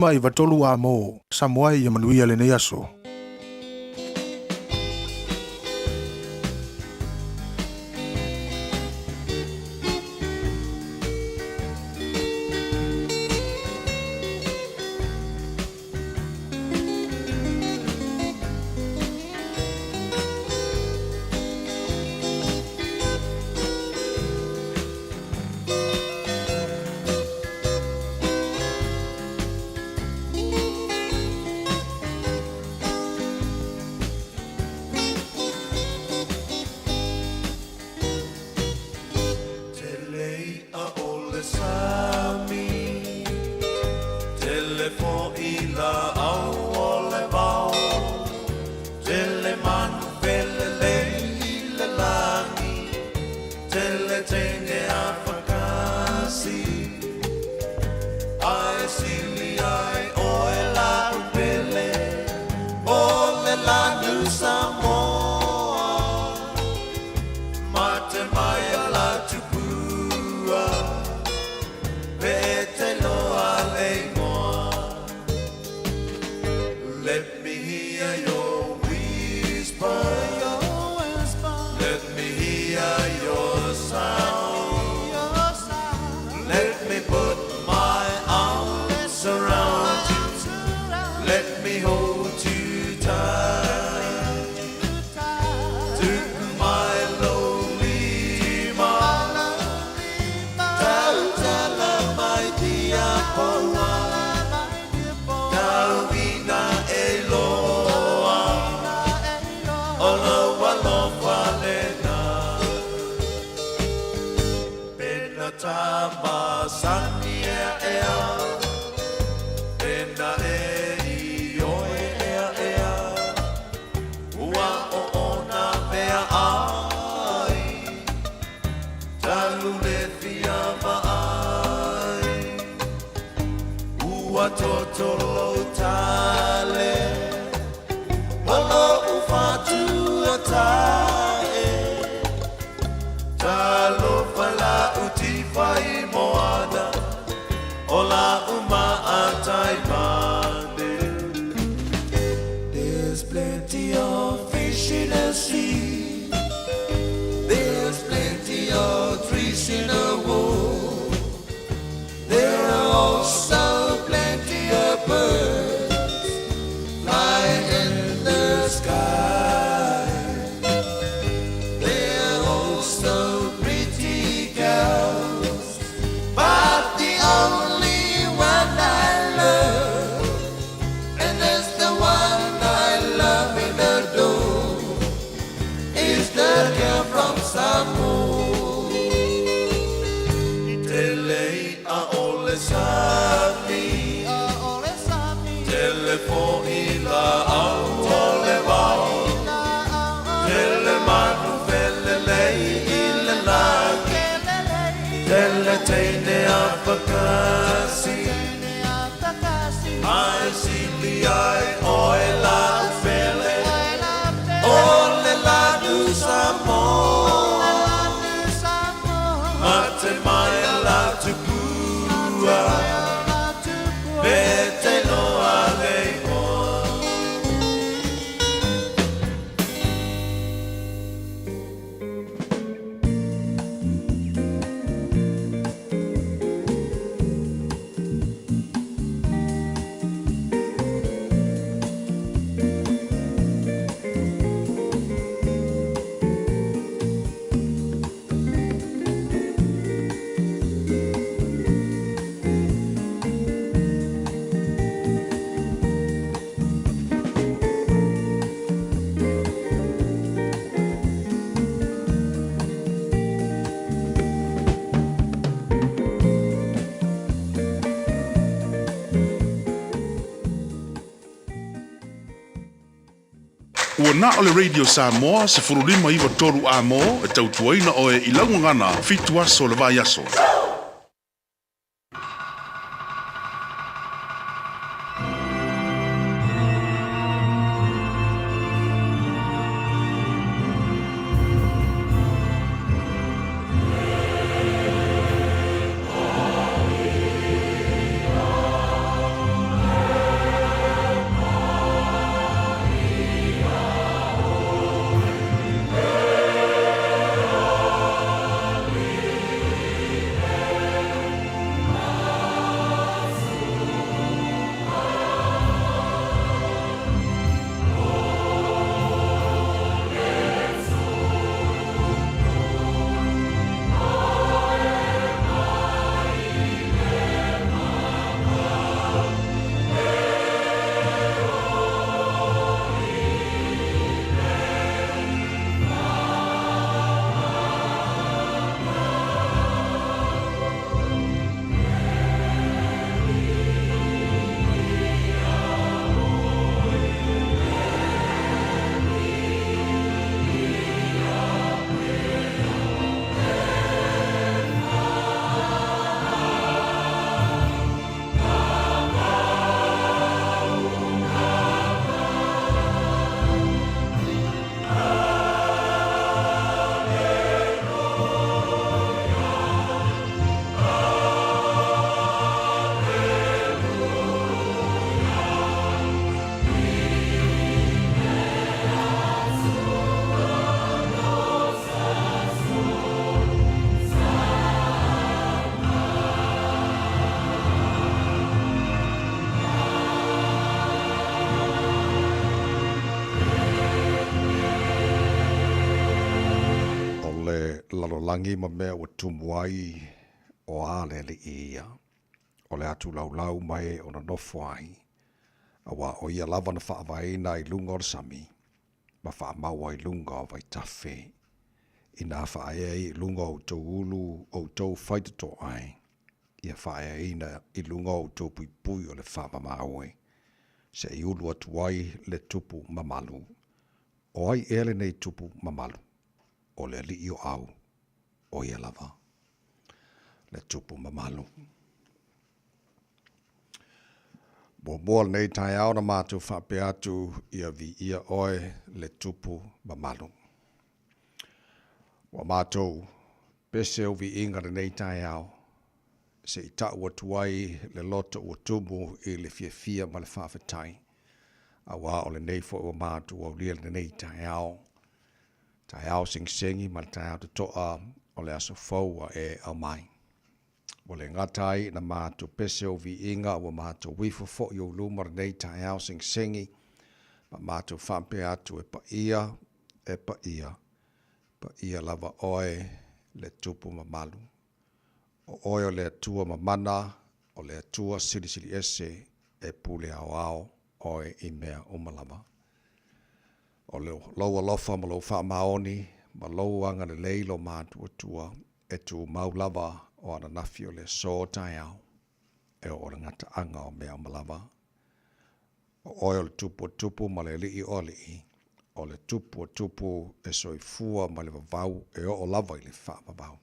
93 a mo Samoa ia manuia lenei aso. Tele i'a o le sami, tele fo'i la'au o le vao, tele manu felelei i le lagi, tele teine afakasi, ae sili ai oe la'u pele, o le lanu Samoa. Mate mai a la tupua, pe te loa le igoa. Let me hear your whisper. Let me hear your sound. Let me put my arms around you. Let me hold you tight. To my lonely Tautala mai dia poa. Tauina e loa. O lou alofa lena. Pena tamasani ea ea. Pena e i oe ea ea. Ua o ona mea ai. Talu le fia maai. Ua totolo tale. O lo ufatua tae. Talofa la uti fai moana. O la uma atai mane. There's plenty of fish in the sea. There's plenty of trees in the wood. There are also plenty of birds flying in the sky. There are also pretty girls, but the only one I love, and that's the one I love in the door, is the girl from Samoa. Tele i'a o le sami, tele fo'i la'au o le vao, tele manu felelei i le lagi, tele teine afakasi, ae sili ai oe la'u pele, o le lanu Samoa. Mate mai a la tupua, pe te loa le igoa. Ua na o le Radio Samoa 1593 a mo e tautuaina oe i laugagana 7 aso le vai aso. lagi ma mea ua tumu ai, o a le Alii ia, o le atu laulau ma e o nonofo ai, auā o ia lava na faavaeina i luga o le sami, ma faamau ai i luga o vaitafe, inā faaea ai i luga o outou ulu outou faitotoa e, ia faaeaina i luga o outou puipui o le faamamaue, seia ulu atu ai le tupu mamalu. O ai ea lenei tupu mamalu? O le Alii o Au, o ia lava le tupu mamalu. Muamua lenei taeao na matou faapea atu ia viia oe le tupu mamalu. Ua matou pese ou viiga lenei taeao se i tau atu ai le loto ua tumu i le fiafia ma le faafetai, auā o lenei foi ua matou aulia lenei taeao, taeao segisegi ma le taeao totoa o le aso fou ua e aumai. Ua le gata ai ina matou pese ou viiga, ua matou ifo foi i ou luma lenei taeao segisegi ma matou faapea atu, E paia, e paia, paia lava oe le Tupu mamalu. O oe o le Atua mamana, o le Atua silisili ese, e pule aoao oe i mea uma lava. O lou alofa ma lou faamaoni ma lou agalelei lo matuatua e tumau lava o ananafi o le aso taeao e oo i le gataaga o mea uma lava. O oe o le Tupu o tupu ma le Alii o alii, o le Tupu o tupu e soifua mai le vavau e oo lava i le faavavau.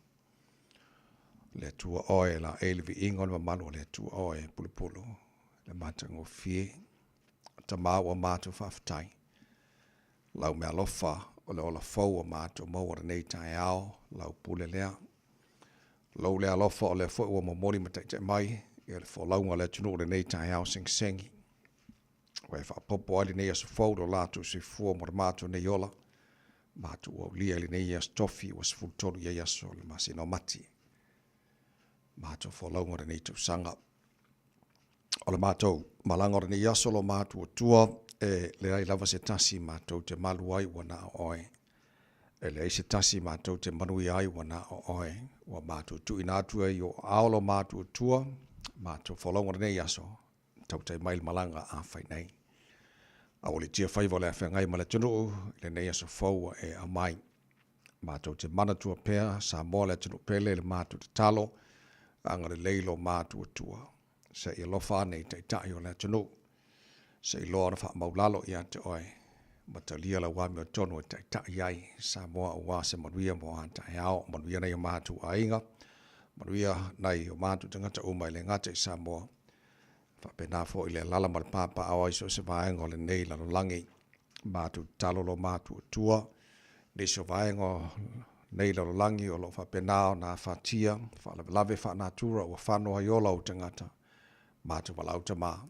Le Atua oe e laei le viiga o le mamalu o le Atua oe e pulupulu le matagofie. Tama ua matou faafetai. Lau meaalofa o le ola fou ua matou maua lenei taeao, lau pule lea. Lou le alofa o lea foi ua momoli ma taitai mai ia le folauga a le atunuu lenei taeao segisegi. Ua e faaopoopo ai lenei aso fou lo latou soifua mo le matou nei ola, matou ua aulia i lenei aso tofi ua 13 i ai aso o le masina o Mati. Matou folauga lenei tausaga. O le matou malaga o lenei aso lo matou Atua, e leai lava se tasi matou te malu ai ua na o oe. E leai se tasi matou te manuia ai ua na o oe. Ua matou tuuina atu ai i ou aao lo matou Atua, matou folauga lenei aso, tautai mai le malaga a fai nei. Aualiitia faiva o le a feagai ma le atunuu i lenei aso fou ua e aumai. Matou te manatua pea Samoa le atunuu pele i le matou tatalo, agalelei lo matou Atua. Se i alofa ane i taitai o le atunuu. Se i loa ona faamaulalo ia te oe, ma talia lau amiotonu e taitai ai Samoa aua se manuia mo a taeao, manuia nai o matou aiga, manuia nai o matou tagata uma e le gata i Samoa, faapena foi le alaala ma le papaaao ai so o se vaega o lenei lalolagi. Matou tatalo lo matou Atua, nisi o vaega o nei lalolagi o lo o faapena ona afatia, faalavelave faanatura ua fano ai ola o tagata, matou valaau Tama,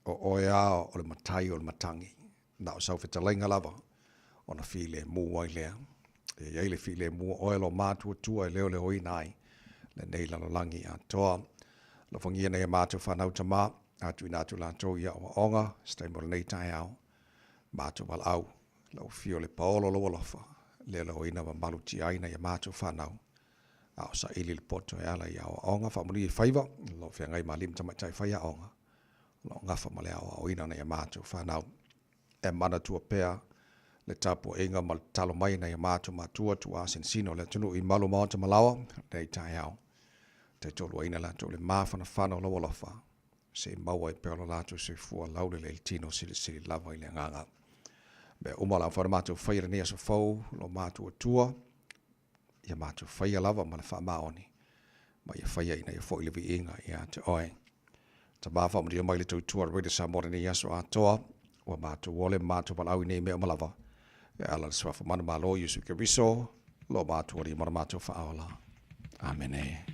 o oe a o le matai o le matagi, na o sau fetalaiga lava ona filemu ai lea. E i ai le filemu o oe lo matou Atua e leoleoina ai lenei lalolagi atoa. Alofagia nai a matou fanau Tama, a tuuina atu latou i aoaoga se taimi o lenei taeao, matou valaau, lau afio le paolo o lou alofa, leoleoina ma malutiaina i a matou fanau, a o saili le poto e ala i aoaoga, faamanuia i faiva, o lo o feagai ma alii ma tamaitai faiaoga, o lo o gafa ma le aoaoina o nai a matou fanau. E manatua pea le tapuaiga ma le tatalo mai a nai a matou matua tuaa sinosino o le atunuu i malu maota ma laoa lenei taeao. Taitoluaina latou i le mafanafana o lou alofa, se i maua ai pea lo latou soifua laulelei i le tino silisili lava i le agaga. Mea uma o le a mafai ona matou faia i lenei aso fou, lo matou Atua, ia matou faia lava ma le faamaoni, ma ia faia ina ia foi le viiga ia te oe. Tama faamanuia mai le tautua a le Radio Samoa lenei aso atoa, ua matou ole ma matou valaau i nei mea uma lava, e ala i le Suafa Manumalo Iesu Keriso, lo matou Alii ma lo matou Faaola. Amene.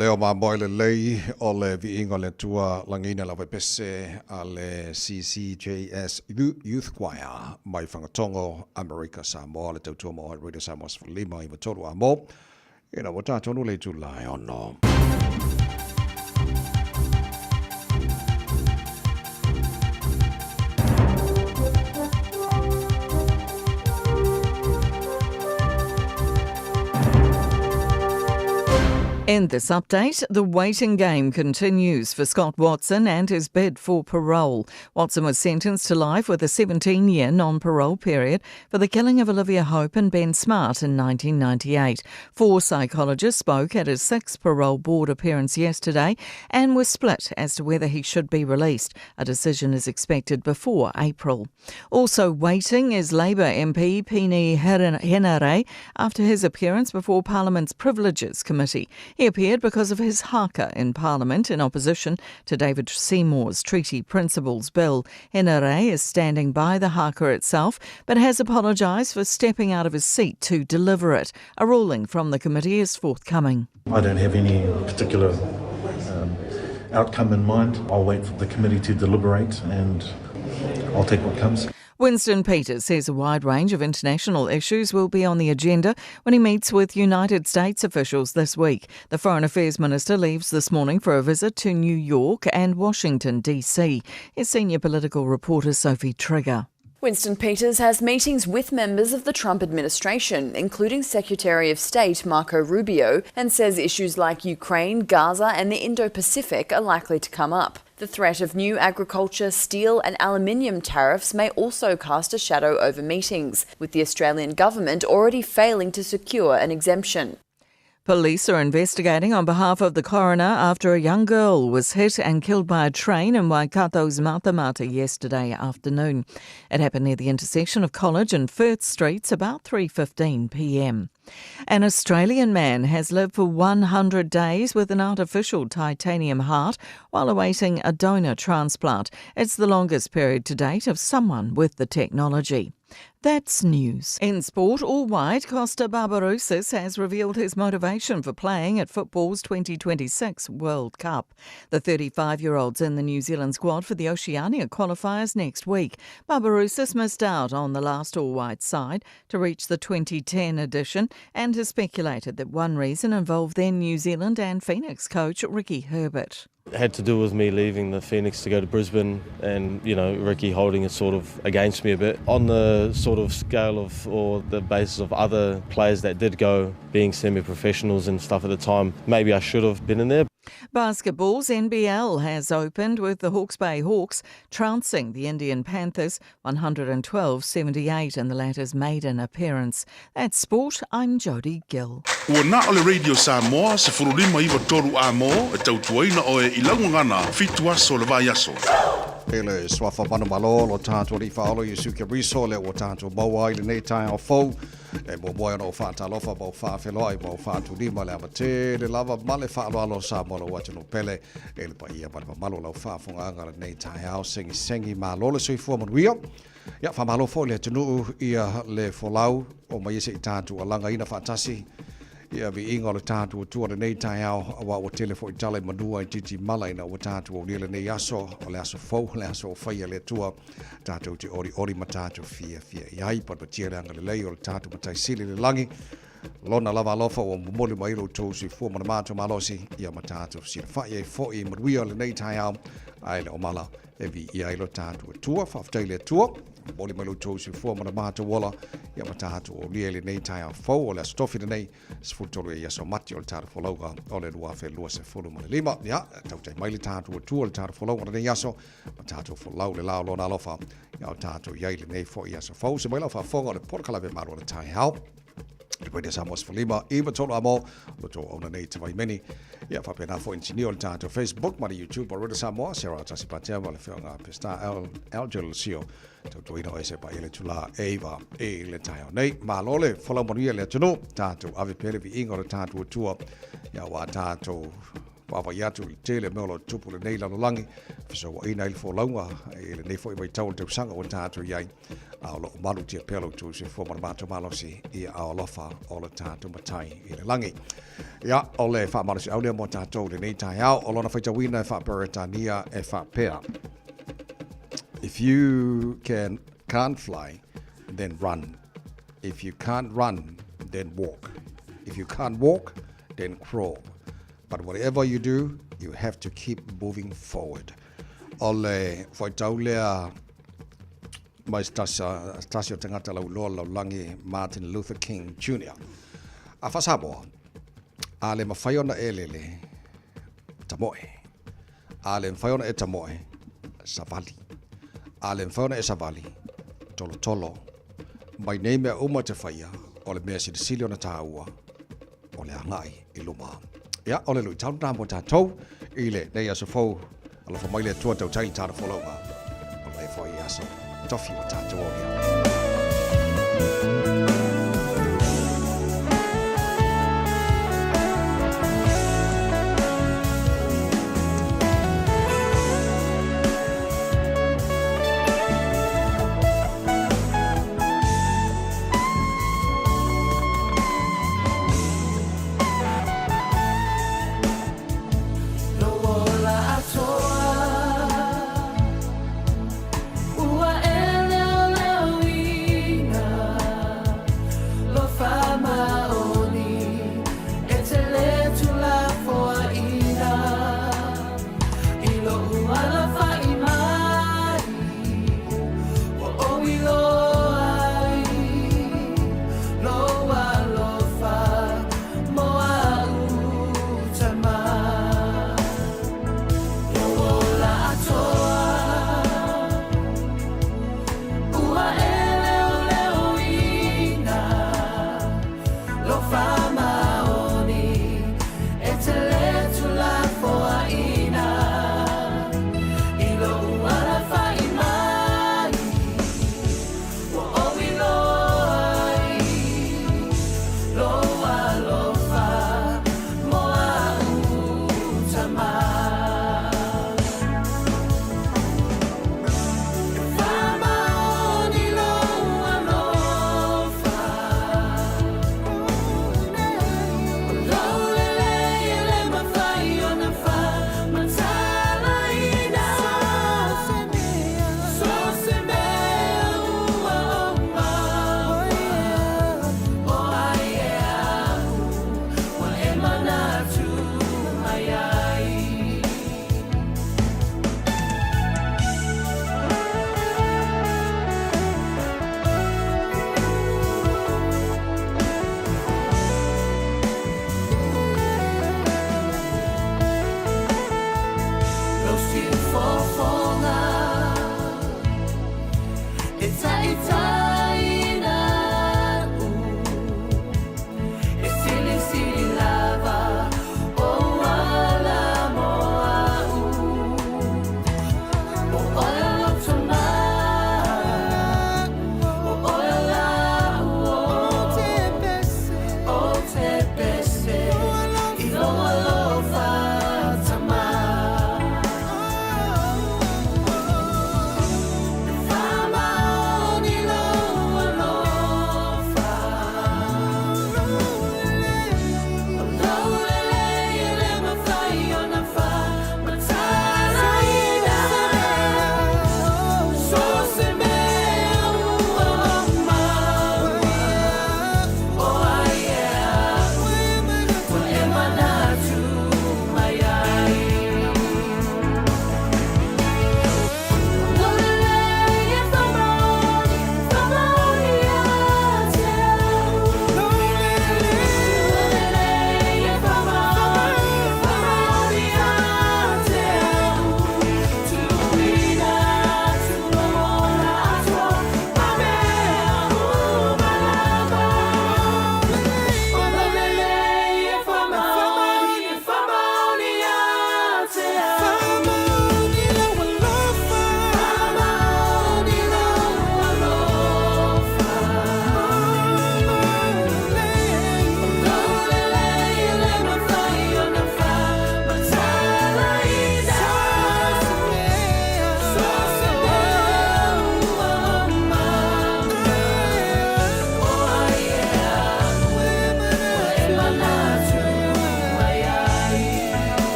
leo mamoe lelei o le viiga o le Atua lagiina le auvaepese a le CCJS Youth Choir mai Fagatogo, Amerika Samoa, le tautua maoae Radio Samoa 15 93 a mo ina ua tatou le itula e ono. In this update, the waiting game continues for Scott Watson and his bid for parole. Watson was sentenced to life with a 17 year non parole period for the killing of Olivia Hope and Ben Smart in 1998. Four psychologists spoke at his sixth parole board appearance yesterday and were split as to whether he should be released. A decision is expected before April. Also waiting is Labour MP Peeni Henare after his appearance before Parliament's Privileges Committee. He appeared because of his haka in Parliament in opposition to David Seymour's Treaty Principles Bill. Henare is standing by the haka itself, but has apologised for stepping out of his seat to deliver it. A ruling from the committee is forthcoming. I don't have any particular outcome in mind. I'll wait for the committee to deliberate and I'll take what comes. Winston Peters says a wide range of international issues will be on the agenda when he meets with United States officials this week. The Foreign Affairs Minister leaves this morning for a visit to New York and Washington, D.C. His senior political reporter Sophie Trigger. Winston Peters has meetings with members of the Trump administration, including Secretary of State Marco Rubio, and says issues like Ukraine, Gaza, and the Indo Pacific are likely to come up. The threat of new agriculture, steel, and aluminium tariffs may also cast a shadow over meetings, with the Australian government already failing to secure an exemption. Police are investigating on behalf of the coroner after a young girl was hit and killed by a train in Waikato's Matamata yesterday afternoon. It happened near the intersection of College and Firth Streets about 3:15 p.m. An Australian man has lived for 100 days with an artificial titanium heart while awaiting a donor transplant. It's the longest period to date of someone with the technology. That's news. In sport, all white, Kosta Barbarouses has revealed his motivation for playing at football's 2026 World Cup. The 35 year old's in the New Zealand squad for the Oceania qualifiers next week. Barbarouses missed out on the last all white side to reach the 2010 edition and has speculated that one reason involved then New Zealand and Phoenix coach Ricky Herbert. It had to do with me leaving the Phoenix to go to Brisbane and, you know, Ricky holding it sort of against me a bit. On the sort of scale of or the basis of other players that did go, being semi professionals and stuff at the time, maybe I should have been in there. Basketball's NBL has opened with the Hawke's Bay Hawks trouncing the Indian Panthers 112 78 in the latter's maiden appearance. That's sport. I'm Jodie Gill. Ua na o le Radio Samoa 15 93 a mo e tautuaina oe i lau gagana fitu aso o le vaiaso. E le suafa manumalo lo tātou alii faaola Iesu Keriso lea ua tātou maua ai lenei taeao fou. E muamua ai ona ou faatalofa ma ou faafeloai ma ou faatulima le ava tele lava ma le faaaloalo o Samoa lou atunuu pele e le paia ma le mamalu o lau faafogaaga lenei taeao segisegi malo le soifua manuia. Ia faamalo foi le atunuu ia le folau o mai ai se i tatou alagaina faatasi ia viiga o le tatou Atua lenei taeao, auā ua tele foi tala i manua i titimala ina ua tatou aulia lenei aso, o le aso fou, o le aso o faia e le Atua, tatou te olioli ma tatou fiafia i ai. Palupatia le agalelei o le tatou Matai Sili i le lagi, Lona lava alofa ua momoli mai lo outou soifua ma le matou malosi, ia ma tatou fesilafai ai foi i manuia o lenei taeao, ae le o mala e viia ai lo tatou Atua. Faafetai i le Atua, momoli mai lo outou soifua ma le matou ola, ia ma tatou aulia i lenei taeao fou o le Aso Tofi lenei, 13 e aso Mati o le tatou folauga o le 2025. Ia, tautai mai le tatou Atua le tatou folauga o lenei aso, ma tatou folau le la o lona alofa, ia o tatou i ai lenei foi aso fou. Se mai lau faafofoga o le polokalame Malo o le Taeao. Le Radio Samoa 15 i tolu amo o tō auna nei te vaimeni. Ia whapena fo intinio le tātou Facebook ma le YouTube o Radio Samoa, Sarah Tasi Patea ma le whionga Pesta El, Elgel Sio. Tautuaina o ese pa i le tula eiva e le taeo nei. Malo le folau manuia le atunu, tātou ave pele vi inga o le tātou atua. Ia wā tātou Vaavaai atu i le tele o mea o lo o tutupu i lenei lalolagi, fesouaina ai le folauga i lenei foi vaitau o le tausaga ua tatou i ai, a o lo o malutia pea lo outou soifua ma le matou malosi i aao alofa o le tatou Matai i le lagi. Ia, o le faamalosiau lea mo tatou i lenei taeao, o lona faitauina e faa-Peretania e faapea, If you can, can't fly, then run. If you can't run, then walk. If you can't walk, then crawl. But whatever you do, you have to keep moving forward. O le faitau lea mai se tasi o tagata lauiloa lalolagi Martin Luther King Jr. A faa-Samoa, a le mafai ona e lele, tamoe. A le mafai ona e tamoe, savali. A le mafai ona e savali, tolotolo. Mai nei mea uma e te faia, o le mea silisili ona taua, o le agai i luma. Ia, o le luitau lena mo tatou i lenei aso fou. Alofa mai le Atua tautai le tatou folauga o lenei foi aso tofi ua tatou aulia.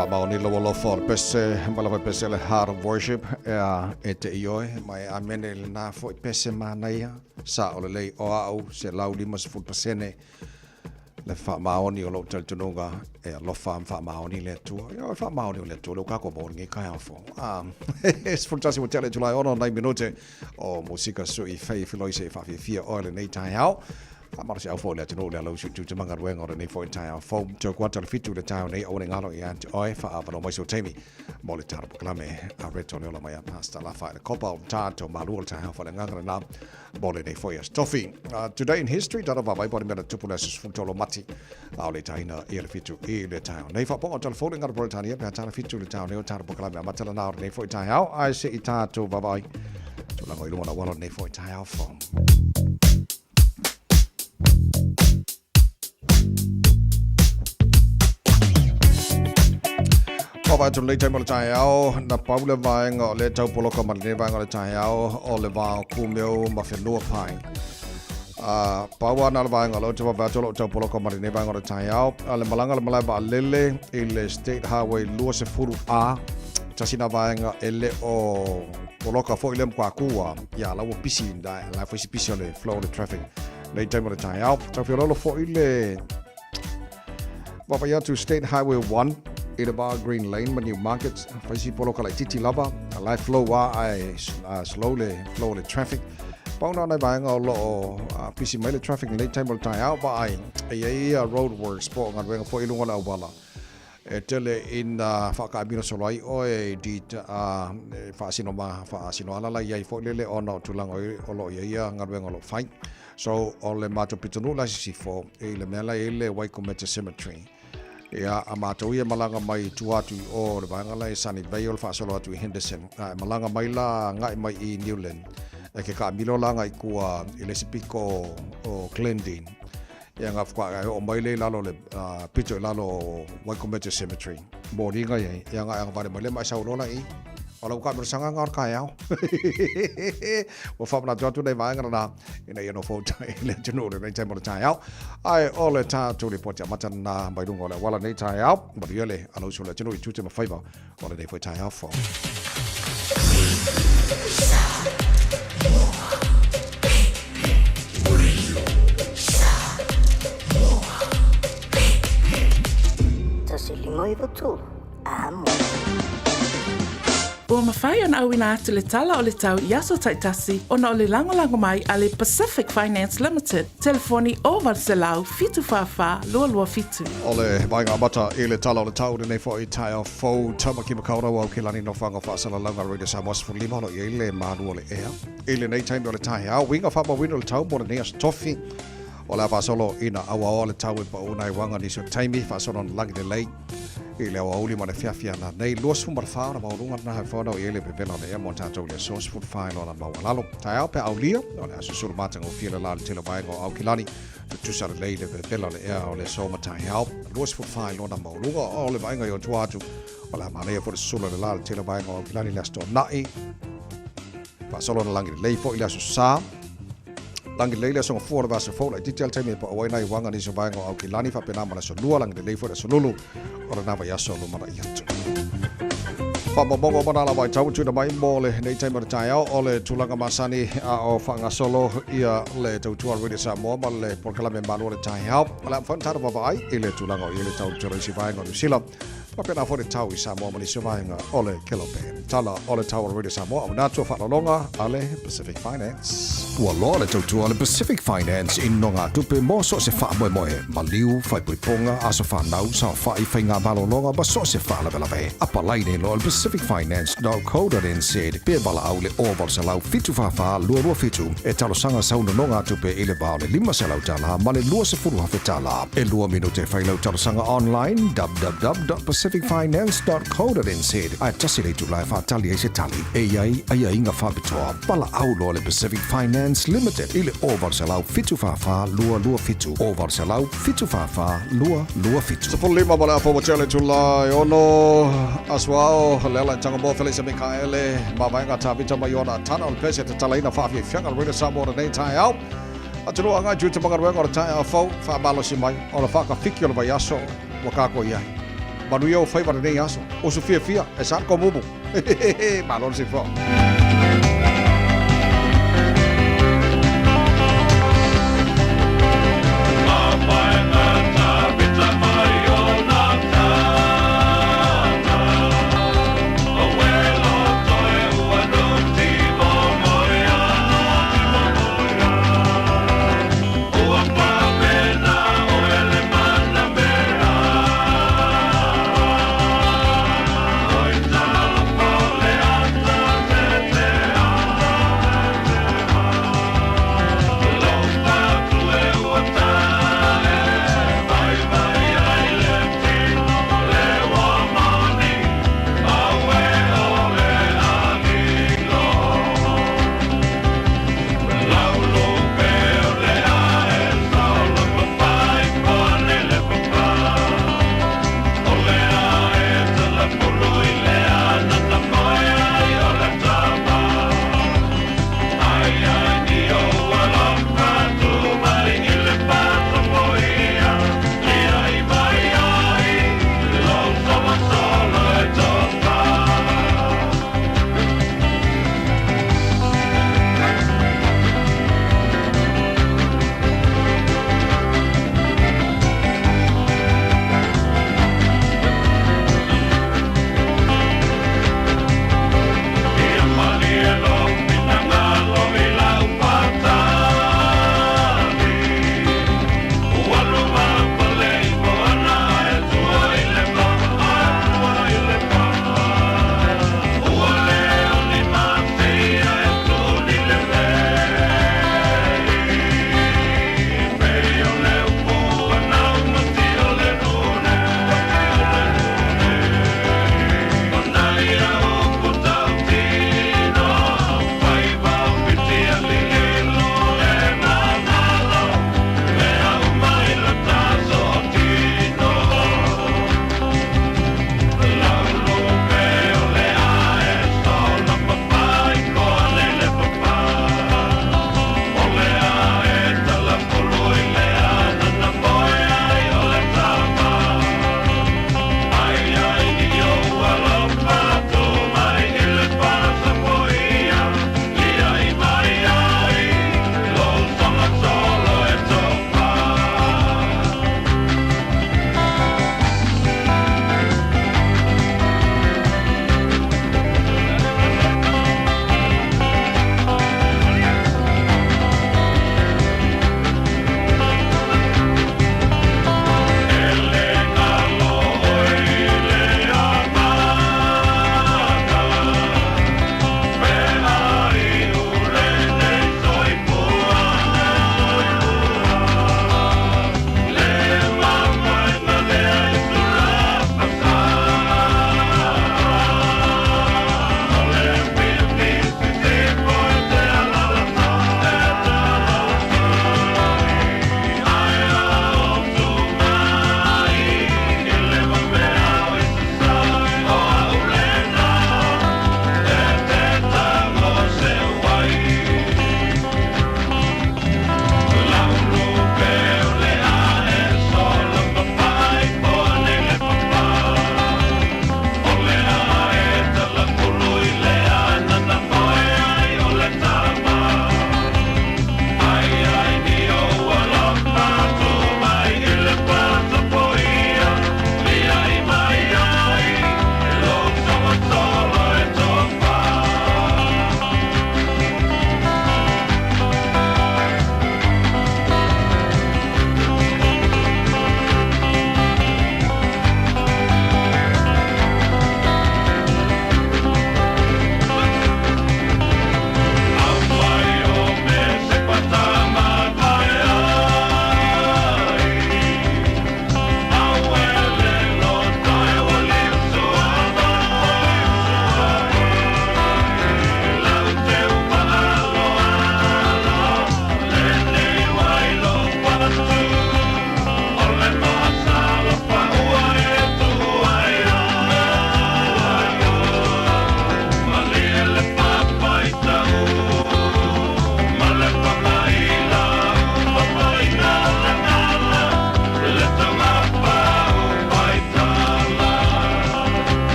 Faamaoni lou alofa o le pese ma lava pese le Heart of Worship ea e te ioe ma e amene i lena foi pese manaia sa o lelei o au 150% le faamaoni o lou talitonuga e alofa ma faamaoni le Atua. Ia, o le faamaoni o le Atua lea ua tatou maua i lenei taeao fou. Ah, 11 ua tea le itula e 6 nai minute o musika sui fei filoi se i faafiafia oe lenei taeao. Faamalosiau foi le atunuu i le alausi o tiute ma galuega o lenei foi taeao fou. Toe kuata le 7 i le taeao nei, aua ne i galo ia te oe, faaavanoa mai sou taimi mo le tala polokalame a Reto Leola mai a Pastor Lafa i le Kopa o tatou malu o le taeao faaleagaga lena mo lenei foi aso tofi. Today in history, tala vaavaai po o le mea na tupu le aso 13 o Mati a o le taina ia le 7 i le taeao nei. Faapoga o telefoni ngaro Peretania pe a tala 7 i le taeao nei o tala polokalame amata lena o lenei foi taeao ae se i tatou vaavaai tulaga i luga o le auala o lenei foi taeao fou. Vaavaai atu lenei taimi o le taeao, na pau le vaega o lea tau poloka ma lenei vaega o le taeao o le va o Kumeu ma Whenuapai. Pau lava na o le vaega o lea ou te vaavaai atu o lo o tau poloka ma lenei vaega o le taeao. A le malaga le malae vaalele i le State Highway 20A, tasi na vaega e le o poloka foi lea matua kū a, ia la ua pisi, la foi si pisi o le flow o le traffic. Nei taimi o le taeao. Tau feoloolo foi le vaavaai atu State Highway 1 i le va Green Lane ma New Market. Fai si poloka laitiiti lava. A la e flow lava ae slow le flow o le traffic. Pau na o nai vaega o lo o pisi mai le traffic i lenei taimi o le taeao, vaai e i ai road works po o galuega foi i luga o le auala. E tele ina faakaamilo solo ai oe i faasino ma faasino ala la i ai foi lele ona o tulaga o lo o i ai ia galuega o lo o fai. So, o le matou pitonuu la i sisifo i le mea la e i ai le Waikumete Cemetery. Ia, a matou ia malaga mai i tua atu i o le vaega la i Sunnyvale faasolo atu i Henderson, a e malaga mai la agai mai i Newland, e ke kaamilo la agai i tua i le isi pito o Glendene. Ia nga faatoa e oo mai lea i lalo o le pito i lalo o Waikumete Cemetery. Moliga i ai, ia nga e agavale mai lea ma e sau loa la i i. O lau kaamilosaga nga o le taeao. Ua faamanatu atu nei vaega lena ina ia nofo uta i le atunuu i lenei taimi o le taeao. Ae o le tatou lipoti amata lena mai luga o le auala nei taeao. Manuia le alausi o le atunuu i tiute ma faiva o lenei foi taeao fou. Ua mafai ona auina atu le tala o le tau i aso taitasi ona o le lagolago mai a le Pacific Finance Limited, telefoni 0800 744 227. O le vaega amata i le tala o le tau lenei foi taeao fou Tamaki Makaurau Aukilani Nofoaga Faasalalauga Radio Samoa 15 o lo o i ai le malu o le ea i lenei taimi o le taeao. Uiga faamauina o le tau mo lenei aso tofi o le a faasolo ina auaoa le tau e pau nai uaga nisi o taimi faasolo na lagi lelei i le aoauli ma le fiafia nanei 24 ona maualuga lena e fono i ai le pepela o le ea mo tatou i le aso 14 lona maualalo. Taeao pe aulia o le aso sulu matagofie le la le tele o vaega o Aukilani tutusa lelei le pepela o le ea o le aso ma taeao 24 lona maualuga o le vaega i ona tua atu o le a manaia foi le susulu o le la le tele o vaega o Aukilani le aso Toonai faasolo na lagi lelei foi le aso Sa. Lagi lelei le aso Gafua o le vaiaso fou laitiiti lava le taimi e pau ai nai uaga nisi o vaega o Aukilani faapena ma le aso Lua. Lagi lelei foi le aso Lulu o lena vaiaso lumanai atu. Faamaumauga uma na lava i tau tuuina mai mo lenei taimi o le taeao o le tulaga masani a o faagasolo ia le tautua a Radio Samoa ma le polokalame malu o le taeao. O le a mafai ona tatou vaavaai i le tulaga o i ai le tau tele i isi vaega o Niu Sila. Faapena foi le tau i Samoa ma nisi o vaega o le Kelope. Tala o le tau o le Radio Samoa, auina atu a faaaloaloga a le Pacific Finance. Ua loa le tautua a le Pacific Finance i nogatupe mo so o se faamoemoe, maliu, faaipoipoga, aso fanau, saofai, faiga malologa ma so o se faalavelave. Apalai nei loa i le pacificfinance.co.nz pe valaau i le 0800 744 227 e talosaga sau nonogatupe i le va o le $500 ma le $20,000. E lua minute e fai lau talosaga online, www.pacificfinance.co.nz, ae tasi le itula e faatali ai se tali. E i ai aiaiga faapitoa. Valaau loa le Pacific Finance Limited i le 0800 744 227, 0800 744 227. 15 ma le afa ua tea le itula e ono aso ao le ala i Tagamoa Felisa Mikaele ma vaega Tavita mai ona tana o le pese tatalaina faafiafiaga o le Radio Samoa lenei taeao. Atunuu agai tiute ma galuega o le taeao fou, faamalosi mai, o le faakafiki o le vaiaso ua kākou i ai. Manuia ou faiva lenei aso. Uso fiafia, e sa le komumu. Malo le soifua.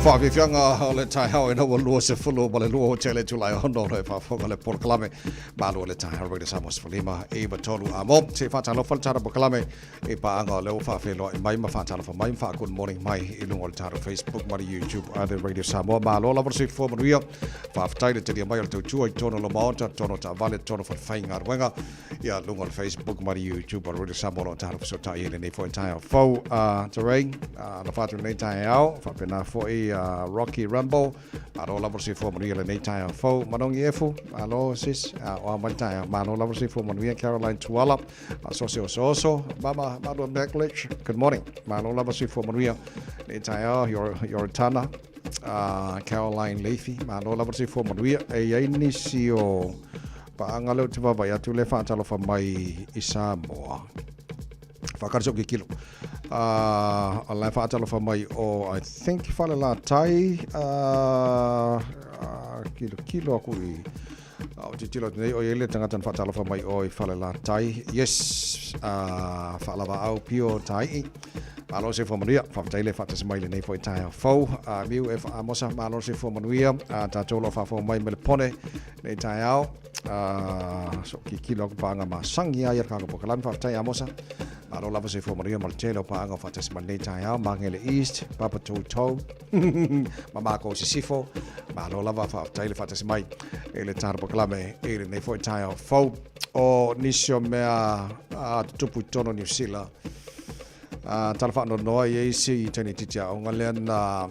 Faafiafiaga o le taeao ina ua 22 o tele Tulae 6 o lo e faafofoga le polokalame Malu o le taeao Radio Samoa 15 i 3 amo. Se i faatalofa le tatou polokalame i paaga o lea ua faafeiloai mai ma faatalofa mai ma faa-good morning mai i luga o le tatou Facebook ma le YouTube a le Radio Samoa. Malo lava le soifua manuia. Faafetai le talia mai o le tautua i totonu o le Maota, totonu o taavale, totonu o falefaigaluega. Ia, luga o le Facebook ma le YouTube o le Radio Samoa o lo o tatou fesootai ai lenei foi taeao fou. Terrain, alofa atu lenei taeao, faapena foi Rocky Rumble, malo lava le soifua manuia lenei taeao fou. Manogi Efu, malo sis, o a mai le taeao, malo lava le soifua manuia. Caroline Tuala, Sose Osooso, Mama Malua Meklich, good morning, malo lava le soifua manuia lenei taeao. Yoritana, Caroline Leifi, malo lava le soifua manuia. E i ai nisi o Paaga lea ou te vaavaai atu lea e faatalofa mai i Samoa. Faakali sou kikilo. O la e faatalofa mai o, I think, Falelatai, kilokilo aku i, o tilotilo atu nei, o i ai le tagata na faatalofa mai o i Falelatai. Yes, Faalavaau Pio Taii. Malo le soifua manuia. Faafetai le faatasi mai i lenei foi taeao fou. Miu e Amosa, malo le soifua manuia. Tatou o lo o faafofoga mai ma le pone Nei taeao, so kikilo aku paaga masagi ai a le kākou polokalame. Faafetai Amosa. Malo lava soifua manuia ma le tele o paaga o faatasi mai lenei taeao. Magele East, Papa Toutou, ma mākou Sisifo. Malo lava, faafetai le faatasi mai i le tatou polokalame i lenei foi taeao fou. O nisi o mea tutupu i totonu o Niu Sila, Tala faanoanoa i ai si tamaitiiti aoga lea na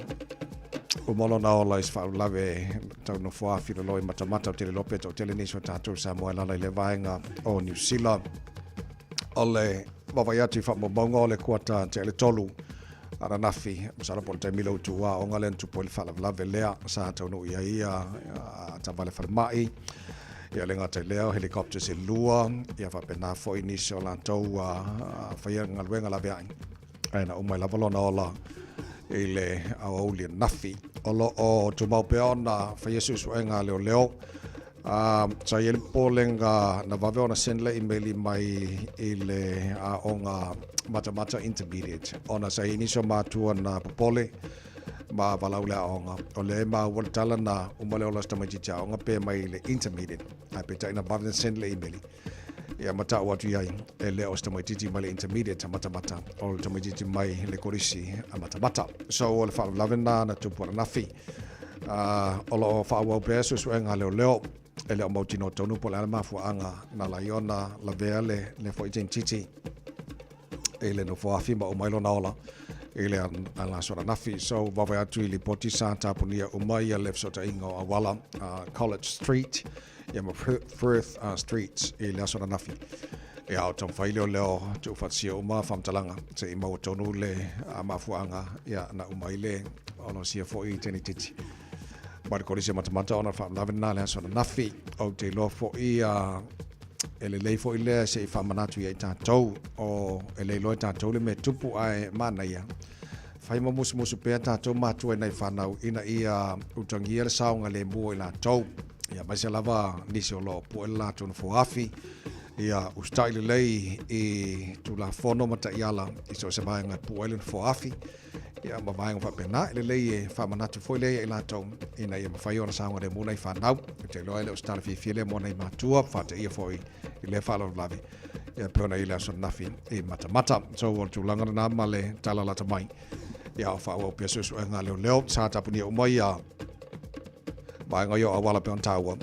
uma lona ola i se faalavelave tau nofoa filolo i Matamata. Ou te le iloa pe toatele nisi o tatou Samoa e alaala i lea vaega o Niu Sila. O le vaavaai atu i faamaumauga o le kuata tea i le 3 ananafi, masalo po o le taimi lea ua tuua aoga lea na tupu ai le faalavelave lea sa taunuu i ai taavale falemai. Ia le gata i lea, o helicopters e lua, ia faapena foi nisi o latou ua faia galuega laveai, ae na uma ai lava lona ola i le aoauli ananafi. O lo o tumau pea ona faia suesuega a leoleo. Sa i ai le popolega na vave ona send le imeli mai i le aoga Matamata Intermediate ona sa i ai nisi o matua na popole ma valaau le aoga. O lea e maua le tala na uma le ola o si tamaitiiti aoga pe mai le intermediate. Ae peitai na vave na send le email. Ia ma ta'u atu i ai, e le o se tamaitiiti mai le intermediate a Matamata, o le tamaitiiti mai le kolisi a Matamata. So o le faalavelave lena na tupu ananafi. O lo o faaauau pea suesuega a leoleo, e le o mautinoa tonu po o le a le mafuaaga na ala ai ona lavea le le foi tamaitiiti i le nofoafi ma uma ai lona ola i le aso ananafi. So vaavaai atu i lipoti sa tapunia uma ia le fesootaiga o auala College Street ia ma Firth Street i le aso ananafi. Ia o taumafai leoleo tuufaatasia uma faamatalaga se i maua tonu le mafuaaga ia na uma ai le olosia foi i tamaitiiti mai le kolisi o Matamata ona faalavelave lena le aso ananafi. Ou te iloa foi e lelei foi lea se i faamanatu ia i tatou o e le iloa e tatou le mea tupu ae manaia fai ma musumusu pea tatou matua i nai fanau ina ia utagia le saogalemu o i latou ia aemaise lava nisi o lo o pue le latou nofoafi ia usitai lelei i Tulafono ma taiala i so o se vaega e pue ai le nofoafi ia ma vaega faapena. E lelei e faamanatu foi lea ia i latou ina ia mafai ona saogalemu nai fanau. Ou te iloa e le o se tala fiafia lea mo nai matua, faateia foi i lea faalavelave ia pei ona i le aso ananafi i Matamata. So o le tulaga lena ma le tala lata mai. Ia o faaauau pea suesuega a leoleo sa tapunia uma ia vaega ia o auala pei ona taua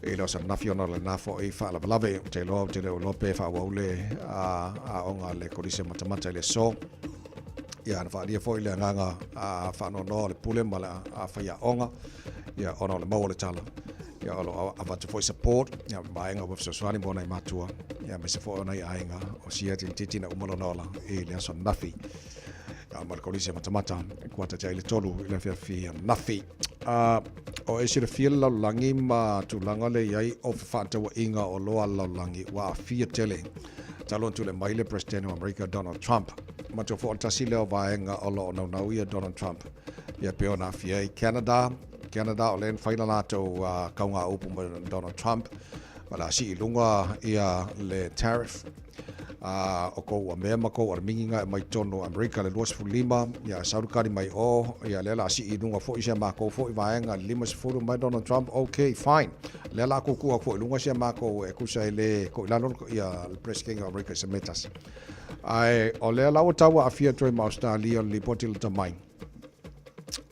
i le aso ananafi ona o lena foi faalavelave. Ou te iloa ou te le o iloa pe faaauau le aoga a le Kolisi o Matamata i le aso. Ia na faaalia foi le agaga faanoanoa o le pule ma le faiaoga ia ona o le maua o le tala. Ia o lo o avatu foi support ia vaega ua fesoasoani mo nai matua ia aemaise foi o nai aiga o sia tamaitiiti na uma lona ola i le aso ananafi. Ia ma le Kolisi o Matamata kuata tea i le 3 i le afiafi ananafi. O e silafia le lalolagi ma tulaga le i ai o fefaatauaiga o loa a le lalolagi ua aafia tele talu ona tulai mai le Peresetene o Amerika Donald Trump. Matua foi o le tasi lea o vaega o lo o naunau ia Donald Trump ia pei ona aafia ai Canada. Canada o lea na fai le latou kaugaupu ma Donald Trump o le a sii i luga ia le tariff. A o kou uamea ma kou alamigiga e aumai i totonu o Amerika i le 25, ia sau le kali mai o, ia lea o le a sii i luga foi si a makou foi vaega i le 50 mai Donald Trump, ok, fine. Lea o le a tuutuu atu foi i luga si a makou e tusa e le to'i lalo ia le Presetene o Amerika i se mea e tasi. Ae o lea la ua tau aafia atu ai ma Ausetalia o le lipoti lata mai.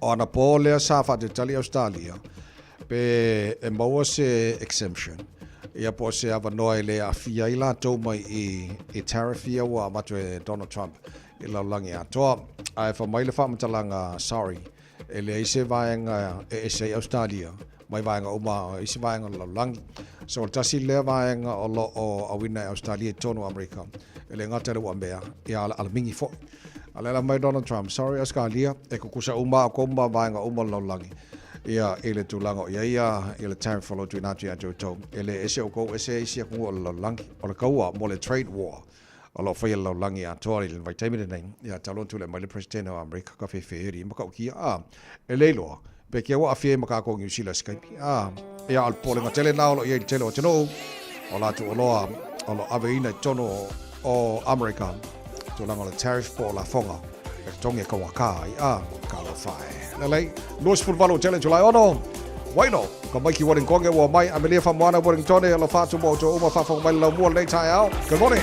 O anapo lea sa faatalitali Ausetalia pe e maua se exemption ia po o se avanoa e le aafia ai latou mai i i tariff ia ua avatu e Donald Trump i le lalolagi atoa. Ae fai mai le faamatalaga sorry, e leai se vaega e ese ai Ausetalia mai vaega uma o isi vaega o le lalolagi. So o le tasi lea vaega o lo o auina e Ausetalia i totonu o Amerika, e le gata i le uamea, ia a o le alamigi foi. A lea la mai Donald Trump, sorry Ausetalia, e tutusa uma outou ma vaega uma o le lalolagi ia i le tulaga o i ai ia le tariff o lo o tuuina atu ia te outou. E le ese outou ese isi atunuu o le lalolagi. O le kaua mo le trade war o lo o faia e le lalolagi atoa i le vaitaimi lenei, ia talu ona tulai mai le Peresetene o Amerika ka fefe ma ta'utia, a, e le iloa pe kea ua aafia ai ma kākou Niu Sila i se taimi. A, ia, o le popolega tele lena o lo o i ai i le tele o atunuu o latou oloa o lo o aveina i totonu o Amerika, tulaga o le tariff po o lafoga e totogi e kauakā ai, a, talofa e. Lelei, 28 o tele July 6, Waino, ka Maiki Warringtonge ua mai, Amelia Famoana Warringtone, alofa atu mo outou uma faafofoga mai le laumua lenei taeao. Good morning.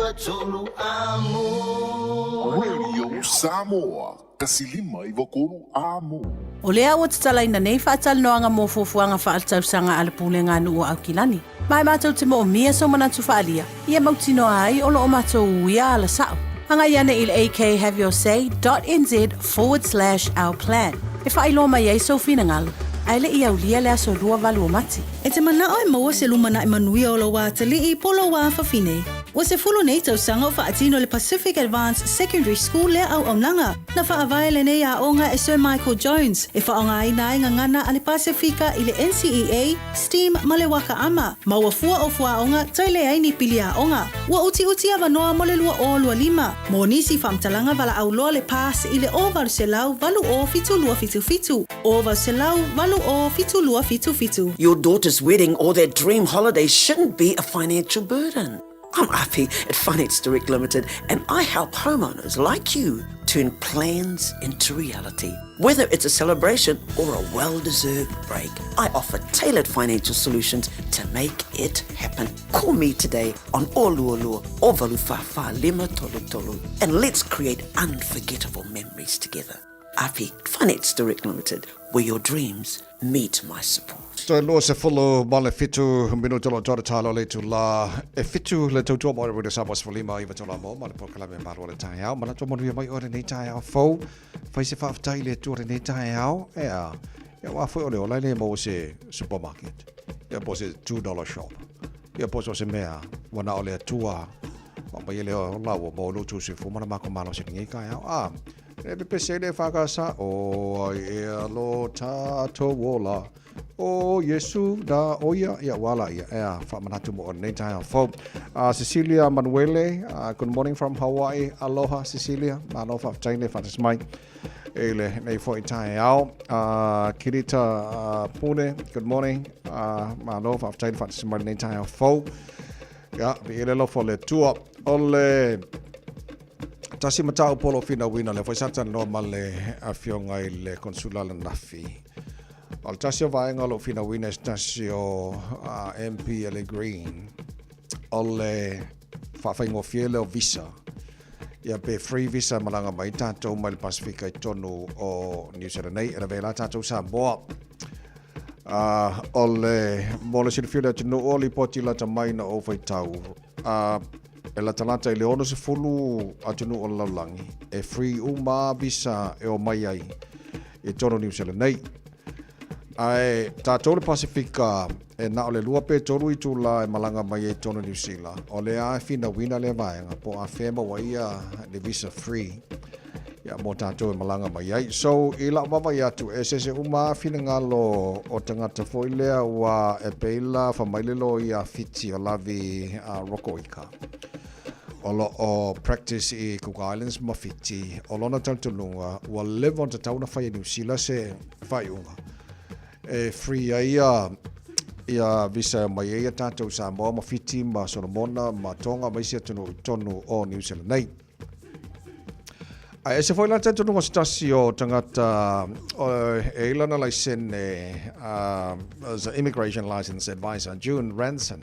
93 amo. Radio Samoa, 153 amo. O lea ua tatalaina nei faatalanoaga mo fuafuaga faaletausaga a le Pulega a Nuu o Aukilani. Ma e matou te moomia sou manatu faaalia, ia mautinoa ai o lo o matou uia ala sao. Agai ane i le akhaveyourSay dot nz forward slash our plan e faailoa mai ai sou finagalo, ae le i aulia le aso 28 o Mati. E te manao e maua se lumanai manuia o lou atalii po o lou afafine. Ua 10 nei tausaga o faatino le Pacific Advanced Secondary School lea auaunaga. Na faavae lenei aoga e Sir Michael Jones e faaaogaina ai gagana a le Pasefika i le NCEA, STEAM ma le Waka Ama, ma ua fua o fuaaoga toe leai ni pili aoga. Ua utiuti avanoa mo le 2025. Mo nisi faamatalaga valaau loa le PASS i le 0800 80 7277, 0800 80 7277. Your daughter's wedding or their dream holiday shouldn't be a financial burden. I'm Afi at Finance Direct Limited and I help homeowners like you turn plans into reality. Whether it's a celebration or a well-deserved break, I offer tailored financial solutions to make it happen. Call me today on Oluolu o Valufafa Lima Tolu Tolu and let's create unforgettable memories together. Afi Finance Direct Limited, where your dreams meet my support. Toe 27 minute lo tore talo le itulā e 7 le tautua mo le Samoa 15 iva tolu amo ma le polokalame malo le taeao. Manatu manuia mai oe lenei taeao fou. Fai se faafetai i le Atua lenei taeao. Ea, ia wā foi o le ola e le maua se supermarket. Ia po se $2 shop. Ia po so se mea ua na o le Atua. Wa mai e le ola ua maua lo tu se fua mana mako malo se lenei taeao. A, E pepese le whakasa o ai ea lo tātou ola. O Iesu da oia ia wala ia ea whaamanatu mo o nei taeao fou. Cecilia Manuele, good morning from Hawaii. Aloha Cecilia, malo whaafetai le whaatas mai e le nei foi taeao. Kirita Pune, good morning. Malo whaafetai le whaatas mai nei taeao fou. Ia, vi ele lofo le tua. O le Tasi mataupu o lo o finauina lea foi sa talanoa ma le afioga i le Konsula Lanafi. O le tasi o vaega o lo o finauina e se tasi o MP a le Green, o le faafaigofie lea o visa. Ia pe free visa e malaga mai tatou mai le Pasifika i totonu o New Zealand nei, e lavea la tatou Samoa. O le, mo le silafia o le atunuu, o lipoti lata mai na ou faitau, E latalata i le 60 atunuu o le lalolagi e free uma visa e o mai ai i totonu o Niu Sela nei. Ae tatou le Pasifika e na o le 2 pe 3 itula e malaga mai ai i totonu o Niu Sila, o lea e finauina lea vaega po o afea e maua ai ia le visa free ia mo tatou e malaga mai ai. So i lau vaavaai atu, e eseese uma lava finagalo o tagata foi lea ua e pei la fai mai le loia Fiti o Lavi Rokoika o lo o practice i Cook Islands ma Fiti, o lona talitonuga ua leva ona tatau ona fai e Niu Sila se faaiuga e free ai ia ia visa e mai ai ia tatou Samoa ma Fiti ma Solomona ma Tonga ma isi atunuu i totonu o Niu Sila nei. Ae ese foi la talitonuga o se tasi o tagata e i lana laisene as a immigration license advisor June Ranson.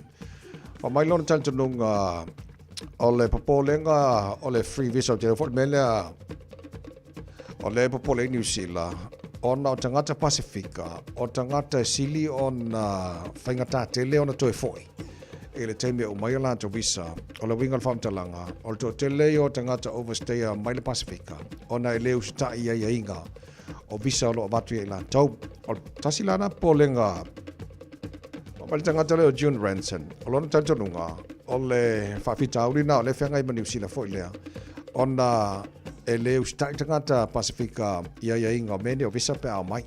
Fa mai lona talitonuga o le popolega o le free visa o te reo foi le mea lea o lea e popole ai Niu Sila ona o tagata Pasifika o tagata e sili ona faigata tele ona toe foi i le taimi e uma ai a latou visa. O le uiga o le faamatalaga, o le toatele ia o tagata overstayer mai le Pasifika ona e le usitai i aiaiga o visa o lo o avatu ia i latou. O le tasi la na popolega mai le tagata lea o June Ranson, o lona talitonuga, o le faafitauli na o lea e feagai ma Niu Sila foi lea, ona e le usitai tagata Pasifika i aiaiga o mea nei o visa pe a omai.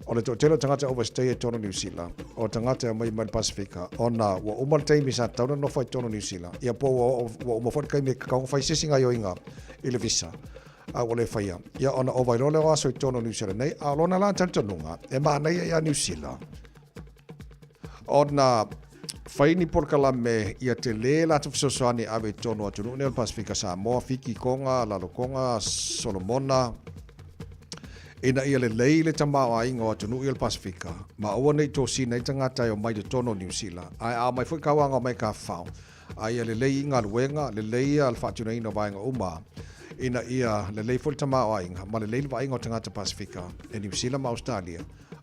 O le toatele o tagata overstay i totonu o Niu Sila, o tagata e omai mai le Pasifika, ona ua uma le taimi sa tatau ona nofo ai i totonu o Niu Sila, ia po ua, ua uma foi le taimi e tatau ona fai se isi gaioiga i le visa, a ua le faia. Ia ona ova ai loa lea o aso i totonu o Niu Sila nei, a o lona la talitonuga, e manaia ia Niu Sila, ona fai ni polokalame ia tele latou fesoasoani e ave i totonu o atunuu nei o le Pasifika, Samoa, Fiti, Tonga, Lalotonga, Solomona, ina ia lelei le tamaoaiga o atunuu ia o le Pasifika, ma aua ne i tosina ai tagata e omai i totonu o Niu Sila, ae a omai foi kauaga omai e tafafao. A ia lelei galuega, lelei le faatinoina o vaega uma ina ia lelei foi le tamaoaiga ma lelei le vaaiga o tagata Pasefika e Niu Sila ma Ausetalia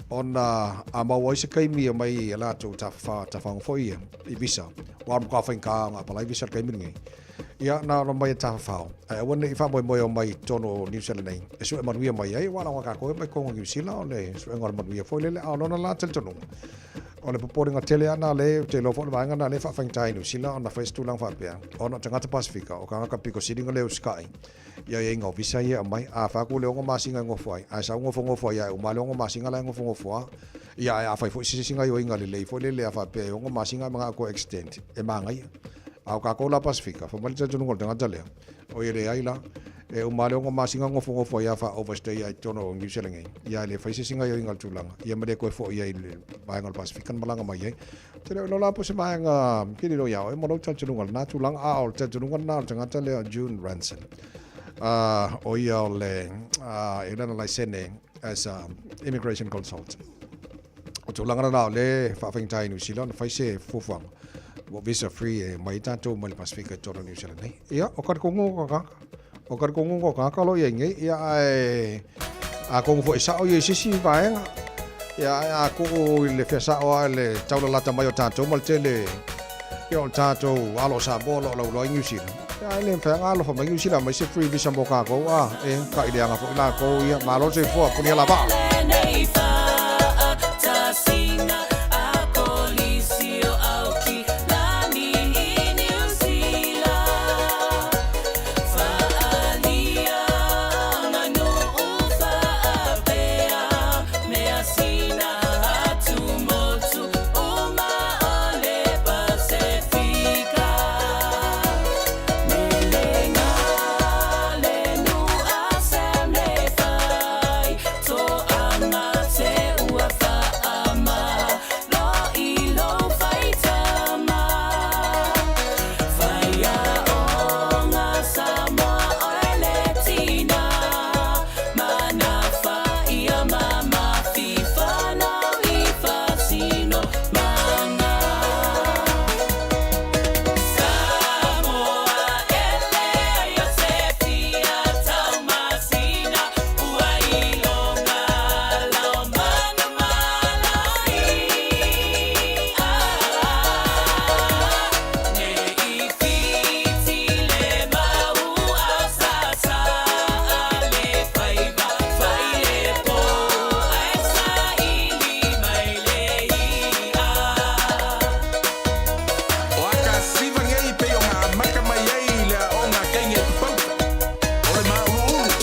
ona a maua ai se taimi e omai a latou tafafao tafaogo foi ia i visa aua o le matua faigata ona apalai visa i le taimi lenei. Ia na ona omai e tafafao ae aua ne i faamoemoe e omai i totonu o Niu Sila nei e sue manuia mai ai aua leaga o tatou e omai i totonu o Niu Sila o le suega o le manuia foi lele a o lona la talitonuga O le popolega tele lava lena lea ou te iloa foi o le vaega lena lea e faafaigata ai i Niu Sila ona fai se tulaga faapea, ona o tagata Pasefika, o tagata pito sili ona le usitai i aiaiga o visa ia e aumai. A fai atu le 6 masina e nofo ai, ae sau nofonofo ai lava e uma lava le 6 masina la e nofonofo lava. Ia ae a fai foi se isi gaoioiga lelei foi lele a faapea e 6 masina ae manao e toe extend, e manaia. A o tatou la Pasefika, fai mai le talitonuga o le tagata lea, Oi e leai la, e uma lava le 6 masina nofonofo ai lava faa-overstay lava i totonu o Niu Sila nei, ia e le fai se isi gaoioiga o le tulaga, ia ma le toe foi ai i le vaega o le Pasefika na malaga mai ai. Ou te le o iloa la po o se vaega kili loa ia oe ma lou talitonuga i lena tulaga, a o le talitonuga lena o le tagata lea o June Ranson. O ia o le, e i ai lana laisene as a immigration consultant. O tulaga lena o lea e faafaigata ai i Niu Sila ona fai se fuafuaga ua visa free e omai ai tatou mai le Pasefika i totonu o Niu Sila nei. Ia, o talitonuga o tagata. O talitonuga o tagata o lo o i ai nei, ia ae atonu foi e sao ia i se isi vaega. Ia ae a tuu i le fia sao lava i le taulalata mai o tatou ma le tele ia o le tatou alo o Samoa o lo o lauloa i Niu Sila. Ia ae le mafai ona alofa mai Niu Sila aumai se free visa mo tatou a e taileaga foi latou ia. Malo le soifua, punia lava. O Akasiva nei pei o nga amata mai ai i le aoga a teine papauta o le māuluulu.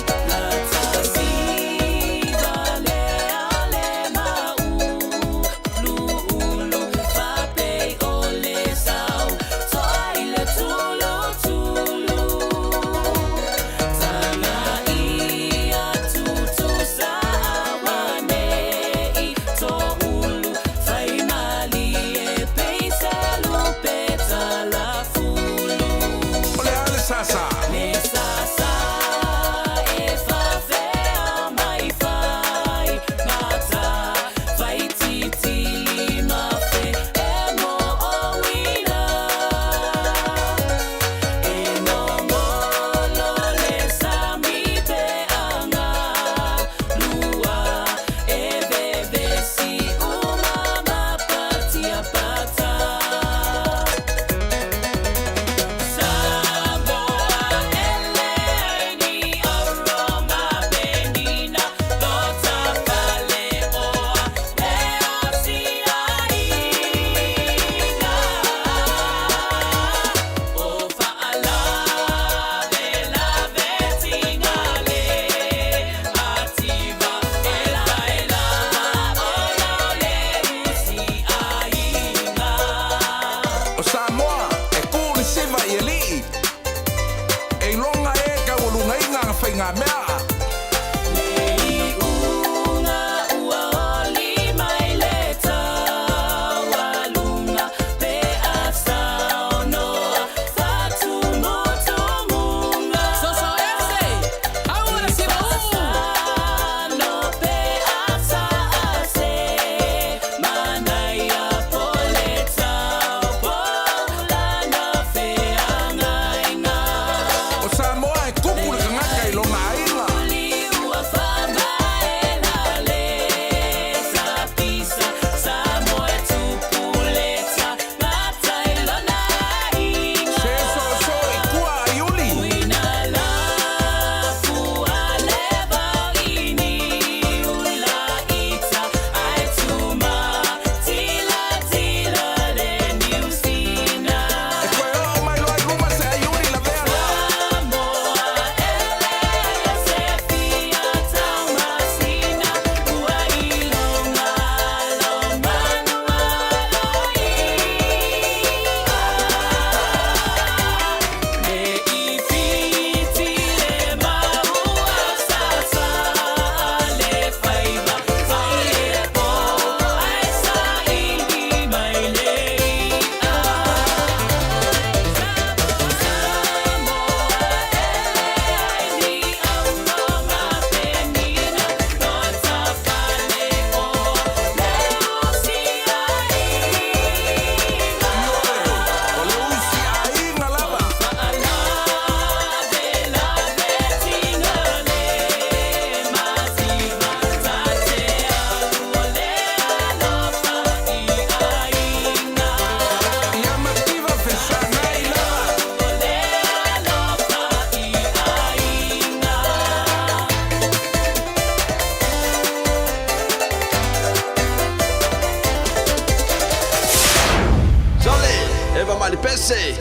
O le a le sasa? O Samoa, e kū le siva i alii, e iloga e taualugaina ana faigamea.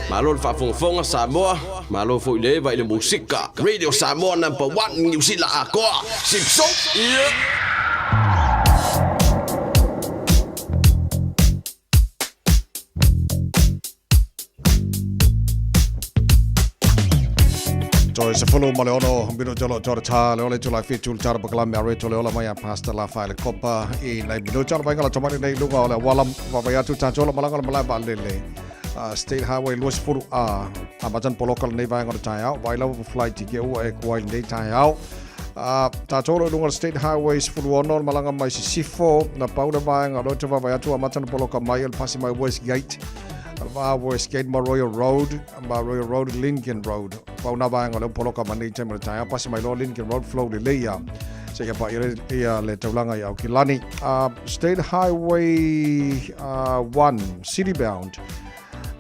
Malo le faafogafoga Samoa, malo foi le eva i le musika. Radio Samoa number 1 Niu Sila atoa. Sipso. Yeah. Toe 16 minuta o loo toa tā le ole tula fitu le tara pakalame a reto le ola mai a Pastor La Whaele Kopa i nei minuta o le vainga la tomani nei lunga o le awala wawai atu tātou la malanga le malae vaalele State Highway 20 A a matan poloka lenei vaenga o le taeao vai lava flight ke ua e kuai lenei taeao tātou lo lunga o le State Highway 16 le malanga mai Sisifo na pau le vaenga lo te wawai atu a matan poloka mai o le pasi mai Westgate va Westgate ma Royal Road ma Royal Road Lincoln Road pau na vaenga o le poloka ma nei taimi o le taeao pasi mai loa Lincoln Road flow lelei ia seia paia ia le taulaga i Aukilani. State Highway 1 City Bound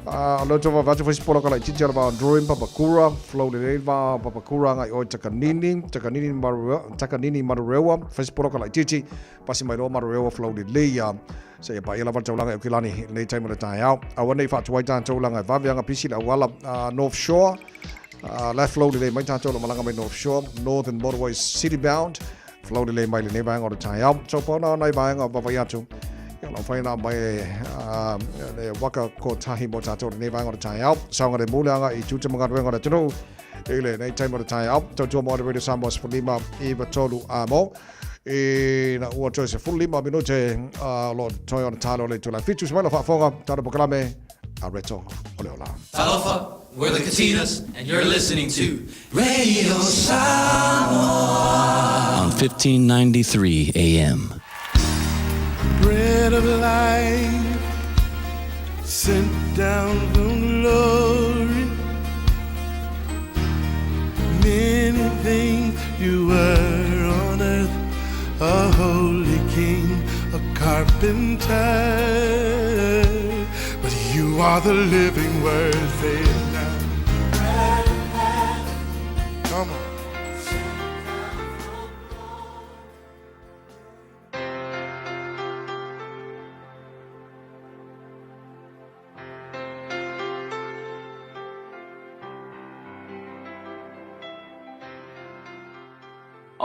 o lea tau vaavaai atu fai se poloka laitiiti o le va o Druin Papakura flow lelei le va o Papakura agai i o i Takanini Takanini Marurewa Takanini Marurewa fai se poloka laitiiti pasi mai loa Marurewa flow lelei ia seia paia lava le taulaga i Aukilani i lenei taimi o le taeao. Aua nei faatuai tatou leaga e vave aga pisi le auala North Shore. La flow lelei mai tatou lo malaga mai North Shore, Northern Motorway City Bound. Flow lelei mai lenei vaega o le taeao. So paona ona i vaega o vavai atu. Ia lau whai nā mai le waka ko tahi mō tātou lenei vaega o le taeao. Saoga le mūleanga i tū te mangaruenga o le atunuu i lenei taimi o le taeao. Tautua mo Radio Samoa 15 9 a mō. I na ua toe 15 minute lo toe ona talo le tula fitu se mai lo faafofoga talo pokalame a Reto o le ola. Talofa, we're the Katinas, and you're listening to Radio Samoa on 1593 AM. Bread of life sent down from glory. Many things you were on earth, a holy king, a carpenter. But you are the living word, say it now. Come on.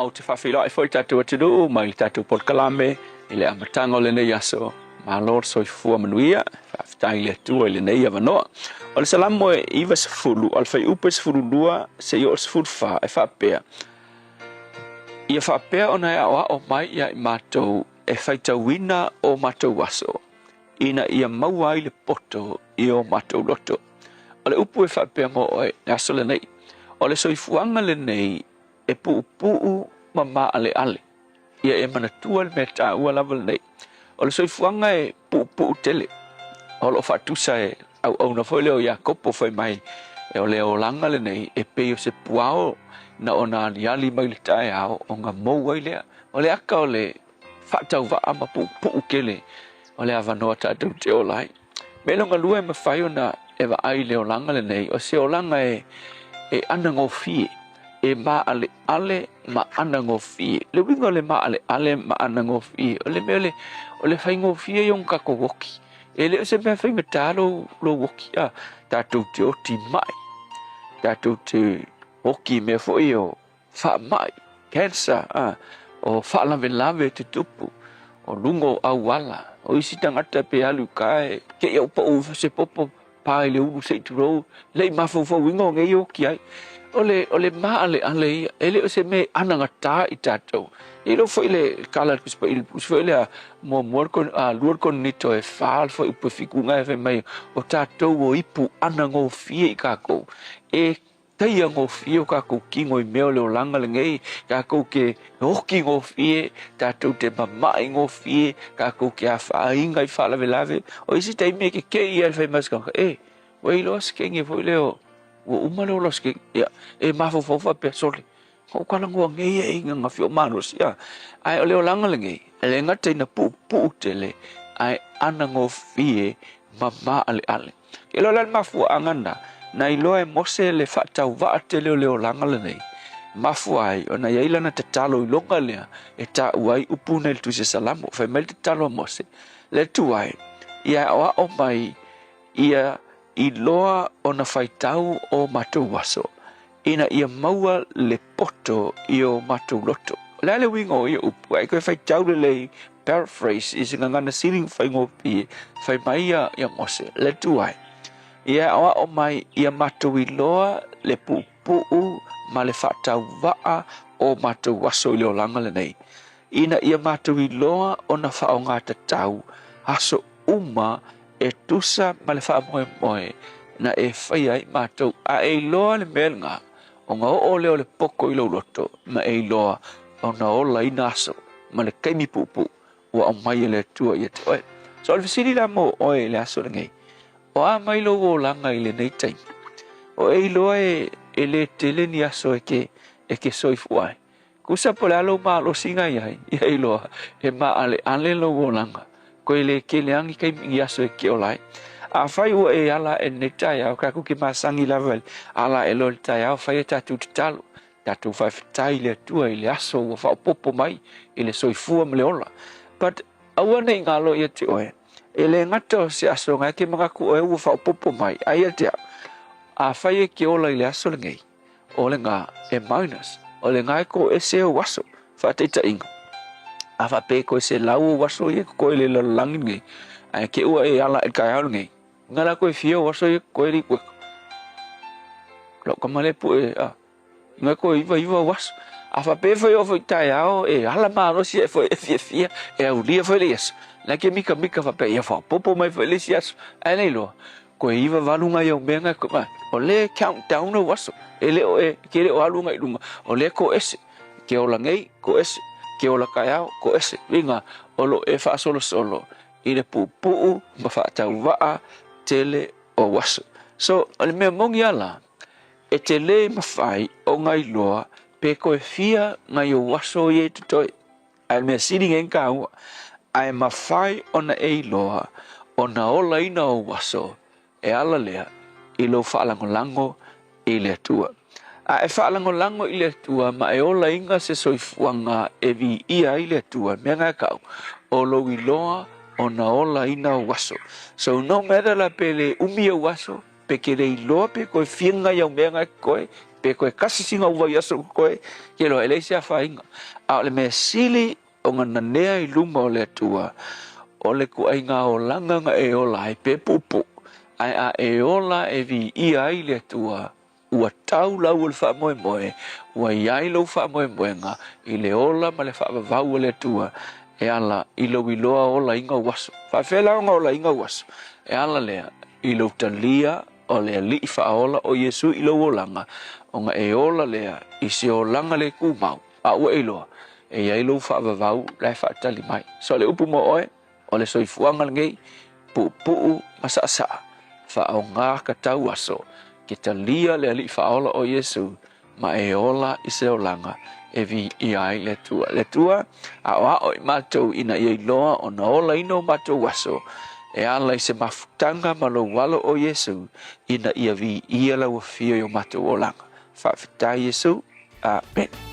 Ou te faafeiloai foi i le tatou atunuu mai le tatou polokalame i le amataga o lenei aso. Malo le soifua manuia, faafetai i le Atua i lenei avanoa. O le Salamo e 90, o le fuaiupu e 12 seia oo i le 14 e faapea, Ia faapea ona e aoao mai ia i matou e faitauina o matou aso, ina ia maua ai le poto i o matou loto. O le upu e faapea mo oe i le aso lenei, o le soifuaga lenei e puupuu ma maaleale. Ia e manatua le mea taua lava lenei, o le soifuaga e puupuu tele. O lo o faatusa e auauna foi lea o Iakopo fai mai, o le olaga lenei e pei o se puao na ona aliali mai le taeao ona mou ai lea. O le aka o le faatauvaa ma puupuu tele o le avanoa tatou te ola ai. Mea lona lua e mafai ona e vaai i le olaga lenei, o se olaga e e anagofie, e maaleale ma anagofie. Le uiga o le maaleale ma anagofie, o le mea o le, o le faigofie ia o tatou oki. E le o se mea faigata lou, lou oki, a, tatou te oti mai, tatou te oki i mea foi o faamai, cancer, a, o faalavelave e tutupu, o luga o auala, o isi tagata pe alu i uka e te i au pau se popo pa i le ulu se i tulou, le i mafaufauina o nei oki ai. O le, o le maaleale ia, e le o se mea e anagata i tatou. E iloa foi le kala le Tusi Paia, le Tusi foi lea muamua le a, lua le Korinito e fa le fuaiupu e fitu na e fai mai, o tatou o ipu anagofie i kakou. E Taia gofie o kakou kino i mea o le olaga lenei, kakou ke oki gofie, tatou te mama'i gofie, kakou ke afaina i faalavelave. O isi taimi e kekei ai le fai mai o se tagata, e, ua iloa se kenge foi lea o, ua uma le ola o se kenge. Ia, e mafaufau faapea, sole, na ou talanoa nei e ina na fio malosi, a. Ae o le olaga lenei, e le gata ina puupuu tele, ae anagofie ma maaleale. Ke iloa la le mafuaaga lena, na iloa e Mose le faatauvaa tele o le olaga lenei, mafua ai ona i ai lana tatalo i loga lea e taua ai upu nei i le Tusi Salamo. Fai mai le tatalo a Mose, Le Atua e, ia aoao mai ia iloa ona faitau o matou aso, ina ia maua le poto i o matou loto. O le a le uiga o ia upu? A e toe faitau lelei, paraphrase, i se gagana sili ona faigofie, fai mai ia, ia Mose, Le Atua e, ia aoao mai ia matou iloa le puupuu ma le faatauvaa o matou aso i le olaga lenei, ina ia matou iloa ona faaaoga tatau aso uma e tusa ma le faamoemoe na e faia ai matou, a e iloa le mea lena, ona oo lea o le poto i lou loto, ma e iloa ona olaina aso ma le taimi puupuu ua aumai e le Atua ia te oe. So o le fesili la mo oe i le aso lenei, o a mai lou olaga i lenei taimi? O e iloa e, e le tele ni aso e ke, e ke soifua ai. Kusa po o le a lou malosi na i ai, ia iloa e maaleale lou olaga, koe le kele a ni taimi ni aso e ke ola ai. Afai ua e ala aʻe i lenei taeao, tatou te masani lava i le ala aʻe loa i le taeao, fai a tatou tatalo, tatou faafetai i le Atua i le aso ua faaopoopo mai i le soifua ma le ola. But aua ne i galo ia te oe, e le gata o se aso na e te manatu oe ua faaopoopo mai, a ia te au, afai e te ola i le aso lenei, O le gā e minus, o le gā e kō ese ou aso, faataitaiga. A faapea e koe 100 ou aso ia e koe i le lalolagi lenei, ae te ua e ala i le taeao lenei, inga la koe fia ou aso ia e koe i le ikueka. Lau tama lea pue, a, inga koe 99 ou aso. A faapea e fai oo foi i taeao e ala malosi ae foi e fiafia e aulia foi le aso, la e te mikamika faapea ia faaopoopo mai foi le isi aso, ae le iloa, Koe 98 ngai au mea ngai koe o le count down au aso e le o e ke le o alu ngai lunga o le ko ese ke ola nei ko ese ke ola kaeao ko ese uiga o lo e faasolosolo i le puupuu ma faatauvaa tele o aso. So o le mea moni a la e te le mafai o ngai loa pe koe fia ngai ou aso ia i totoe. Ae le mea sili nei ona taua, ae mafai ona e iloa ona olaina ou aso e ala lea i lou faalagolago i le Atua. A e faalagolago i le Atua ma e olaina se soifuaga e viia ai le Atua, mea na e tau, o lou iloa ona olaina ou aso. So no matter la pe le umi ou aso, pe ke le iloa pe koe fia ngai au mea ngai koe, pe koe kasi sina ou vaiaso koe, ke loa e leai se afaina. A o le mea sili o na nanea i luma o le Atua, o le kuaiga olaga na e ola ai pe puupuu, ae a e ola e viia ai le Atua, ua tau lau o le faamoemoe, ua i ai lou faamoemoega i le ola ma le faavavau a le Atua e ala i lou iloa olaina ou aso. Faafefea la ona olaina ou aso? E ala lea i lou talia o le Alii Faaola o Iesu i lou olaga, ona e ola lea i se olaga le tumau, a ua e iloa, e i ai lou faavavau la e faatali mai. So o le upu mo oe, o le soifuaga lenei, puupuu ma saasaa, faaaoga ka tau aso, ke talia le Alii Faaola o Iesu, ma e ola i se olaga e viia ai le Atua. Le Atua, aoao i matou ina ia iloa ona olaina o matou aso, e ala i se mafutaga ma lou alo o Iesu, ina ia viia lau afio i o matou olaga. Faafetai Iesu. Amene.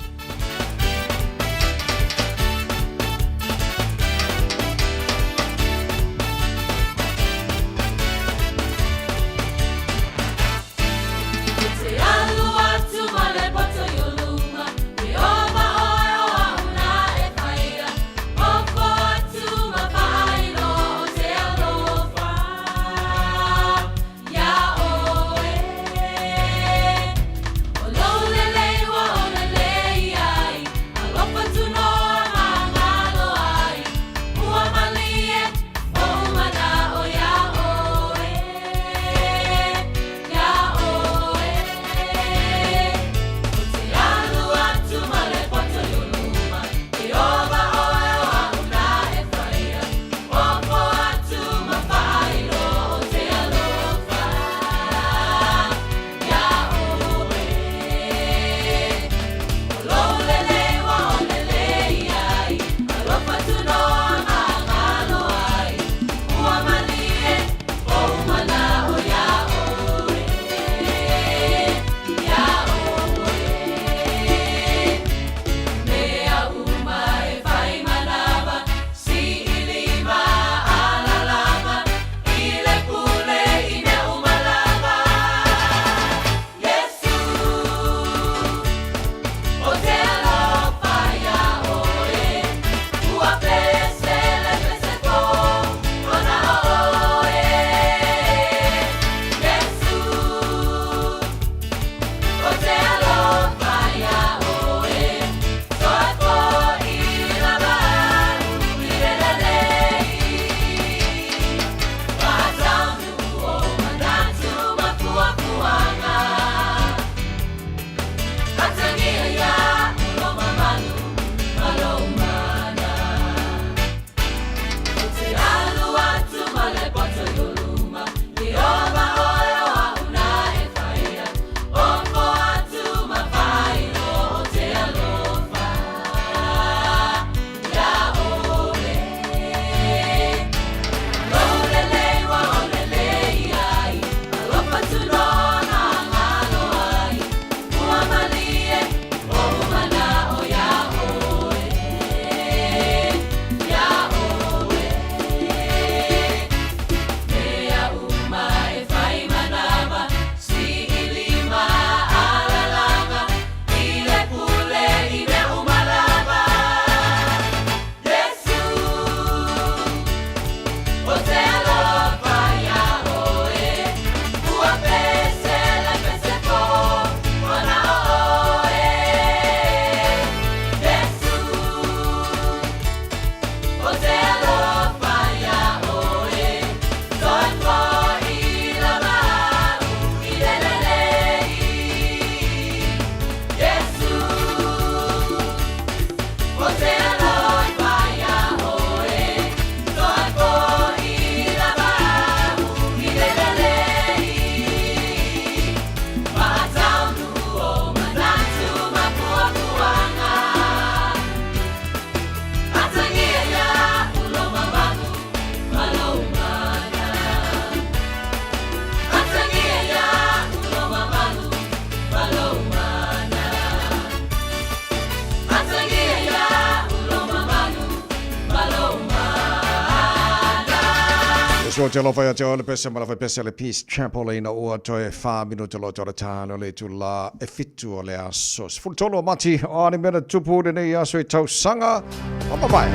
Aso te alofa ia te oe le pese ma le faipese a le Peace Chapel ina ua toe whā minuta loa te ora tāne o le itulā e whitu o le aso. 13 o Mati, o ani mea na tupu lenei aso i tausaga o mavae.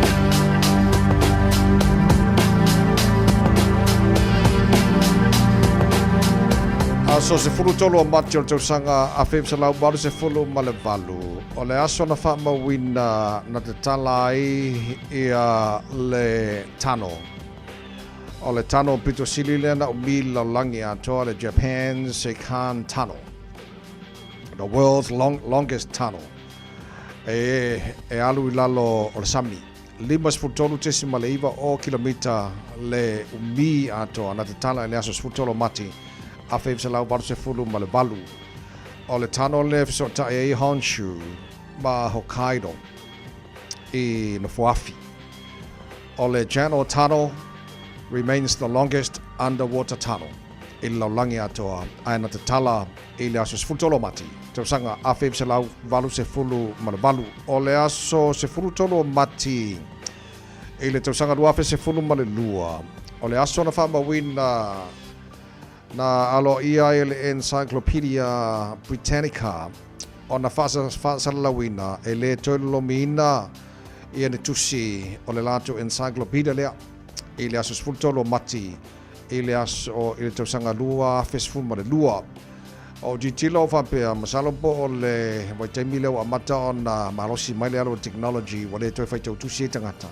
Aso 13 o Mati o le tausaga 1988, o le aso na faamauina na tatala ai ia le tano. O le tano pito sili lea na umi i le lalolagi atoa, le Japan Seikan Tunnel. The world's long, longest tunnel. E, e alu i lalo o le sami. 53.9 o kilomita le umi atoa na tatala i le aso 13 o Mati 1988. O le tunnel lea e fesootai ai Honshu ma Hokkaido i Nofoafi. O le Channel Tunnel remains the longest underwater tunnel i le lalolagi atoa, ae na tatala i le aso 13 o Mati, tausaga 1988. O le aso 13 o Mati i le tausaga 2012, o le aso na faamauina na aloaia ai e le Encyclopaedia Britannica ona faasalalauina e lē toe lolomiina ia ni tusi o le latou encyclopedia lea i le aso 13 o Mati i le aso i le tausaga 2012. O tilotilo o faapea, masalo po o le vaitaimi lea ua amata ona malosi mai le alu o le technology ua lē toe faitau tusi ai tagata,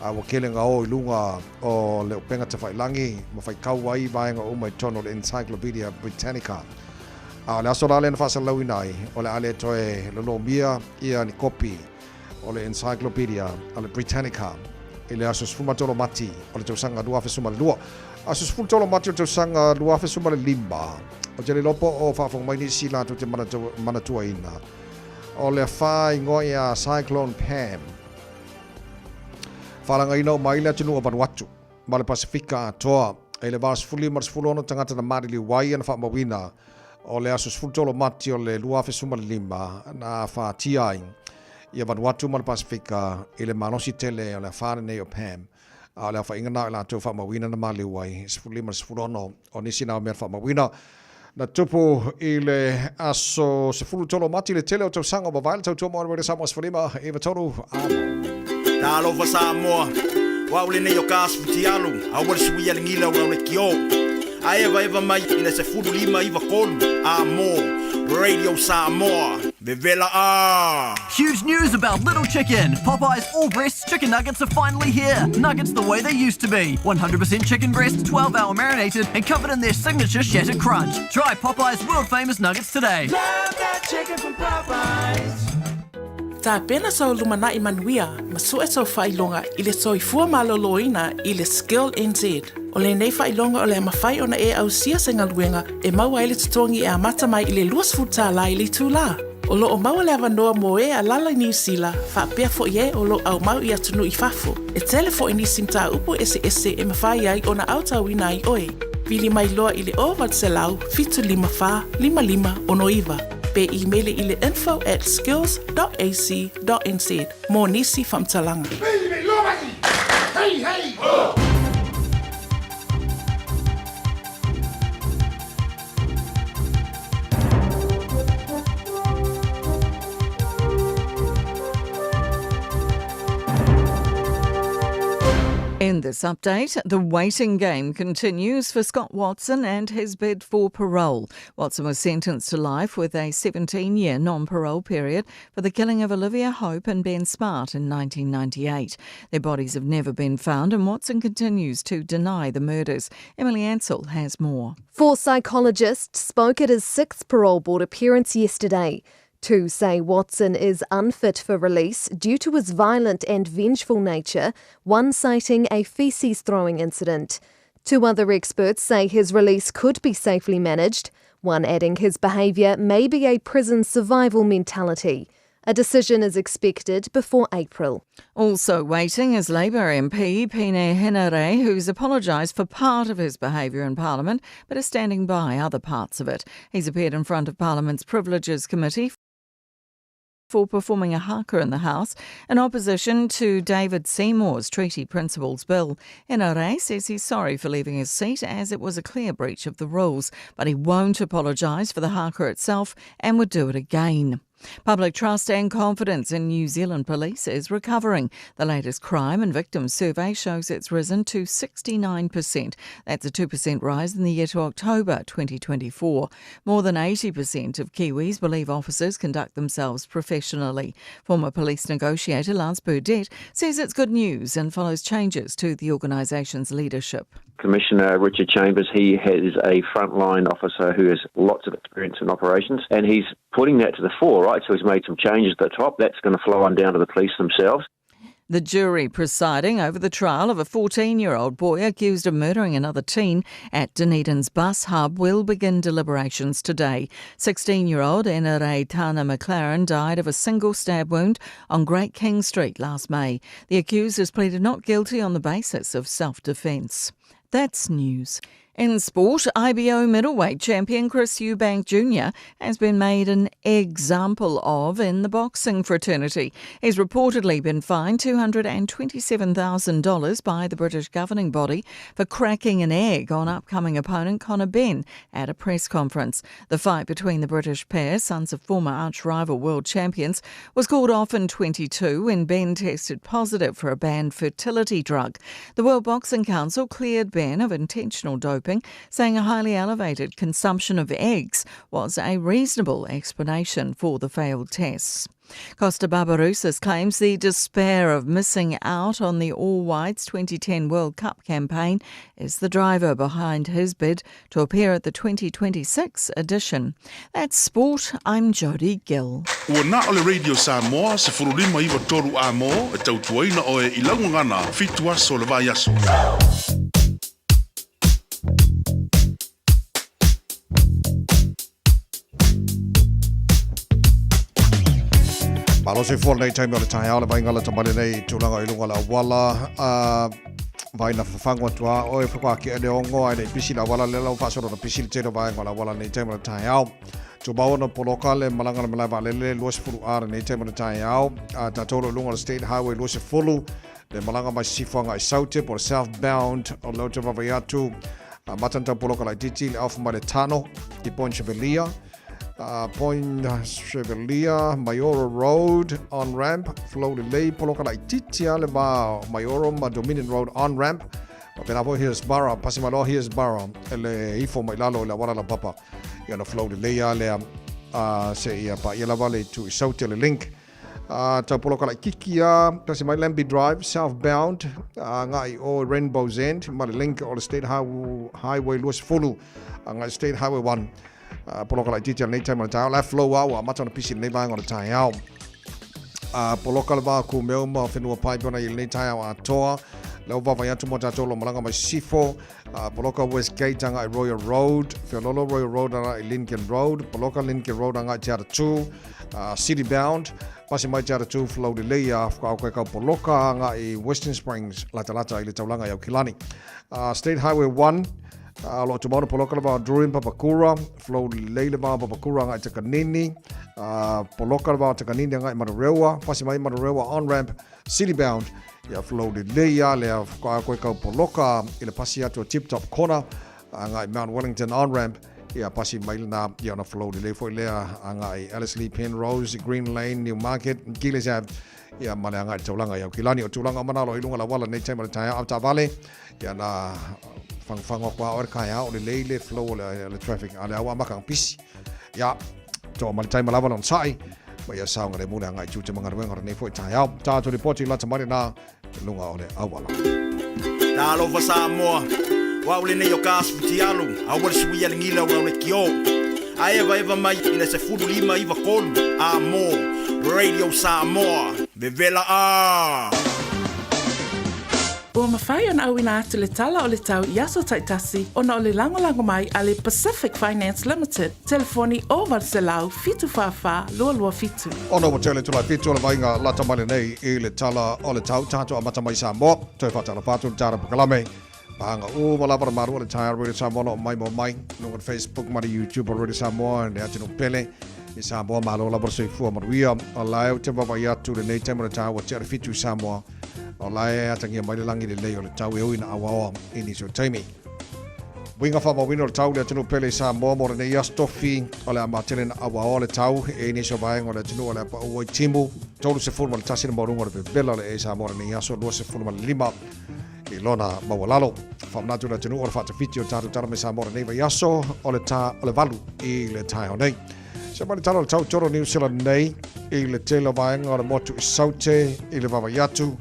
a ua tele na o i luga o le upega tafailangi ma faitau ai vaega uma i totonu o le Encyclopedia Britannica. A o le aso la lea na faasalalauina ai, o le a le toe lolomia ia ni kopi o le Encyclopedia a le Britannica i le aso 13 o Mati o le tausaga 2012. Aso 13 o Mati o le tausaga 2015, ou te le iloa po o faafofoga mai nisi latou te manatuaina o le afa igoa ia Cyclone Pam. Faalagaina uma ai le atunuu o Vanuatu ma le Pasefika atoa i le 85 le 16 tagata na maliliu ai ana faamauina o le aso 13 o Mati o le 2015 na afatia ai ia Vanuatu ma le Pasefika i le malosi tele o le afa lenei o Pam, a o le aofaiga na o i latou faamauina na maliu ai 15 le 16 o nisi na o mea na faamauina na tupu i le aso 13 o Mati le tele o tausaga o mavae le tautua mo Radio Samoa 15 93 amo. Talofa Samoa, o au lenei o ka asu futialu, aua le suia le gila o lau lekiō. A evaeva mai i le 15 9 3 a mō Radio Samoa. Vevela a! Huge news about Little Chicken! Popeye's all breast chicken nuggets are finally here. Nuggets the way they used to be. 100% chicken breast, 12 hour marinated, and covered in their signature shattered crunch. Try Popeye's world famous nuggets today. Love that chicken from Popeyes. Tapena sou lumanai manuia ma sue sou faailoga i le soifua malōlōina i le Skill NZ. O lenei faailoga o le a mafai ona e ausia se galuega e maua ai le totogi e amata mai i le 20 tālā i le itulā. O lo o maua le avanoa mo e alala i Niu Sila, faapea foi e o lo o aumau i atunuu i fafo. E tele foi nisi mataupu eseese e mafai ai ona aotauina ai oe. Vili mai loa i le 0800 754 5569 pe imeli i le info at skills dot ac dot nz mo nisi faamatalaga. Hey, hey, ho! In this update, the waiting game continues for Scott Watson and his bid for parole. Watson was sentenced to life with a 17 year non parole period for the killing of Olivia Hope and Ben Smart in 1998. Their bodies have never been found, and Watson continues to deny the murders. Emily Ansell has more. Four psychologists spoke at his sixth parole board appearance yesterday. Two say Watson is unfit for release due to his violent and vengeful nature, one citing a feces throwing incident. Two other experts say his release could be safely managed, one adding his behaviour may be a prison survival mentality. A decision is expected before April. Also waiting is Labour MP Peeni Henare, who's apologised for part of his behaviour in Parliament, but is standing by other parts of it. He's appeared in front of Parliament's Privileges Committee. For performing a haka in the House in opposition to David Seymour's Treaty Principles Bill. Henare says he's sorry for leaving his seat as it was a clear breach of the rules, but he won't apologise for the haka itself and would do it again. Public trust and confidence in New Zealand police is recovering. The latest crime and victim survey shows it's risen to 69%. That's a 2% rise in the year to October 2024. More than 80% of Kiwis believe officers conduct themselves professionally. Former police negotiator Lance Burdett says it's good news and follows changes to the organisation's leadership. Commissioner Richard Chambers, he is a frontline officer who has lots of experience in operations, and he's putting that to the fore, right? So he's made some changes at the top. That's going to flow on down to the police themselves. The jury presiding over the trial of a 14 year old boy accused of murdering another teen at Dunedin's bus hub will begin deliberations today. 16 year old Enare Tana McLaren died of a single stab wound on Great King Street last May. The accused has pleaded not guilty on the basis of self defence. That's news. In sport, IBO middleweight champion Chris Eubank Jr. has been made an example of in the boxing fraternity. He's reportedly been fined $227,000 by the British governing body for cracking an egg on upcoming opponent Conor Benn at a press conference. The fight between the British pair, sons of former arch rival world champions, was called off in 22 when Benn tested positive for a banned fertility drug. The World Boxing Council cleared Benn of intentional doping saying a highly elevated consumption of eggs was a reasonable explanation for the failed tests. Kosta Barbarouses claims the despair of missing out on the All Whites 2010 World Cup campaign is the driver behind his bid to appear at the 2026 edition. That's sport. I'm Jodie Gill. Ua na o le Radio Samoa, 159 a mō, e tautuaina oe i laugagana, fitu aso le vai aso. Malo soifua lenei taimi o le taeao le vainga lata mai lenei tulaga i luga o le auala vaina fafagu atu a oe whakwa ki ene ongo ai nei pisi le auala le lau whaasoro na pisi le tino vaenga o le auala lenei taimi o le taeao. Tumau ona poloka le malanga le malae vaalele 20 a lenei taimi o le taeao. Tātou lo lunga o le State Highway 20 Le malaga mai sisifo agai Saute po o le southbound o lea ou te vaavaai atu a mata tau poloka laitiiti le off mai le Tano i Point Chevalier Point Chevalier Maioro Road on ramp flow lelei poloka laitiiti a le va Maioro ma Dominion Road on ramp Faapena foi Hillsborough pasi mai loa Hillsborough e le ifo mai lalo i le auala laupapa i ona flow lelei a lea seia paia lava le itu i Saute o le link Tau poloka laititi a tasi mai Lambie Drive southbound agai o Rainbow's End ma le link o le State Highway 20 agai State Highway 1 poloka laititi a lenei taimi o le taeao la flow a ua amata ona pisi lenei vaega o le taeao poloka le va kumeu ma whenua pai pona i lenei taeao atoa le vaavaai atu mo tātou lo malaga mai sifo poloka Westgate agai Royal Road, Feololo Royal Road agai Lincoln Road, poloka Lincoln Road agai Te Aratū, City Bound, pasi mai Te Aratū, flow lelei a whakaoka e kau poloka agai Western Springs, latalata i le taulanga i Aukilani. State Highway 1, o lo o tumau na poloka le va o Drury ma Papakura, flow lelei le va o Papakura agai Takanini, poloka le va o Takanini agai Manurewa, pasi mai Manurewa on-ramp, City Bound, ia flow lelei a lea whakaako e kau poloka i le pasi atu o Tip Top Corner agai Mount Wellington on-ramp ia pasi mai lena ia ona flow lelei foi lea agai Ellerslie Penrose Green Lane Newmarket Gillies Ave ia ma le agai taulanga i Aukilani o tulaga o manalo i lunga la wala nei taimi o le taeao au taavale ia na whangawhanga kwa o le kaea o lelei le flow o le traffic a le awa maka pisi ia to ma le taima lava lona sa'i ma ia saoga le mule agai tiute ma galuega o lenei foi taeao. Tātou ripoti lata mai lena i luga o le auala. Talofa Samoa, o au lenei o ka Asfutialu, aua le suia le gila o lau lekiō. A evaeva mai i le 15 93 a mō Radio Samoa, vevela ā! Ua mafai ona auina atu le tala o le tau i aso taitasi ona o le lagolago mai a le Pacific Finance Limited, telefoni 0800 744 227. Ona ua tele tulai fitu o le vaaiga lata mai lenei i le tala o le tau tatou amata mai Samoa, toe faatalofa atu le tala pokalame Pānga uma lava na malu o le taeao Radio Samoa lo mai mo mai luga o le Facebook ma le YouTube o Radio Samoa le atunuu pele. I Samoa, malo lava le soifua manuia. O la e ou te vaavaai atu i lenei taimi o le taeao ua tea le 7 i Samoa. O la e atagia mai le lagi lelei o le tau e ui ina auaoa i nisi o taimi. Uiga faamauina o le tau i le atunuu pele i Samoa mo lenei aso tofi, o le a matele na auaoa le tau e nisi o vaega o le atunuu o le a paʻu ai timu 31 le maualuga o le vevela o le ea i Samoa lenei aso 25 i lona maualalo. Faamanatu i le atunuu o le faatafiti o tatou tala mai Samoa lenei vaiaso o le ta o le 8 i le taeao nei. Se mai le tala o le tau toro New Zealand nei i le tele o vaega o le motu i Saute i le vaavaai atu.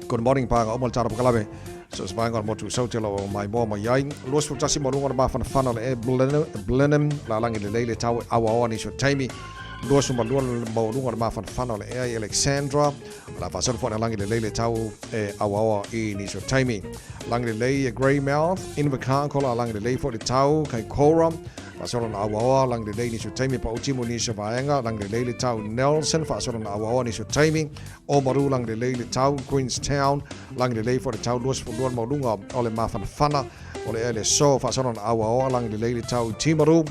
Good morning paga uma le tala pakalame. So se vaega o le motu i Saute lo o maimoa mai ai. 21 maualuga o le mafanafana o le e Blenheim, lalagi lelei le tau e auaoa nisi o taimi. 22 maualuga o le mafanafana o le ea i Alexandra. O le a faasolo foi na lagi lelei le tau e auaoa i nisi o taimi. Lagi lelei e Greymouth, Invercargill a lagi lelei foi le tau Kaikoura. Faasolo na auaoa lagi lelei nisi o taimi pa utimu nisi o vaega. Lagi lelei le tau Nelson, faasolo na auaoa nisi o taimi. Oamaru lagi lelei le tau Queenstown, lagi lelei foi le tau 22 maualuga o le mafanafana o le ea i le aso. Faasolo na auaoa lagi lelei le tau Timaru.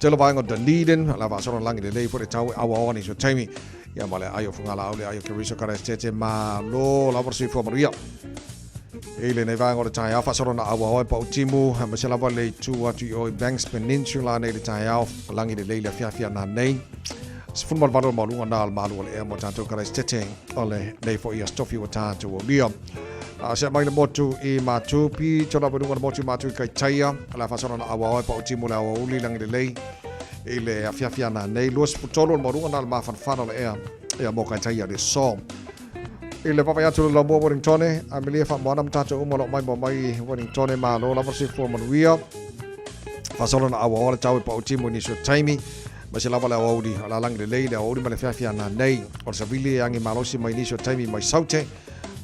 Tele vaega o Dunedin, la faasolo na lagi lelei foi le tau e auaoa nisi o taimi. Ia ma le ai o Fugalaau le ai o Keriso Karaisetete malo lava le soifua manuia. I lenei vaega o le taeao faasolo na auaoa e Pautimu aemaise lava le itu atu i o i Banks Peninsula nei le taeao lagi lelei le afiafi ana nei. 18 o maualuga na o le malu o le ea mo tatou Karaisetete o lenei foi aso tofi ua tatou aulia. A sea mai le motu i Matupi, tona i luga le motu i Matupi Kaitaia, o le a faasolo na auaoa e Pautimu le aoauli lagi lelei i le afiafi ana nei. 23 o le maualuga na o le mafanafana o le ea ia mo Kaitaia le aso. I le vaavaai atu i le laumua Wellingtone, Amelia Faamoana ma tatou uma o lo o maimoa mai i Wellingtone, malo lava le soifua manuia. Faasolo na auaoa le tau e pautimu i nisi o taimi. Aemaise lava le aoauli o le alagi lelei, le aoauli ma le afiafi ana nei. O le savili e agi malosi mai nisi o taimi mai Saute.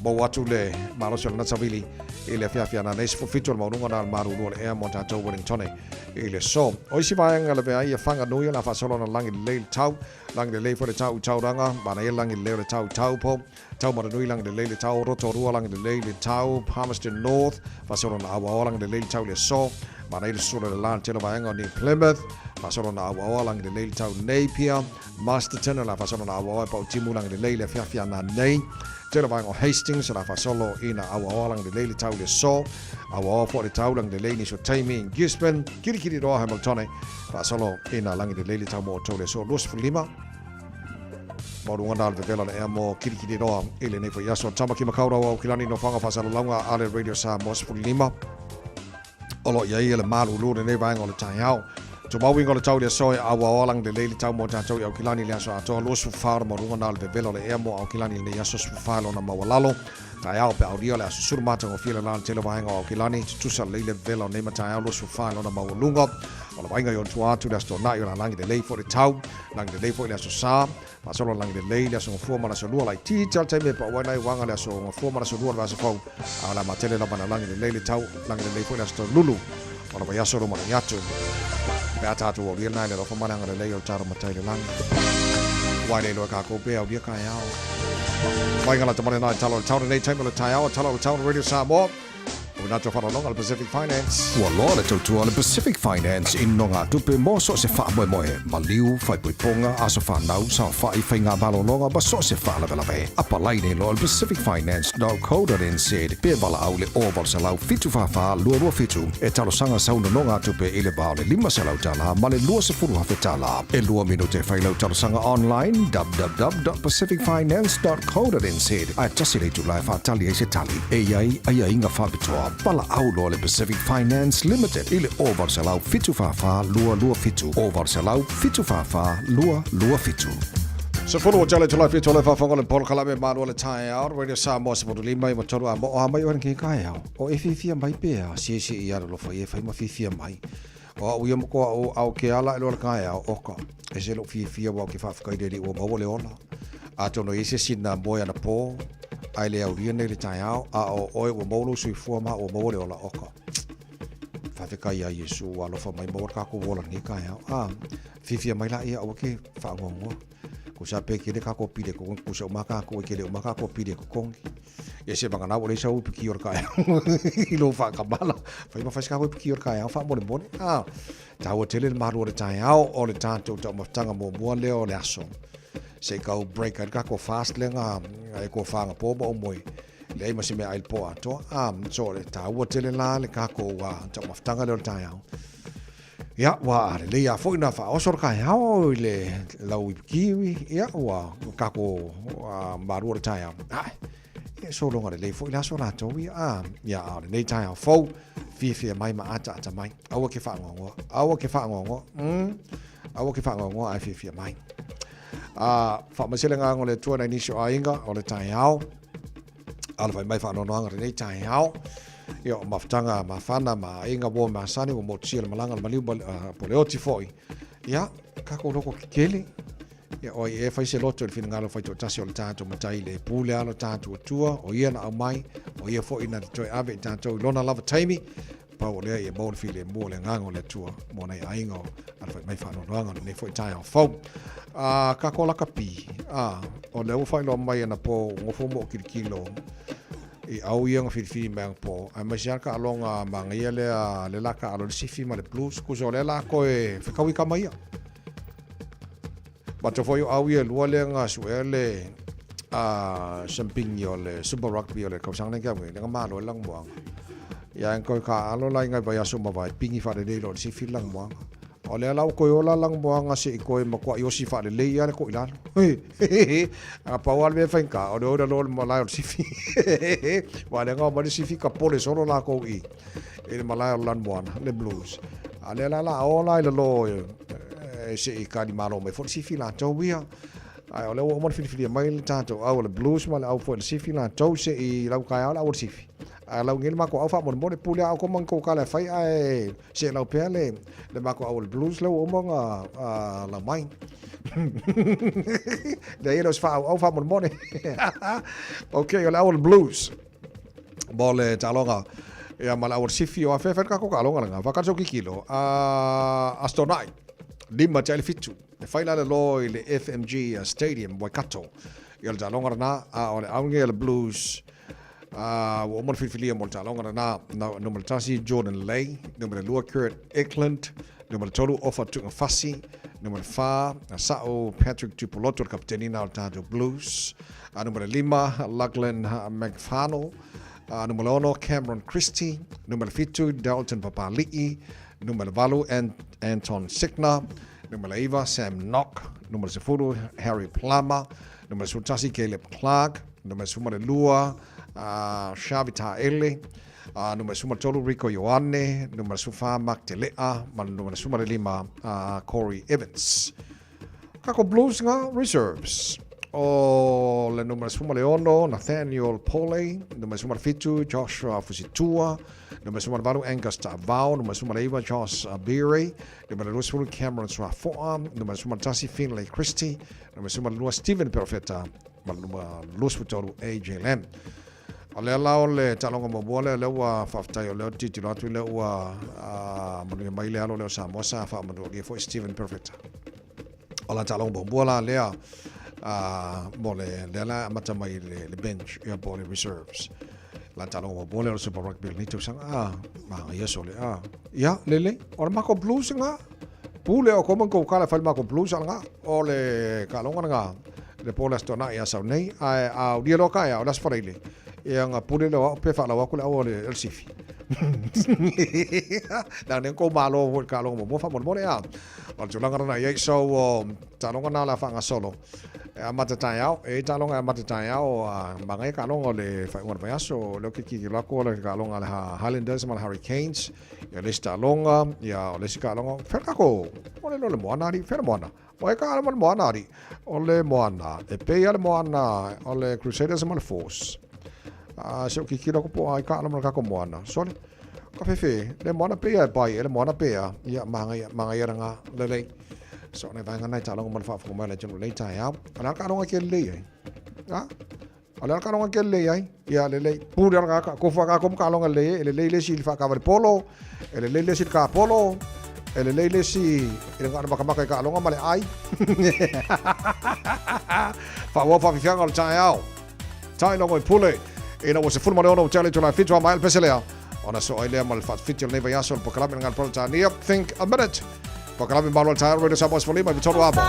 Maua atu le malosi o lena savili i le afiafi ana nei. 17 o le maualuga na o le malulu o le ea mo tatou Wellingtone i le aso. O isi vaega leveai e Whanganui o le a faasolo ona lagi lelei le tau. Lagi lelei foi le tau i Tauranga, manaia le lagi lelei o le tau i Taupo. Taumaranui lagi lelei le tau, Rotorua lagi lelei le tau, Palmerston North, faasolo ona auaoa lagi lelei le tau i le aso. Manaia le susulu o le la i le tele o vaega o New Plymouth, faasolo ona auaoa lagi lelei le tau Napier, Masterton o le a faasolo ona auaoa e Pautimu lagi lelei i le afiafi ana nei. Tele o vaega o Hastings o le a faasolo ina auaoa lagi lelei le tau i le aso. Auaoa foi le tau lagi lelei i nisi o taimi i Gisborne, Kirikiriroa, Hamiltone, faasolo ina lagi lelei le tau mo outou i le aso 25. Maualuga na o le vevela le ea mo Kirikiriroa i lenei foi aso. Tamaki Makaurau Aukilani Nofoaga Faasalalauga a le Radio Samoa 15. O lo o i ai le malulu lenei vaega o le taeao. Tumau uiga o le tau i le aso e auaoa lagi lelei le tau mo tatou i Aukilani i le aso atoa 24 o le maualuga na o le vevela o le ea mo Aukilani i lenei aso 14 lona maualalo. Taeao pe aulia o le aso susulu matagofie le la le tele o vaega o Aukilani, tutusa lelei le vevela o nei mataeao 24 i lona maualuga. O le vaaiga i ona tua atu i le aso Toonai o le lagi lelei foi le tau, lagi lelei foi le aso Sa, faasolo le lagi lelei le aso Gafua ma le aso Lua laitiiti lava le taimi e pau ai nai uaga le aso Gafua ma le aso Lua o le vaiaso fou, a o le a matele lava na lagi lelei le tau, lagi lelei foi le aso Taululu o le vaiaso lumanai atu. Pe a tatou aulia lena i le alofa ma le agalelei o le taro matai i le lagi. Ua le iloa e kākou pe aulia kaeao. Mai ngā lata mane nā i tala o le tau lenei taimi o le taeao, tala o le tau Radio Samoa. O Nato Wharalonga le Pacific Finance. Ua loa le tautua a le Pacific Finance i nogatupe mo so o se faamoemoe, maliu, faaipoipoga, aso fanau, saofai, faiga malologa ma so o se faalavelave. Apalai nei loa le pacificfinance.co.nz pe valaau i le 0800 744 227 e talosaga sau nonogatupe i le va o le $500 ma le $20,000. E lua minute e fai lau talosaga online www.pacificfinance.co.nz ae tasi le itula e faatali ai se tali. E i ai aiaiga faapitoa, valaau loa le Pacific Finance Limited i le 0800 744 227, 0800 744 227. Sefulu o tele tula fitu le faafofoga le polokalame malu o le taeao Radio Samoa 15 i 3 a mo o a mai o ke kaeao o e fiafia mai pe a si si i alolofa i e fai ma fiafia mai o au ia mo ko au au ke ala e loa le kaeao oka e se lou fiafia ua ke faafetai i le Alii ua maua le ola. Atonu e i ai se isi na moe anapo, ae le aulia nei le taeao, a o oe ua maua lou soifua ma ua maua le ola oka. Faafetai iā Iesu ua alofa mai maua le kākou ola lenei taeao. A, fiafia mai laia, aua ke faanoanoa. Kusa pe kele kako pile kokongi, kusa uma kako e kele uma kako pile kokongi. Ia se vagana ua leai sau ipu ki o le kaeao i lou faakamala. Fai ma fai se kako ipu ki o le kaeao faamolemole. Ah, taua tele le malu o le taeao o le tatou taumafataga muamua lea o le aso. Se i kau break ai le kako fast lea nga e ko whanga pō ma o moe. Leai ma se mea ai le pō atoa. Ah, so le taua tele la le kako taumafataga lea o le taeao. Ia, ua lelei a foi na faaoso le kaeao i le lau ipu kiwi, ia, ua kako malua le taeao. Ae, ia sologa lelei foi le aso latou ia, a, ia, a o lenei taeao fou, fiafia mai ma ataata mai. Aua ke faangoangoa, aua ke faangoangoa, aua ke faangoangoa ae fiafia mai. A, faamaise le agaga o le Atua nai nisi o aiga o le taeao, Ala fai mai faanoanoaga lenei taeao. Ia, o mafutaga mafana ma aiga ua masani ua motusia le malaga le maliu ma po le oti foi. Ia, kako loko kekele. Ia, oi e fai se loto i le finagalo faitoatasi o le tatou matai le pule alo tatou Atua, o ia na aumai, o ia foi na te toe ave i tatou i lona lava taimi. Pau o lea ia maua le filemu o le agaga o le Atua mo nai aiga o ala fai mai faanoanoaga o lenei foi taeao fou. A kako lakapi, a o lea ua faailoa mai anapo ua gofo mo kilikilo i au ia nga filifili mai anapo aemaise lava le taaloga manaia lea le la taalo le sifi ma le blues kusa o lea la koe fekaui kama ia. Matou foi o au ia e lua lea nga suea le a sampingi o le Super Rugby o le kausaga nei ke le nga malo e langamoaga. Ia en koe ka alo la ingai vai aso ma vai pingi whaalelei lo le sifi langamoaga. O lea la o koe ola langamoaga se i koe makuai osi whaalelei ia le ko i lalo. Anga pau ale mea whainga, o le ola lo le malae o le sifi. Wa le nga o mai le sifi ka pole solo la kou i. I le malae o le Lanumoana, le Blues. A lea la la ola i lalo e se i kali malo mai foi le sifi latou ia. Ae o lea ua uma ona filifilia mai le tatou au o le Blues ma le au foi o le sifi latou se i lau kaeao le au o le sifi. Ae lau nei le matou au faamolemole pule a outou ma ni tou tala e fai ae se lau pea le le matou au o le Blues lea ua uma ona lau mai. Leai e le o se faaauau faamolemole. Ok, o le au o le Blues. Mo le taaloga ia ma le au o le sifi o afeafe le tatou taaloga lena. Whakatau kikilo a Astonai. 5-7. E whai la le lo i le FMG Stadium, Waikato. Ia le taaloga lena, a o le au nei a le Blues, a ua uma le filifilia mo le taaloga lena. Numera 1, Jordan Lay. Numera 2, Kurt Eklund. Numera 3, Ofa Tu'ungafasi. Numera 4, Sa'o Patrick Tupuloto, le kapiteni na o le tatou Blues. A numera 5, Lachlan McFarnell. A numera 6, Cameron Christie. Numera 7, Dalton Papali'i. Numera 8, Anton Signer. Numera 9, Sam Nock. Numera 10, Harry Plummer. Numera 11, Caleb Clark. Numera 12, Xavi Taele. Numera 13, Rico Ioane. Numera 14, Mark Tele'a. Ma le numera 15, Corey Evans. Kako Blues nga reserves. O le numera 16, Nathaniel Poley. Numera 17, Joshua Fusitua. Numera 18, Angus Ta'avao. Numera 19, Josh Beery. Numera 20, Cameron Suafoa. Numera 11, Finlay Christie. Numera 12, Stephen Perofeta. Ma le numera 23, AJ Lam. O lea la o le taaloga muamua lea, lea ua faafetai o lea ou te tilotilo atu lea ua manuia mai le alo lea o Samoa sa faamanualia foi Stephen Perfetta. O la taaloga muamua la lea mo le lea la amata mai le, le bench ia po le reserves. La taaloga muamua lea o le Super Rugby o lenei tausaga a magaia sole a ia lele o le mako blues nga pule o koma kou kala fai mako blues ala nga o le taaloga nga le po le Aso Toonai ia sau nei, ae a ulia loa kaeao le Aso Faraile, ia nga pule lea o au pe faalau aku le au o le sifi. Leaga nei kou malo foi i le taaloga muamua faamolemole a. O le tulaga lena i ai, so o taaloga na o le a faagasolo e amata taeao, e i ai taaloga e amata taeao a manaia taaloga o le faaiuga o le vaiaso, o lea ou te tilotilo atu o le taaloga a le Highlanders ma le Hurricanes, ia le isi taaloga, ia o le isi taaloga, fea le tatou, o le le moana alii, fea le moana? Ua e ka ma le moana ari. O le moana. E pei a le moana o le Crusaders ma le Force. A se o kikilo ko po ai ka ma le kako moana. Sole. Ka fefe, le moana pei a pai e le moana pei a. Ia manga manga ia ranga lelei. So ne vaenga nai talonga ma le faafofoga mai le tino lei taeao. O le ka ronga ke lelei ai. A? O le ka ronga ke lelei ai. Ia lelei. Pule ka ko fa ka ko ka longa lelei e lelei le si le whaakawale polo. E lelei le si le ka polo. E lelei le isi i le gagana makamaka i kaaloga ma le ai. Faaauau faafiafiaga o le taeao. Tai logo i pule. Ina ua 16 ua tea le itula e 7 a maea le pese lea. Ona soo ai lea ma le faafiti o lenei vaiaso o le polokalame le gagana Peretania. Think a minute. Polokalame malo le taeao Radio Samoa 15 i tolu amo.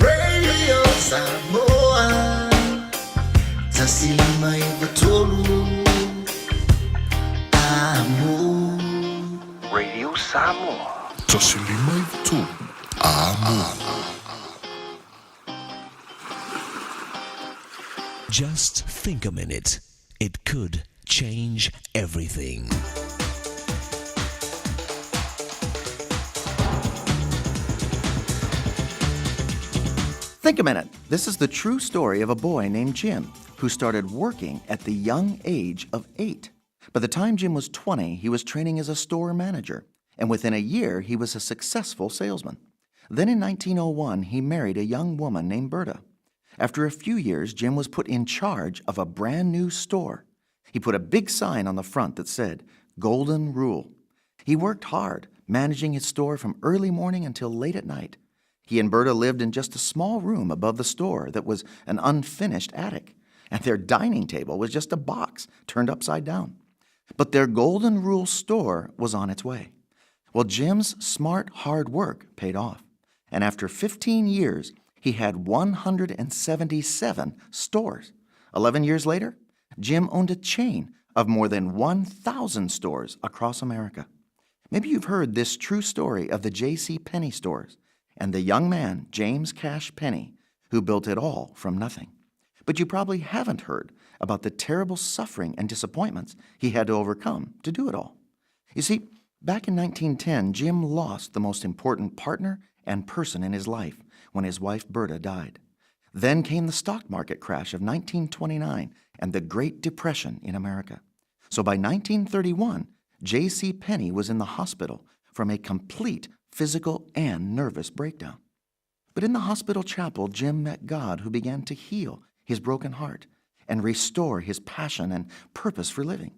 Radio Samoa 153 Amo Radio Samoa 153 Amo Just think a minute. It could change everything. Think a minute. This is the true story of a boy named Jim who started working at the young age of 8. By the time Jim was 20, he was training as a store manager, and within a year, he was a successful salesman. Then in 1901, he married a young woman named Berta. After a few years, Jim was put in charge of a brand new store. He put a big sign on the front that said, Golden Rule. He worked hard, managing his store from early morning until late at night. He and Berta lived in just a small room above the store that was an unfinished attic, and their dining table was just a box turned upside down. But their Golden Rule store was on its way. Well, Jim's smart, hard work paid off. And after 15 years, he had 177 stores. 11 years later, Jim owned a chain of more than 1,000 stores across America. Maybe you've heard this true story of the J.C. Penney stores and the young man, James Cash Penney, who built it all from nothing. But you probably haven't heard about the terrible suffering and disappointments he had to overcome to do it all. You see, back in 1910, Jim lost the most important partner and person in his life when his wife Berta died. Then came the stock market crash of 1929 and the Great Depression in America. So by 1931, J.C. Penney was in the hospital from a complete physical and nervous breakdown. But in the hospital chapel, Jim met God, who began to heal his broken heart and restore his passion and purpose for living.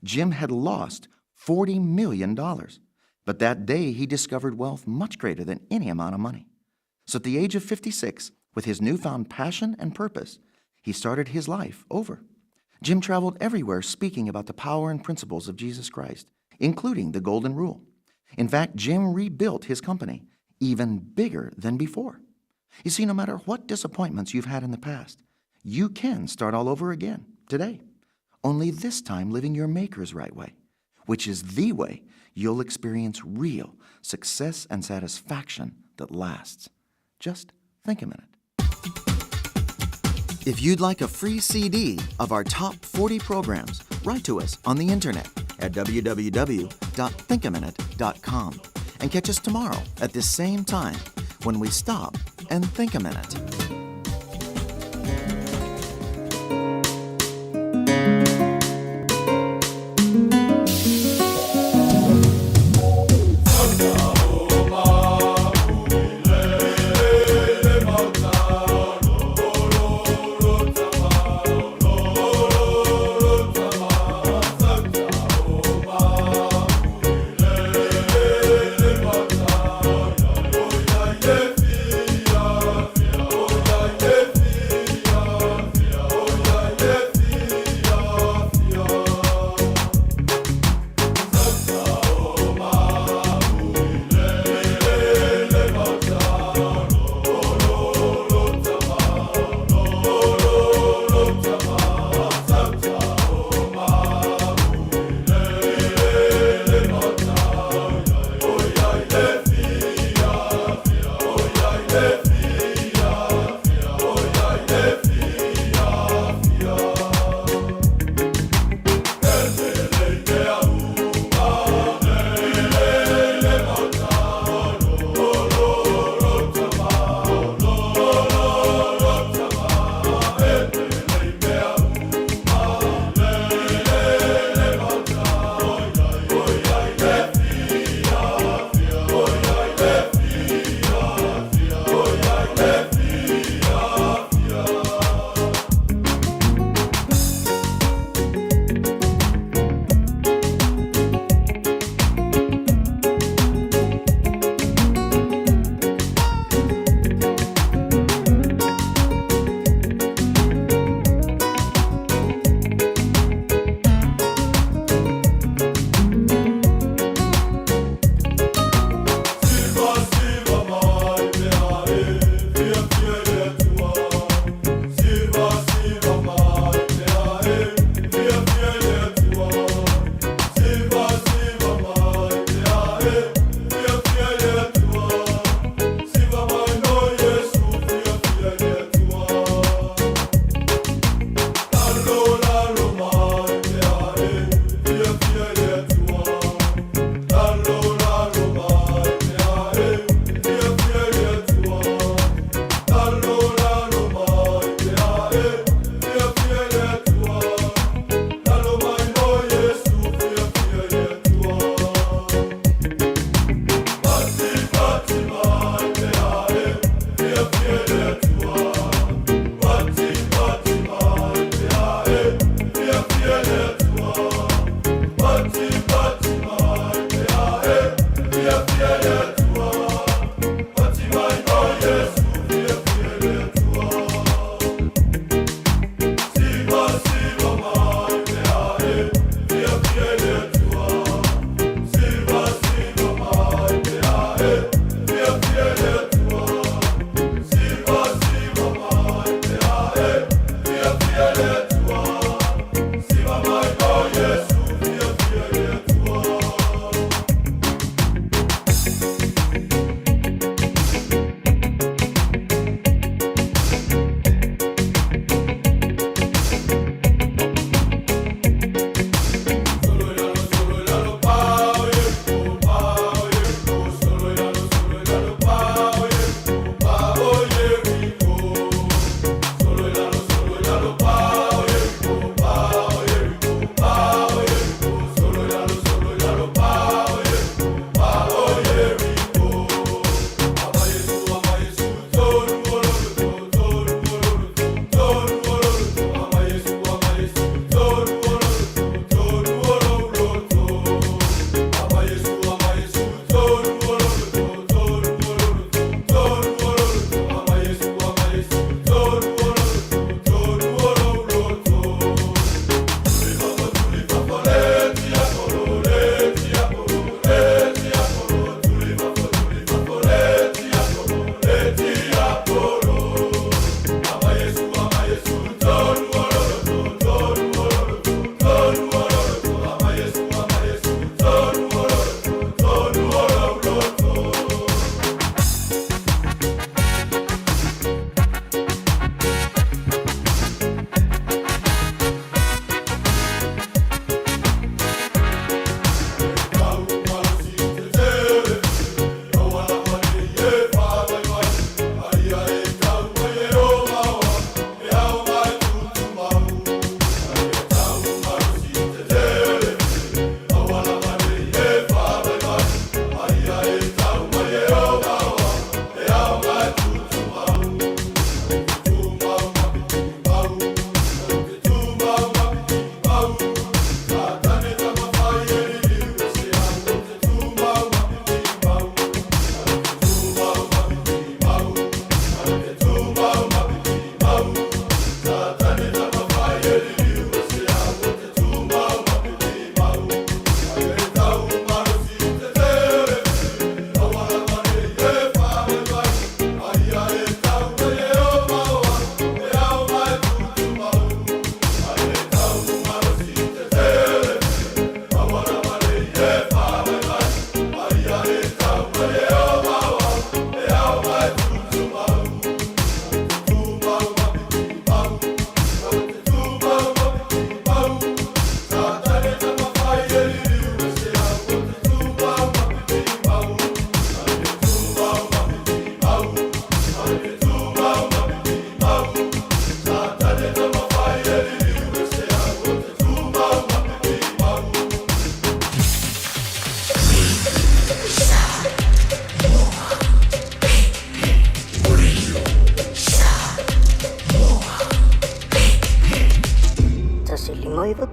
Jim had lost $40 million, but that day he discovered wealth much greater than any amount of money. So at the age of 56, with his newfound passion and purpose, he started his life over. Jim traveled everywhere speaking about the power and principles of Jesus Christ, including the Golden Rule. In fact, Jim rebuilt his company even bigger than before. You see, no matter what disappointments you've had in the past, you can start all over again today. Only this time living your Maker's right way, which is the way you'll experience real success and satisfaction that lasts. Just think a minute. If you'd like a free CD of our top 40 programs, write to us on the internet at www.thinkaminute.com and catch us tomorrow at this same time when we stop and think a minute.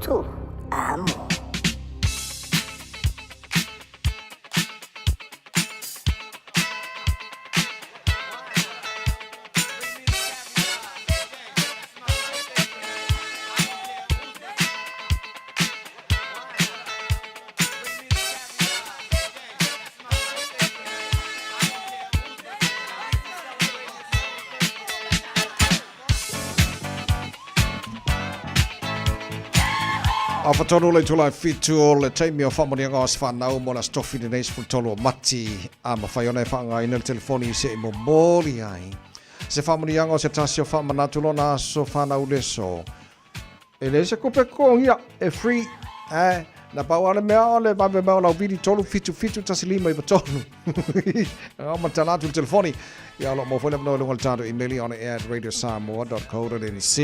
7 Amo. A whatonu le tula fitu o le taimi o whamanianga o whanau mo la stofi le neis fultolu o mati a mawhai ona e whaanga ina le telefoni i se i mo moli ai. Se whamanianga o se tasi o whamanatu lona aso whanau leso. E le se kupe kongia e free eh na pau ale mea o le vave mea o lau vili tolu fitu fitu tasi lima iwa tolu. Nga ma tala atu le telefoni. Ia o lo mo foi le manoa lunga le tātou email on air at radiosamoa.co.nz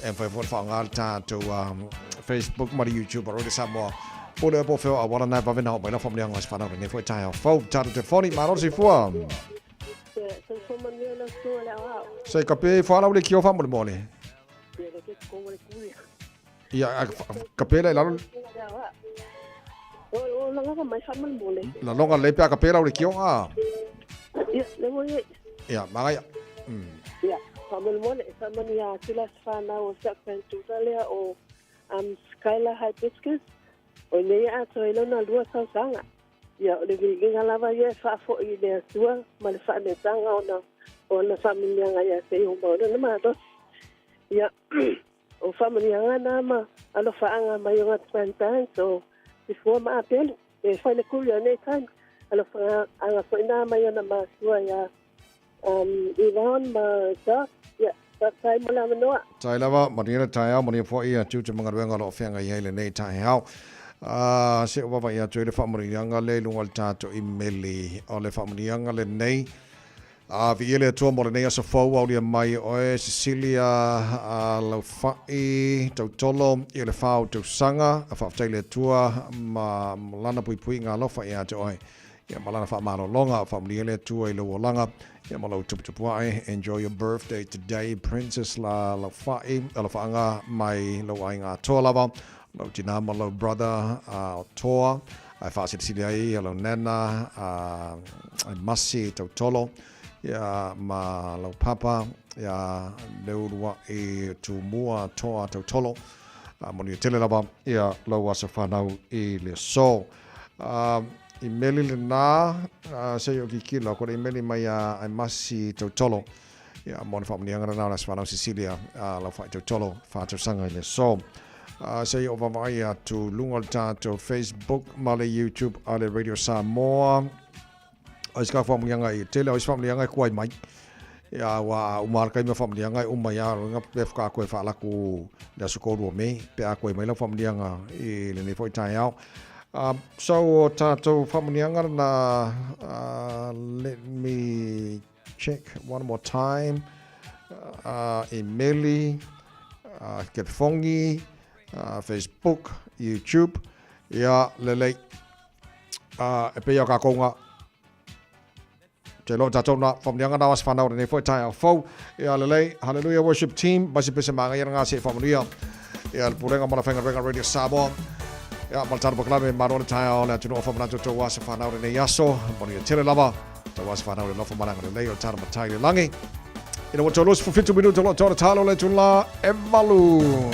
e fai foi le whaanga le tātou Facebook ma le YouTube o Radio Samoa. Po le po feo a wala nai vave na o mai la whamanianga o se whanau ne foi tai au fau tātou telefoni. Malo si fua. Se ka pe whalau le kio whamole mole. Ia, ka pela i lalo. La longa le pea ka pela o le kio a. Ia, le mo ia. Ia, magaia. Ia, faamolemole, e faamanuia atu le aso fanau o si au granddaughter lea o um, Skylar Hibiscus, o nei atoa ai lona lua tausaga. Ia, o le viiga lava ia e faafoi i le Atua ma le faanetaga ona o ana faamanuiaga ia te Iehova o lona malosi. Ia, o faamanuiaga na ma alofaaga mai o gata grandparents o Sifua ma Apelu, e fai le kuri nei taimi. Alofaaga foi na mai ona masua ia um, Ivan ma Josh. Ia, faafetai mo le avanoa. Tai lava, manuia le taeao, manuia foi ia tiute ma galuega o lo o feagai ai lenei taeao. Se o vavaai atu ai le faamanuiaga lea i luga o le tatou imeli. O le faamanuiaga lenei, a viia le Atua mo lenei aso fou, aulia mai oe Cecilia Laufai Tautolo i le whā o tausaga, a faafetai le Atua ma lana puipuiga alofa ia te oe. Ia ma lana faamalologa, faamanuia le Atua i lou olaga, ia ma lou tuputupu ae. Enjoy your birthday today, Princess La Laufai, alofaaga mai lou aiga atoa lava, lou tina ma lou brother o Toa, ae faasilisili ai ia lau nana ai Masi Tautolo, ia ma lau papa ia Leulua'i Tumua Toa Tautolo. Manuia tele lava ia lou aso fanau i le aso. Imeli lena, se i o kikila, ko le imeli mai a ai Masi Tautolo. Ia, mo le faamanuiaga lena o le aso fanau Cecilia, lau whai Tautolo, whātausanga i le aso. Se i o vavaai atu lunga o le tātou Facebook ma le YouTube a le Radio Samoa. O isi ka whamunianga i tele, o isi whamunianga e kuai mai. Ia, ua uma ala kaimi o whamunianga e uma ia, ringa pe whakaako e whaalaku le aso kōrua me, pe a koe mai lau whamunianga i lenei foi taeao. So, o tātou whamunianga na, let me check one more time. Imeli, Kefongi, Facebook, YouTube, ia, lelei. E pei o kākou ngā Te loa tātou nā whamunianga nā wasi whanau nei foi tae au fau. Ia lelei, hallelujah worship team, basi pese maanga ia ngā se whamunia. Ia le pulenga mana whainga renga radio Samoa. Ia ma le tātou pakalame maro le tae au le atunu o whamanatu tō wasi whanau nei aso. Moni tele lava, tō wasi whanau le lofo maranga le lei o tātou matai le langi. Ina ua tau 27 minuta lo tōra tālo le tula e valu.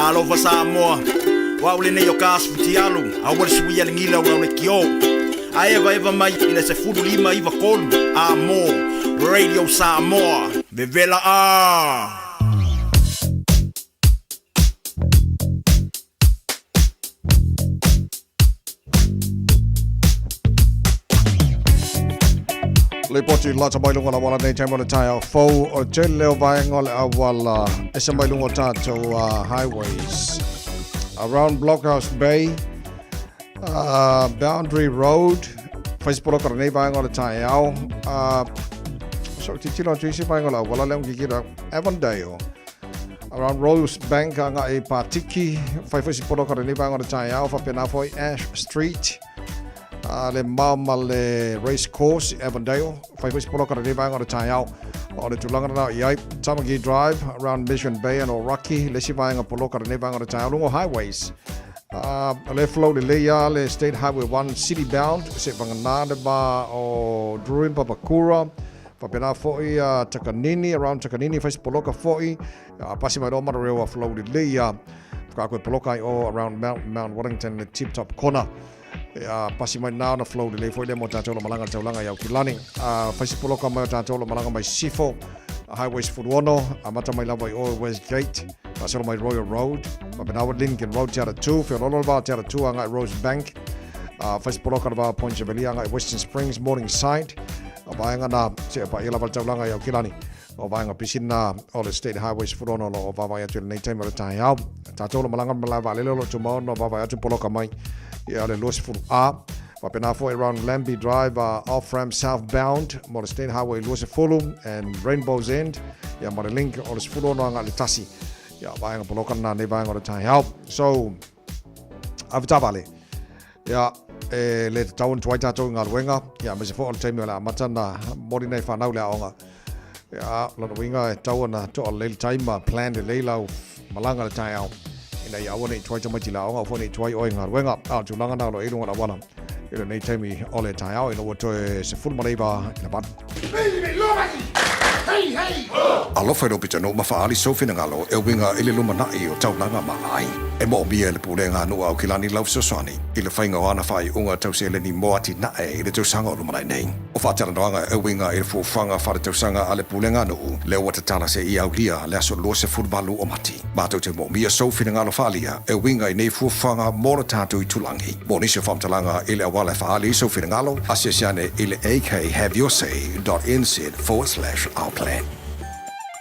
Talofa Samoa. O au lenei o ka aso fitialu, aua le suia le gila o lau lekiō. Ae evaeva mai i le 15 93 A mō Radio Samoa. Vevela a! Lipoti lata mai luga o le auala nei taimi o le taeao fou o le tele o vaega o le auala ese mai luga o tatou highways around Blockhouse Bay Boundary Road fai se poloka lenei vaega o le taeao so titilo atu isi vaega o le auala lea kikira Avondale around Rose Bank agai i Patiki fai foi se poloka lenei vaega o le taeao faapena foi Ash Street a le mao ma le race course i Avondale. Fai foi se poloka lenei vaega o le taeao o le tulaga lena i ai. Tamaki Drive around Mission Bay and Ōraki, le isi vaega poloka lenei vaega o le taeao. Luga o highways. O le flow lelei lava le State Highway 1 city bound se vagana le va o Druin Papakura faapena foi Takanini, around Takanini fai se poloka foi pasi mai loa Manurewa flow lelei lava whakaako e poloka ai o around Mount Wellington le tip top corner. Ia, pasi mai nā ona flow lelei foi lea mo tātou lo malaga le taulaga i Aukilani. Fai se poloka mai o tātou lo malaga mai Sifo, Highway 16, amata mai lava i o Westgate, faasolo mai Royal Road, faapena ua Lincoln Road Te Aratū, feoloolo le va o Te Aratū agai Rose Bank, fai se poloka le va o Point Chevalier agai Western Springs, Morningside, o vaega nā, seia paia lava le taulaga i Aukilani. O vaega pisina o le State Highway 16 o lo o vaavaai atu i lenei taimi o le taeao. Tatou lo malaga ma malae vaalele o lo o tumau ona vaavaai atu poloka mai ia le 20A. Faapena foi around Lambie Drive off-ramp southbound mo le State Highway 20 and Rainbow's End ia ma le link o le 16 agai le tasi. Ia vaega poloka lena nei vaega o le taeao. So, avetaavale. Ia, e le tatau ona tuai tatou i galuega, ia, aemaise foi o le taimi o le amata na momoli nei whanau le aoga. Ia, lona uiga e tatau ona toa lelei le taimi ma plan lelei lau malaga le taeao ina ia aua ne i tuai tamaiti i le aoga, aua foi ne i tuai oe i galuega. A o le tulaga na o lo o i luga o le auala i lenei taimi o le taeao ina ua toe 19 i le 8. Alofa i lou pitonuu ma faaali sou finagalo e uiga i le lumanai o taulaga ma ai. E moomia e le Pulega a Nuu a Aukilani lau fesoasoani i le faiga o ana faaiuga tau seleni mo atinae i le tausaga o lumanai nei. O faatalanoaga e uiga i le fuafuaga faaletausaga a le Pulega a Nuu lea ua tatala seia aulia le aso 28 o Mati. Matou te moomia sou finagalo faaalia e uiga i nei fuafuaga mo le tatou itulagi. Mo nisi o faamatalaga i le auala e faaali ai sou finagalo, asiasi ane i le akhaveyoursay.nz forward slash our plan.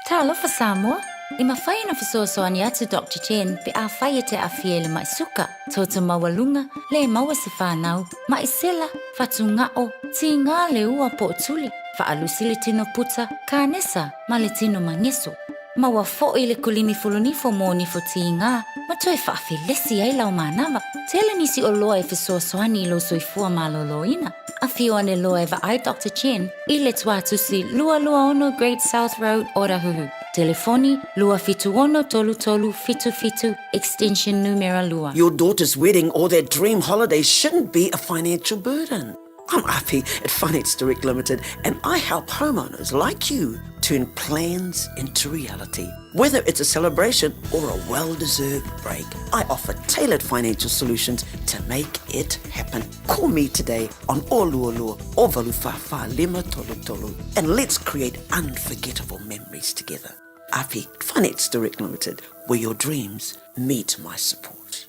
Talofa Samoa! E mafai ona fesoasoani atu Doctor Chen pe afai e te aafia i le ma'i suka, toto maualuga, le maua se fanau, ma'i sela, fatuga'o, tigā le ua po o tuli, faalusi le tino puta, kanesa ma le tino mageso. Maua foʻi le kulimi fulunifo mo nifo tigā ma toe faafelesi ai lau manava. Tele nisi oloa e fesoasoani i lou soifua malōlōina. Afio ane loa e vaai Doctor Chen i le tuatusi 226 Great South Road, Otahuhu. Telefoni, 276 33 77, extension numera 2. Your daughter's wedding or their dream holiday shouldn't be a financial burden. I'm Api at Finance Direct Limited and I help homeowners like you turn plans into reality. Whether it's a celebration or a well-deserved break, I offer tailored financial solutions to make it happen. Call me today on Olualua o Valufafa Lima Tolu Tolu and let's create unforgettable memories together. Api Finance Direct Limited, where your dreams meet my support.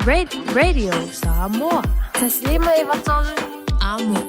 Radio Samoa. Taslima Ivatolu. Amo.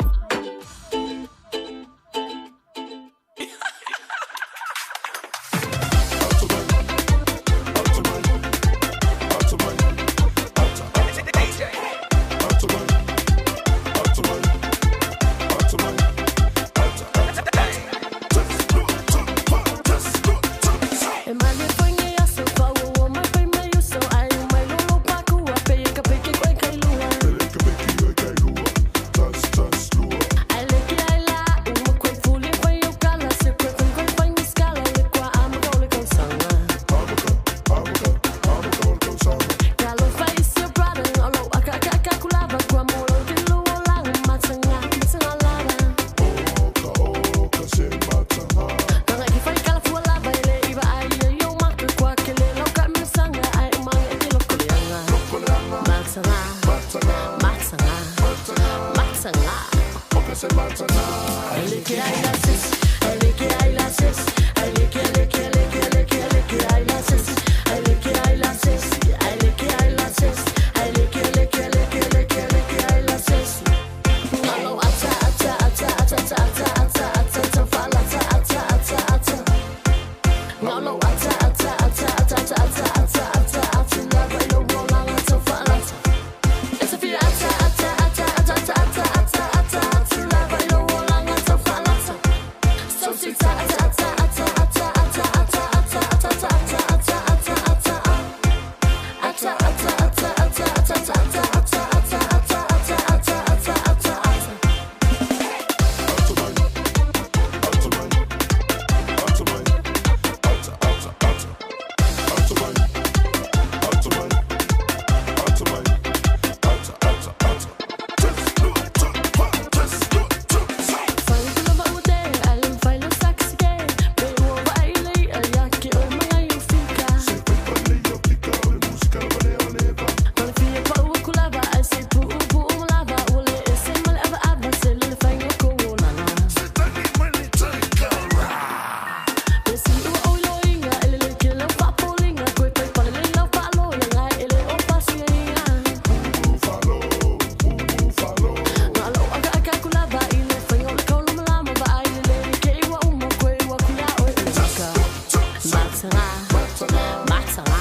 Mataga.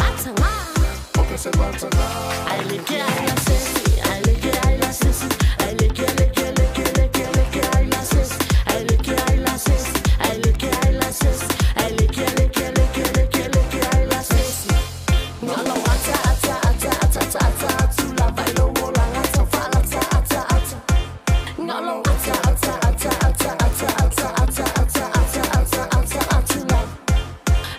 Mataga. Ai le ke ai la sesi, ai le ke ai la sesi, ai le ke le ke le ke le ke le ke ai la sesi, ai le ke ai la sesi, ai le ke ai la sesi, ai le ke le ke le ke le ke le ke ai la sesi. Ngalo ata ata ata ata ata ata tula vai lo wola ata fa ata ata ata. Ngalo ata ata ata ata ata ata ata ata ata ata ata ata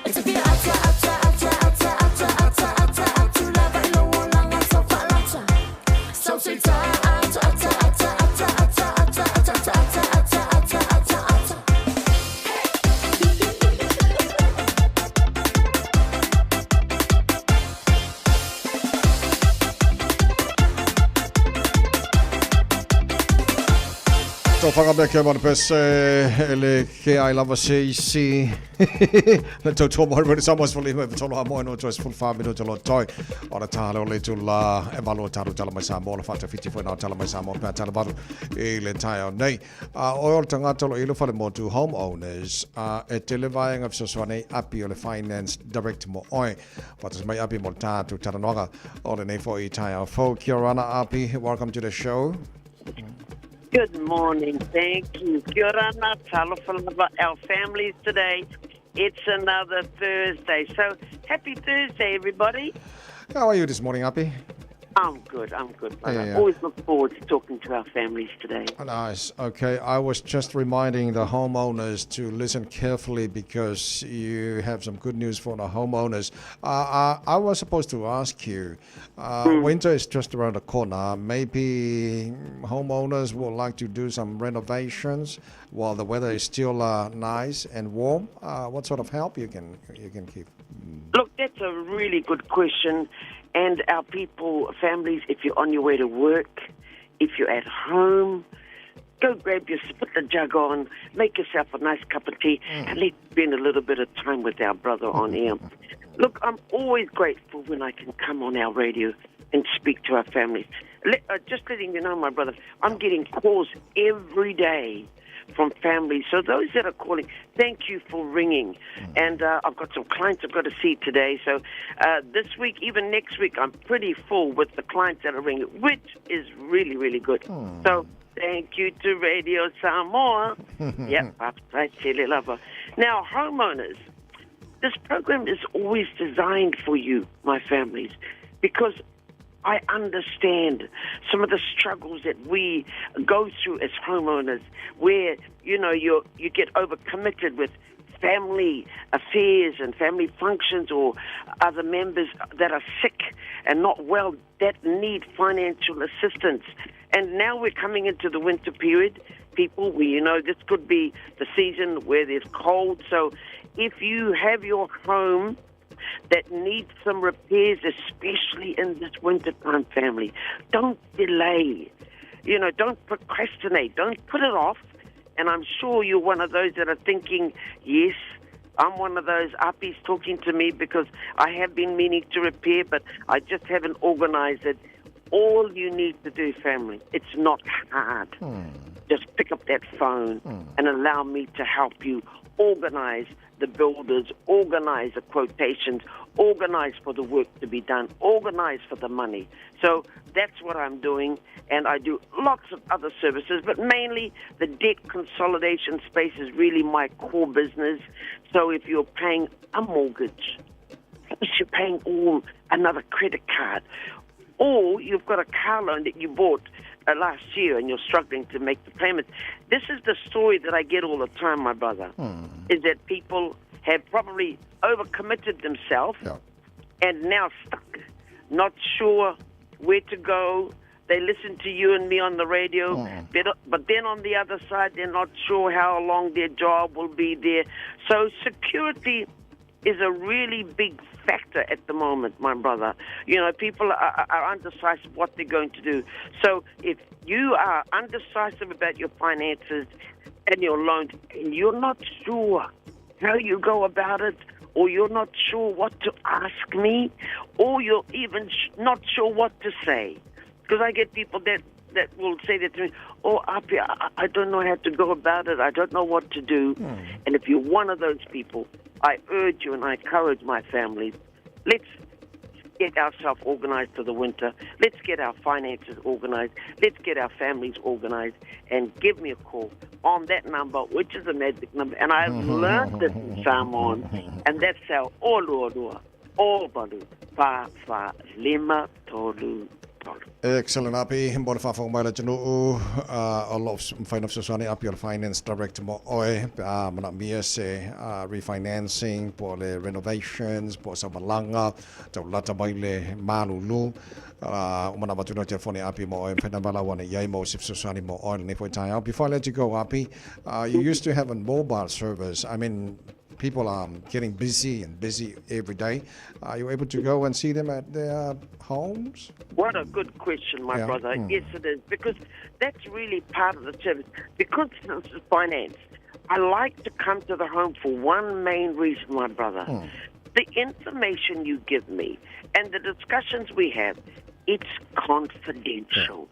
It's a bit ata ata ata ata ata ata ata ata vai lo wola ata fa ata. So say ta ata ata ata ata ata ata ata ata ata ata ata ata ata. Tofaga mea kia mana pese e le ke ai lava se isi. Le tau tua mo rere Samoa se lima e tolo ha moe no toi se fulfa mi no tolo toi. Ora tā le o le tu la e valo taru tala mai Samoa la whata whiti fo nā tala mai Samoa pā tala valu i le tai au nei. A oi o le tangata lo ilo whale motu homeowners a e tele vaenga fesoasoani api o le Finance Direct mo oi. Whatas mai api mo le tātu talanoaga o lenei foi i tai au fou. Kia ora ana Api, welcome to the show. Good morning. Thank you. Kia ora na, talofa lava, our families today. It's another Thursday. So happy Thursday, everybody. How are you this morning, Api? I'm good. I'm good, brother. Yeah. Always look forward to talking to our families today. Nice. Okay. I was just reminding the homeowners to listen carefully because you have some good news for the homeowners. I was supposed to ask you, winter is just around the corner. Maybe homeowners would like to do some renovations while the weather is still nice and warm. What sort of help you can give? Look, that's a really good question. And our people, families, if you're on your way to work, if you're at home, go grab your, put the jug on, make yourself a nice cup of tea, and let's spend a little bit of time with our brother on air. Look, I'm always grateful when I can come on our radio and speak to our families. Just letting you know, my brother, I'm getting calls every day from families. So those that are calling, thank you for ringing. And I've got some clients I've got to see today. So this week, even next week, I'm pretty full with the clients that are ringing, which is really, really good. So thank you to Radio Samoa. Yep, Now, homeowners, this program is always designed for you, my families, because I understand some of the struggles that we go through as homeowners where, you know, you get overcommitted with family affairs and family functions or other members that are sick and not well that need financial assistance. And now we're coming into the winter period. People, we, you know, this could be the season where there's cold. So if you have your home that needs some repairs, especially in this wintertime, family, don't delay. You know, don't procrastinate. Don't put it off. And I'm sure you're one of those that are thinking, yes, I'm one of those uppies talking to me because I have been meaning to repair, but I just haven't organized it. All you need to do, family, it's not hard. Just pick up that phone and allow me to help you organize the builders, organize the quotations, organize for the work to be done, organize for the money. So that's what I'm doing, and I do lots of other services, but mainly the debt consolidation space is really my core business. So if you're paying a mortgage, if you're paying all another credit card, or you've got a car loan that you bought last year and you're struggling to make the payments. This is the story that I get all the time, my brother, is that people have probably overcommitted themselves and now stuck, not sure where to go. They listen to you and me on the radio, but then on the other side, they're not sure how long their job will be there. So security is a really big factor at the moment, my brother. You know, people are undecisive what they're going to do. So if you are undecisive about your finances and your loans, and you're not sure how you go about it, or you're not sure what to ask me, or you're even not sure what to say. Because I get people that will say that to me, oh, Api, I don't know how to go about it. I don't know what to do. And if you're one of those people, I urge you and I encourage my family, let's get ourselves organized for the winter. Let's get our finances organized. Let's get our families organized. And give me a call on that number, which is a magic number. And I've learned this in Samoan, and that's our Olua Ovalu Fa Fa Lima Tolu Tolu. Excellent, Api. Mo le faafofoga mai a le atunuu, o lo o mafai ona fesoasoani Api o le Finance Director mo oe pe a manaomia se refinancing po o le renovations po o sau malaga tau lata mai le malulu. Ua manava atu nei telefoni a Api mo oe mafai ona valaau ane i ai mo se fesoasoani mo oe lenei foi taeao. Before I let you go, Api, you used to have a mobile service. I mean, people are getting busy and busy every day. Are you able to go and see them at their homes? What a good question, my brother. Yes, it is, because that's really part of the service. Because this is finance, I like to come to the home for one main reason, my brother. The information you give me and the discussions we have, it's confidential.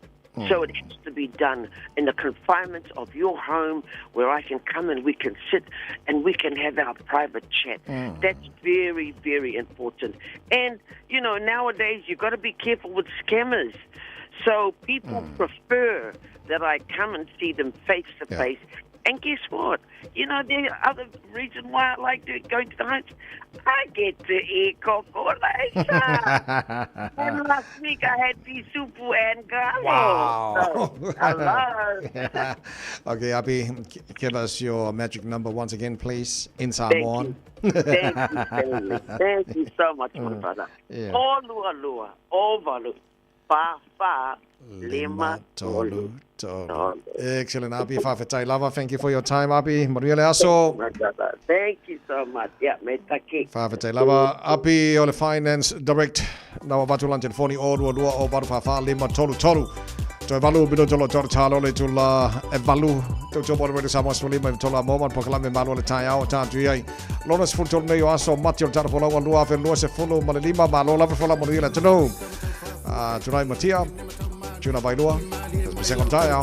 So it has to be done in the confinements of your home where I can come and we can sit and we can have our private chat. That's very, very important. And, you know, nowadays you've got to be careful with scammers. So people prefer that I come and see them face to face. And guess what? You know, the other reason why I like to go to the homes, I get to eat kokolesa. And last week I had pisupu and galo. Wow. So, hello. Okay, Api, give us your magic number once again, please, in Thank Samoan. you. Thank you, Stanley. Thank you so much, my brother. O lua lua, o valu, fa fa, lima, tolu, tolu. Excellent, Api. Faafetai lava. Thank you for your time, Api. Manuia le aso. My brother. Thank you so much. Yeah, me taki. Faafetai lava. Api o le Finance Direct. Na ua avatu lana telefoni o lua lua o valu fa fa lima tolu tolu. Toe valu minuta o lo tolu talo le itula e valu. Tautua mo le Radio Samoa 15 i tolu a mo ma le polokalame Malo le Taeao ta atu i ai. Lona 13 nei o aso Mati o le Tala Folau 2025. Malo lava fola manuia le atunuu. Tunai Matia, Tuna Vailua, Pesega o le Taeao.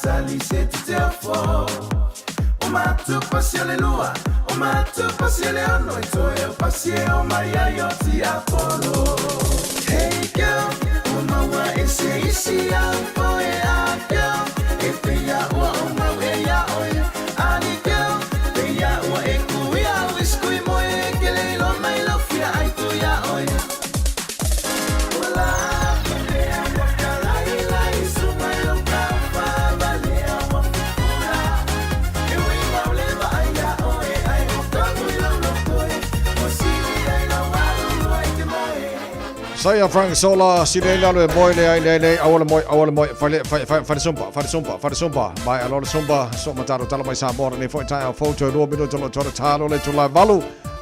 tali se te te afo. O matu pasi o le lua, o matu pasi o le ono, e toe o pasi e o mai ai o ti apolo. Hey girl, o maua e se isi au po e a girl, e peia ua o mau e ia oe, ali girl, peia ua e kui au iskui moe e ke leilo mai lau fia ai tu ia oe. Saia Frank Sola, sile lalo e moe le ai nei nei, aua le moe, aua le moe, fale, fale, fale, fale sumba, fale sumba, fale sumba, mai alo le sumba, so mataro talo mai Samoa nei foi tai au foto lua minuto lo toro talo le tulai valu.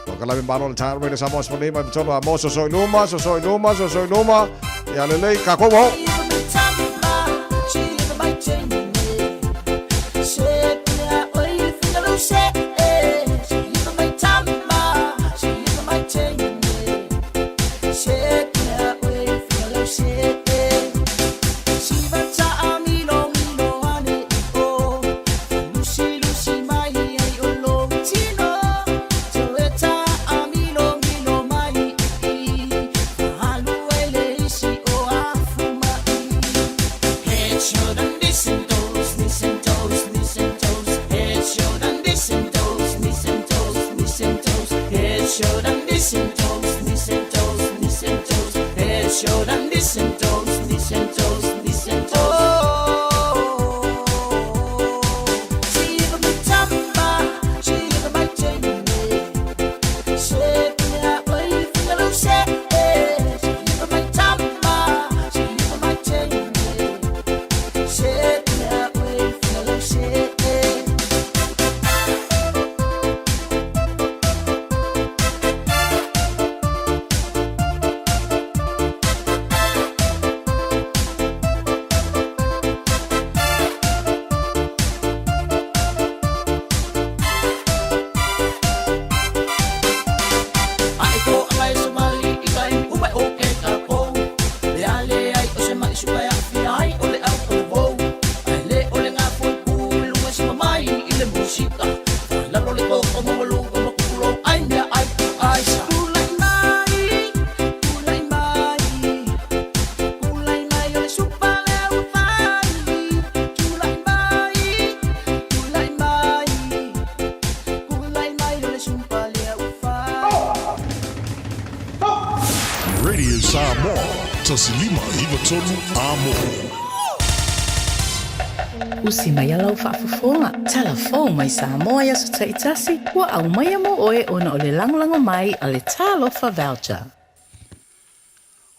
O ka lawe malo le talo mai le Samoa spone mai tolo a mo so so luma, so so luma, so so luma. Ia lelei, ka kou ho. Radio Samoa, 1593 Amo. Usi mai a lau faafofoga, tala fou mai Samoa i aso taitasi, ua aumaia mo oe ona o le lagolago mai a le Talofa Voucher.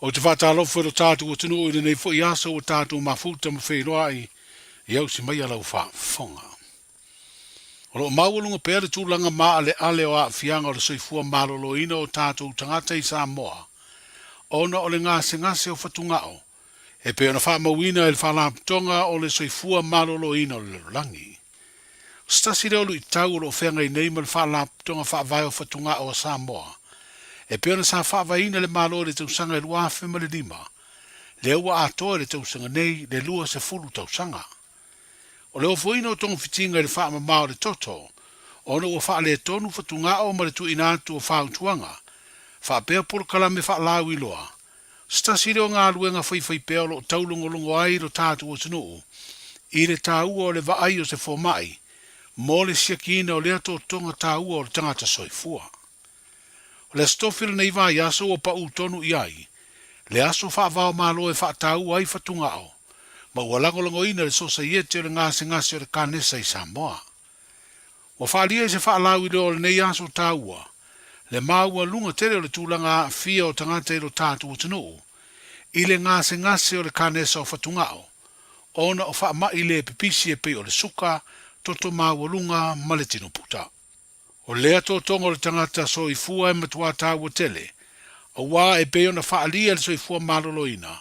Ou te faatalofa i lo tatou atunuu i lenei foi aso ua tatou mafuta ma feiloai i ausi mai a lau faafofoga. O lo o maualuga pea le tulaga maaleale o aafiaga o le soifua maloloina o tatou tagata i Samoa ona o le gasegase o fatugao e pei ona faamauina e le Faalapotopotoga o le Soifua Maloloina o le Lalolagi. O se tasi lea o luitau o lo o feagai nei ma le Faalapotopotoga Faavae o Fatugao a Samoa e pei ona sa faavaeina e le Malo i le tausaga e 2005, lea ua atoa i le tausaga nei le 20 tausaga. O le ofoina o togafitiga i le faamama o le toto, ona ua faaletonu fatugao ma le tuuina atu o fautuaga, faapea polokalame faalauiloa, se tasi lea o galuega faifaipea o lo o taulogologo ai lo tatou atunuu i le taua o le vaai o se fomai mo le siakiina o lea totoga taua o le tagata soifua. O le Aso Tofi o lenei vaiaso ua paū tonu i ai le aso faava-o-Malo e faataua ai fatugao ma ua lagolagoina le Sosaiete o le Gasegase o le Kanesa i Samoa. Ua faaalia i se faalauiloa o lenei aso taua le maualuga tele o le tulaga aafia o tagata i lo tatou atunuu i le gasegase o le kanesa o fatugao ona o faamai le pipisi e pei o le suka, toto maualuga ma le tino puta. O lea totoga o le tagata soifua e matuā taua tele, auā e pei ona faaalia le soifua maloloina,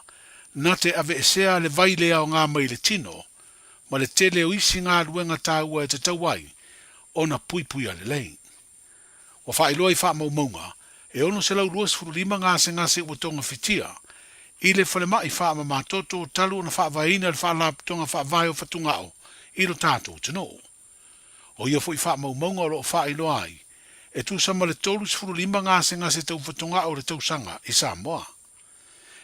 na te aveesea le vai le aoga mai le tino, ma le tele o isi galuega taua e tatau ai ona puipuia lelei. Ua faailoa i faamaumauga, e 625 gasegase ua togafitia i le falemai faamamatoto talu ona faavaeina le Faalapotopotoga Faavae o Fatugao i lo tatou atunuu. O ia foi faamaumauga o lo o faailoa ai, e tusa ma le 35 gasegase tau fatugao o le tausaga i Samoa.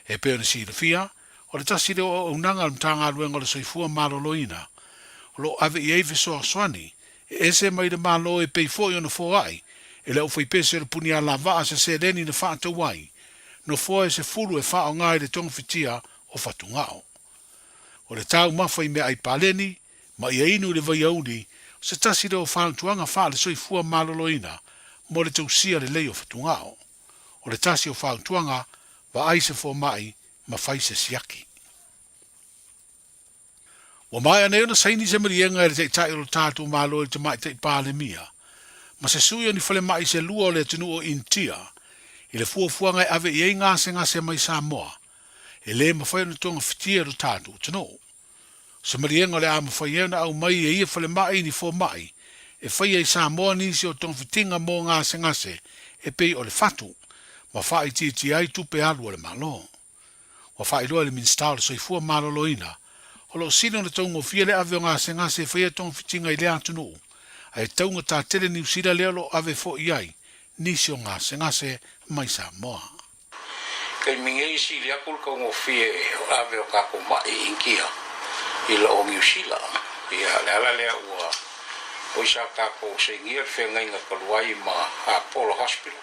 E pei ona silafia, o le tasi lea o auaunaga a le Matagaluega o le Soifua Maloloina o lo o ave i ai fesoasoani e ese mai le Malo e pei foi ona foai e le aufaipese o le punialavaa se seleni na faatau ai nofoa e 10 e faaaoga i le togafitia o fatugao. O le taumafa i meaai paleni ma ia inu i le vaiauli o se tasi lea o fautuaga faale-soifua maloloina mo le tausia lelei o fatugao. O le tasi o fautuaga, vaai se fomai ma fai se siaki. Ua maea nei ona saini se maliega e le Taitai o lo tatou Malo i le Tamaitai Palemia ma se sui o ni falemai se lua o le atunuu o Initia i le fuafuaga e ave i ai gasegase mai Samoa e le mafai ona togafitia e lo tatou atunuu. O se maliega o le a mafai ai ona aumai e ia falemai ni fomai e faia i Samoa nisi o togafitiga mo gasegase e pei o le fatu ma faaitiitia ai tupe alu a le Malo. Ua faailoa e le Minisita o le Soifua Maloloina, o lo o sili ona taugofie le ave o gasegase e faia togafitiga i lea atunuu, ae taugata tele Niu Sila lea o lo o ave foi i ai nisi o gasegase mai Samoa. Taimi nei sili atu le taugofie o le ave o tatou ma'i i Initia i lo o Niu Sila. Ia, le ala lea ua oi sa tatou sainia le feagaiga talu ai ma Apollo Hospital.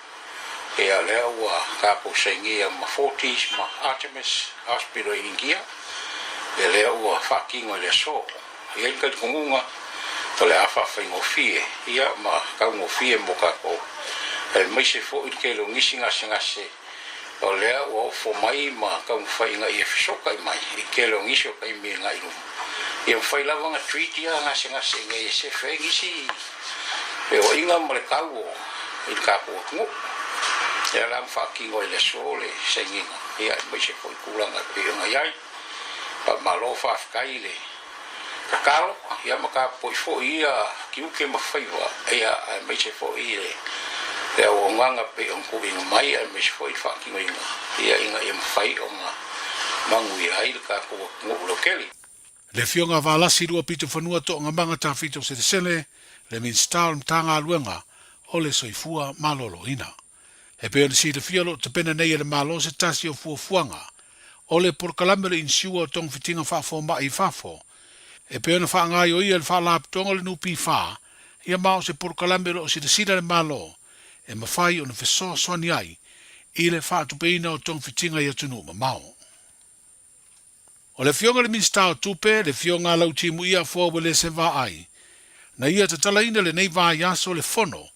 Ia, lea ua tatou sainia ma Fortis ma Artemis Hospital i Initia. Ia, lea ua faatino i le aso. E i ai le talitonuga o le a faafaigofie ia ma taugofie mo tatou, aemaise foi le tele o nisi gasegase o lea ua ofo mai ma taumafai ina ia fesootai mai i le tele o nisi o taimi agai i luma. Ia mafai lava ona treat ia gasegase ina ia sefe ai nisi feoaiga ma le tau o i le tatou atunuu. Lea la na faatino ai i le aso le sainiga, ia aemaise foi tulaga e pei ona i ai. Faamalo faafetai i le tatalo ia ma tapuai foi ia tiute ma faiva ia aemaise foi le le auaunaga pei ona tuuina mai aemaise foi le faatinoina ia ina ia mafai ona manuia ai le tatou atunuu lautele. Le Afioga a Valasi Luapitofanua Toogamaga Tafito Selesele, le Minisita o le Matagaluega o le Soifua Maloloina. E pei ona silafia o lo o tapena nei e le Malo se tasi o fuafuaga o le polokalame o le inisiua o togafitiga faafomai i fafo e pei ona faagaoioia e le Faalapotopotoga o le NPF ia ma o se polokalame o lo o silasila le Malo e mafai ona fesoasoani ai i le faatupeina o togafitiga i atunuu mamao. O le Afioga i le Minisita o Tupe, le Afioga a Lautimuia Afoa Uelese Vaai, na ia tatalaina lenei vaiaso le fono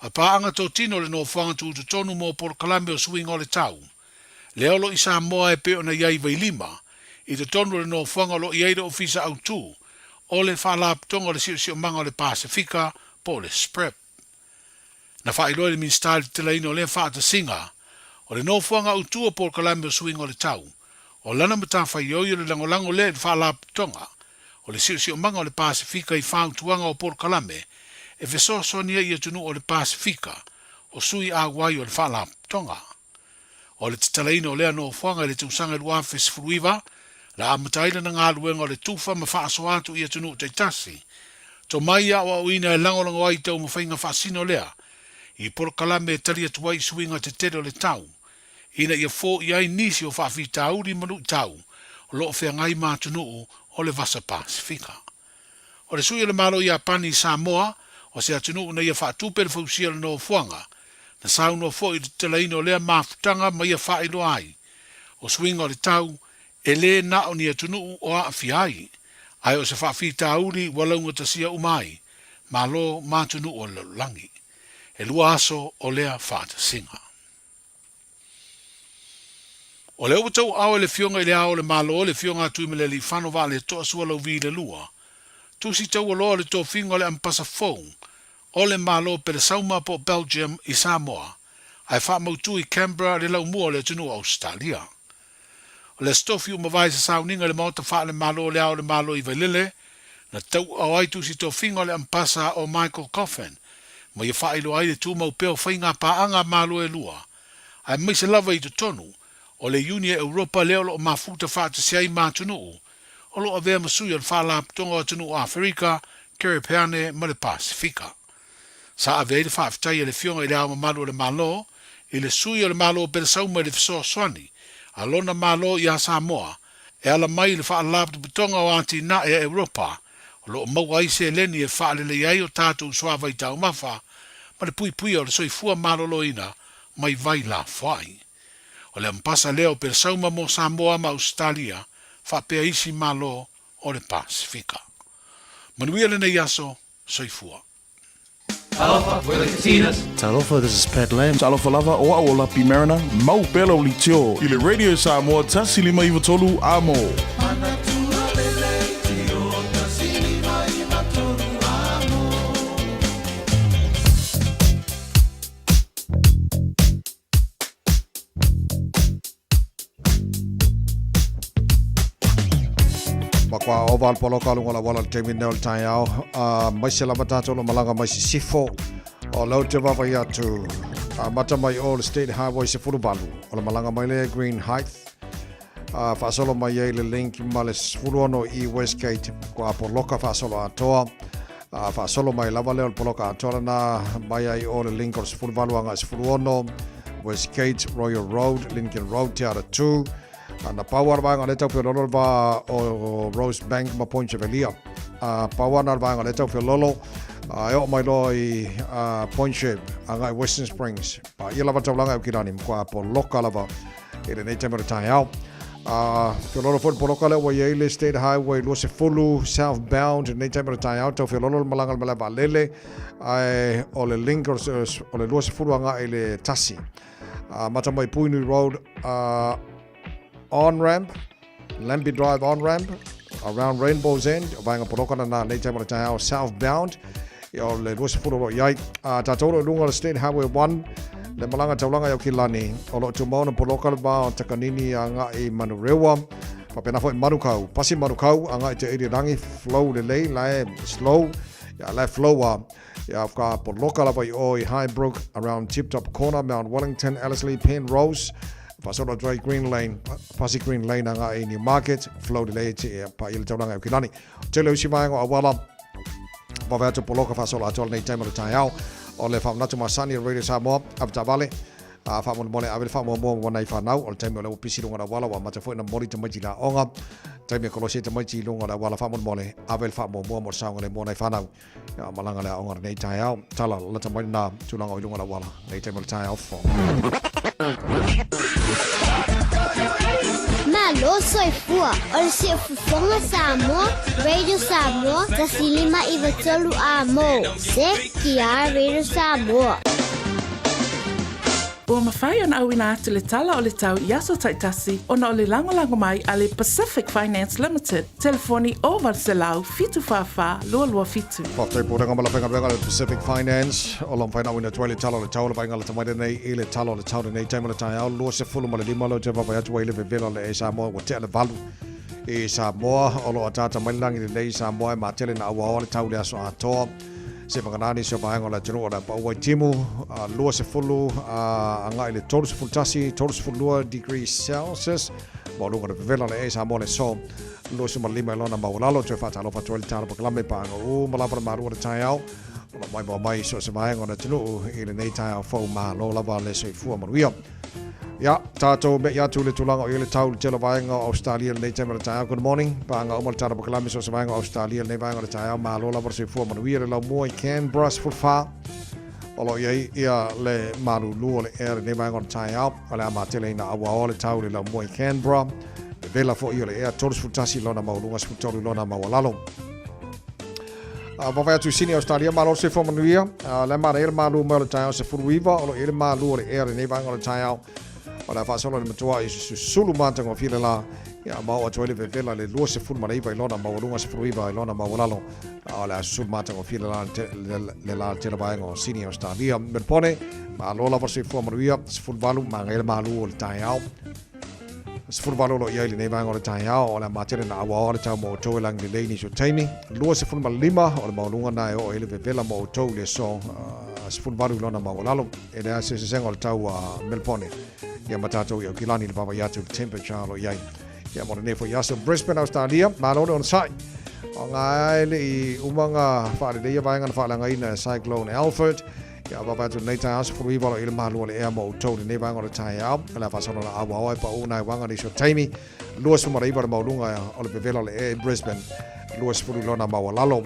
a paaga totino o le nofoaga tutotonu mo polokalame o suiga o le tau, lea o lo i Samoa e pei ona i ai i Vailima, i totonu o le nofoaga o lo o i ai le Ofisa Autu o le Faalapotopotoga o le Siosiomaga o le Pasefika po o le SPREP. Na faailoa e le Minisita i le tatalaina o lea faatasiga o le nofoaga autu o polokalame o suiga o le tau, o lana matafaioi o le lagolago lea i le Faalapotopotoga o le Siosiomaga o le Pasefika i fautuaga o polokalame e fesoasoani ai i atunuu o le Pasefika o sui auai o le Faalapotopotoga. O le tatalaina o lea nofoaga i le tausaga 2019, na amata ai lana galuega o le tufa ma faasoa atu i atunuu taitasi. Tomai aoaoina e lagolago ai i taumafaiga faasino lea i polokalame e tali atu ai i suiga tetele o le tau, ina ia foia ai nisi o faafitauli ma luitau o lo o feagai ma atunuu o le Vasa Pasefika. O le sui o le Malo Iapani i Samoa, o se atunuu na ia faatupe le fausia o le nofoaga, na saunoa foi i le tatalaina o lea mafutaga ma ia faailoa ai, o suiga o le tau, e lē na o ni atunuu o aafia ai, ae o se faafitauli ua laugatasia uma ai Malo ma atunuu o le lalolagi. E lua aso o lea faatasiga. O lea ua tauaao e le Afioga i Le Ao o le Malo, le Afioga a Tuimalealiifano Vaaletoa Sualauvi le Lua, tusi taualoa o le tofiga o le Amepasa fou o le Malo Pelesauma po o Belgium i Samoa, ae faamautu i Canberra le laumua o le atunuu o Ausetalia. O le Aso Tofi ua mavae se sauniga i le Maota Faale-Malo o Le Ao o le Malo i Vailele, na tauaao ai tusi tofiga o le Amepasa o Michael Coffin, ma ia faailoa ai le tumau pea o faiga paaga a Malo e lua, aemaise lava i totonu o le Iuni a Europa lea o lo o mafuta faatasi ai ma atunuu o lo o avea ma sui o le Faalapotopotoga o Atunuu o Aferika, Kerepeane ma le Pasefika. Sa ave ai le faafetai a le Afioga i Le Ao Mamalu o le Malo i le sui o le Malo o Pelesauma i le fesoasoani a lona Malo iā Samoa e ala mai i le Faalapotopotoga o Atinae a Europa o lo o maua ai seleni e faaleleia ai o tatou suavai taumafa ma le puipuia o le soifua maloloina mai vai lafoai. O le amapasa lea o Pelesauma mo Samoa ma Ausetalia faapea isi Malo o le Pasefika. Manuia lenei aso, soifua. Talofa, we're the Katinas. Talofa, this is Pat Lam. Talofa lava, o au o Lapi Mariner, mau pea lau leitio i le Radio Samoa 1593 Amo. Ma kua ova le poloka lunga la wala le taimi nei o le taeao. Aemaise lava tatou lo malaga mai sisifo. O lea ou te vaavaai atu, amata mai o le State Highway 18, o le malaga mai lea Green Heights, faasolo mai ai le link ma le 16 i Westgate, kua poloka faasolo atoa. Faasolo mai lava lea o le poloka atoa lena mai ai o le link o le 18 agai 16, Westgate, Royal Road, Lincoln Road, Te Ara 2. Na pau a le vaega o lea tau feololo le va o Rosebank ma Point Chevalier. Pau ana le vaega o lea tau feololo e oo mai loa i Point Chev agai Western Springs. Paia lava le taulaga e Aukilani, matua poloka lava i lenei taimi o le taeao. Feololo foi le poloka lea ua i ai le State Highway 20 southbound i lenei taimi o le taeao, tau feololo le malaga i le malae vaalele, ae o le link o le 20 agai i le tasi. Mata mai Puinui Road on-ramp, Lambie Drive on-ramp, around Rainbow's End, o vaega poloka lena nei taimi o le taeao southbound, ia o le 20 o lo o i ai. Tatou o lo o i luga o le State Highway 1, le malaga taulaga i Aukilani, o lo o tumau ona poloka le va o Takanini agai i Manurewa, faapena foi Manukau, pasi Manukau agai i Te Irirangi, flow lelei, la e slow, ia la e flow a. Ia ka poloka lava i o i Highbrook, around Tip Top Corner, Mount Wellington, Ellerslie, Penrose, faasolo atu ai Green Lane, pasi Green Lane agai i Newmarket, flow lelei te ea pa i le taulaga i Aukilani. Tele o isi vaega o auala, wawe atu poloka faasolo atoa lenei taimi o le taeao. O le faamanatu masani o Radio Samoa, avetaavale, A faamolemole ave le faamuamua ma nai fanau, o le taimi o lea ua pisi i luga o le auala, ua amata foi ona momoli tamaiti i le aoga. Taimi e kolosi ai tamaiti i luga o le auala faamolemole, ave le faamuamua mo le saogalemu o nai fanau. Ia malaga le aoga lenei taeao. Tala, lalata mai lena tulaga o i luga o le auala lenei taimi o le taeao fou. Malo soifua, o le siufofoga Samoa, Radio Samoa, 1593 A mo, CKR Radio Samoa. Ua mafai ona auina atu le tala o le tau i aso taitasi ona o le lagolago mai a le Pacific Finance Limited, telefoni 0800 744 227. Faafetai Pulega ma le Faigaluega a le Pacific Finance o lo o mafai ona auina atu ai le tala o le tau o le vaaiga lata mai lenei i le tala o le tau lenei taimi o le taeao 25 leo te vaavaai atu ai le vevela o le e Samoa ua tea le valu i Samoa o lo o ataata mai le lagi lelei i Samoa e matele na auaoa le tau i le aso atoa Se whakanā nisi o vaega o le atunuu o le a pau ai timu, 20 agai i le 31, 32 degrees Celsius, maualuga le vevela o le ea i Samoa le aso 25 i lona maualalo. Toe faatalofa atu ai le tala pakalame paaga uma lava le malu o le taeao o lo o maimoa mai i so o se vaega o le atunuu i lenei taeao fou malo lava le soifua manuia. Ia, tatou me'i atu i le tulaga o i ai le tau i le tele o vaega o Ausetalia i lenei taimi o le taeao. Good morning. Pāga uma le tala pakalame so o se vaega o Ausetalia i lenei vaega o le taeao. Malo lava le soifua manuia le laumua i Canberra 14. O lo o i ai ia le malulu o le ea i lenei vaega o le taeao. O le a matele ina auaoa le tau i le laumua i Canberra. Vevela foi o le ea 31 i lona maualuga 13 i lona maualalo. Vaavaai atu i Sini Australia, malo le soifua manuia. La e manaia le malu mai o le taeao 19, o lo o i ai le malu o le ea lenei vaega o le taeao. O le a faasolo i le matua i susulu matagofie le la, ia ma oo atu ai le vevela le 29 i lona maualuga 19 i lona maualalo. O le a susulu matagofie le la le la tele vaega o Sini Australia. Melbourne, malo lava le soifua manuia, 18, manaia le malu o le taeao. 18 o lo o i ai lenei vaega o le taeao, o le a matele na auaoa le tau mo outou e lagi lelei nisi o taimi. 25 o le maualuga na e oo ai le vevela mo outou i le aso 18 i lona maualalo. E leai se eseesega o le tau a Melbourne ia ma tatou i Aukilani i le vaavaai atu i le temperature o lo o i ai. Ia mo lenei foi aso Brisbane, Australia, malo le onosai. O ngā e le i umanga whaaleleia vaenga na whaalangaina e Cyclone Alfred. Ia vaavaai atu lenei taeao 19 o lo i le malu o le ea mo outou lenei vaega o le taeao. O le a faasolo la auaoa e pau nai uaga nisi o taimi. 29 le maualuga o le vevela o le ea i Brisbane. 20 lona maualalo.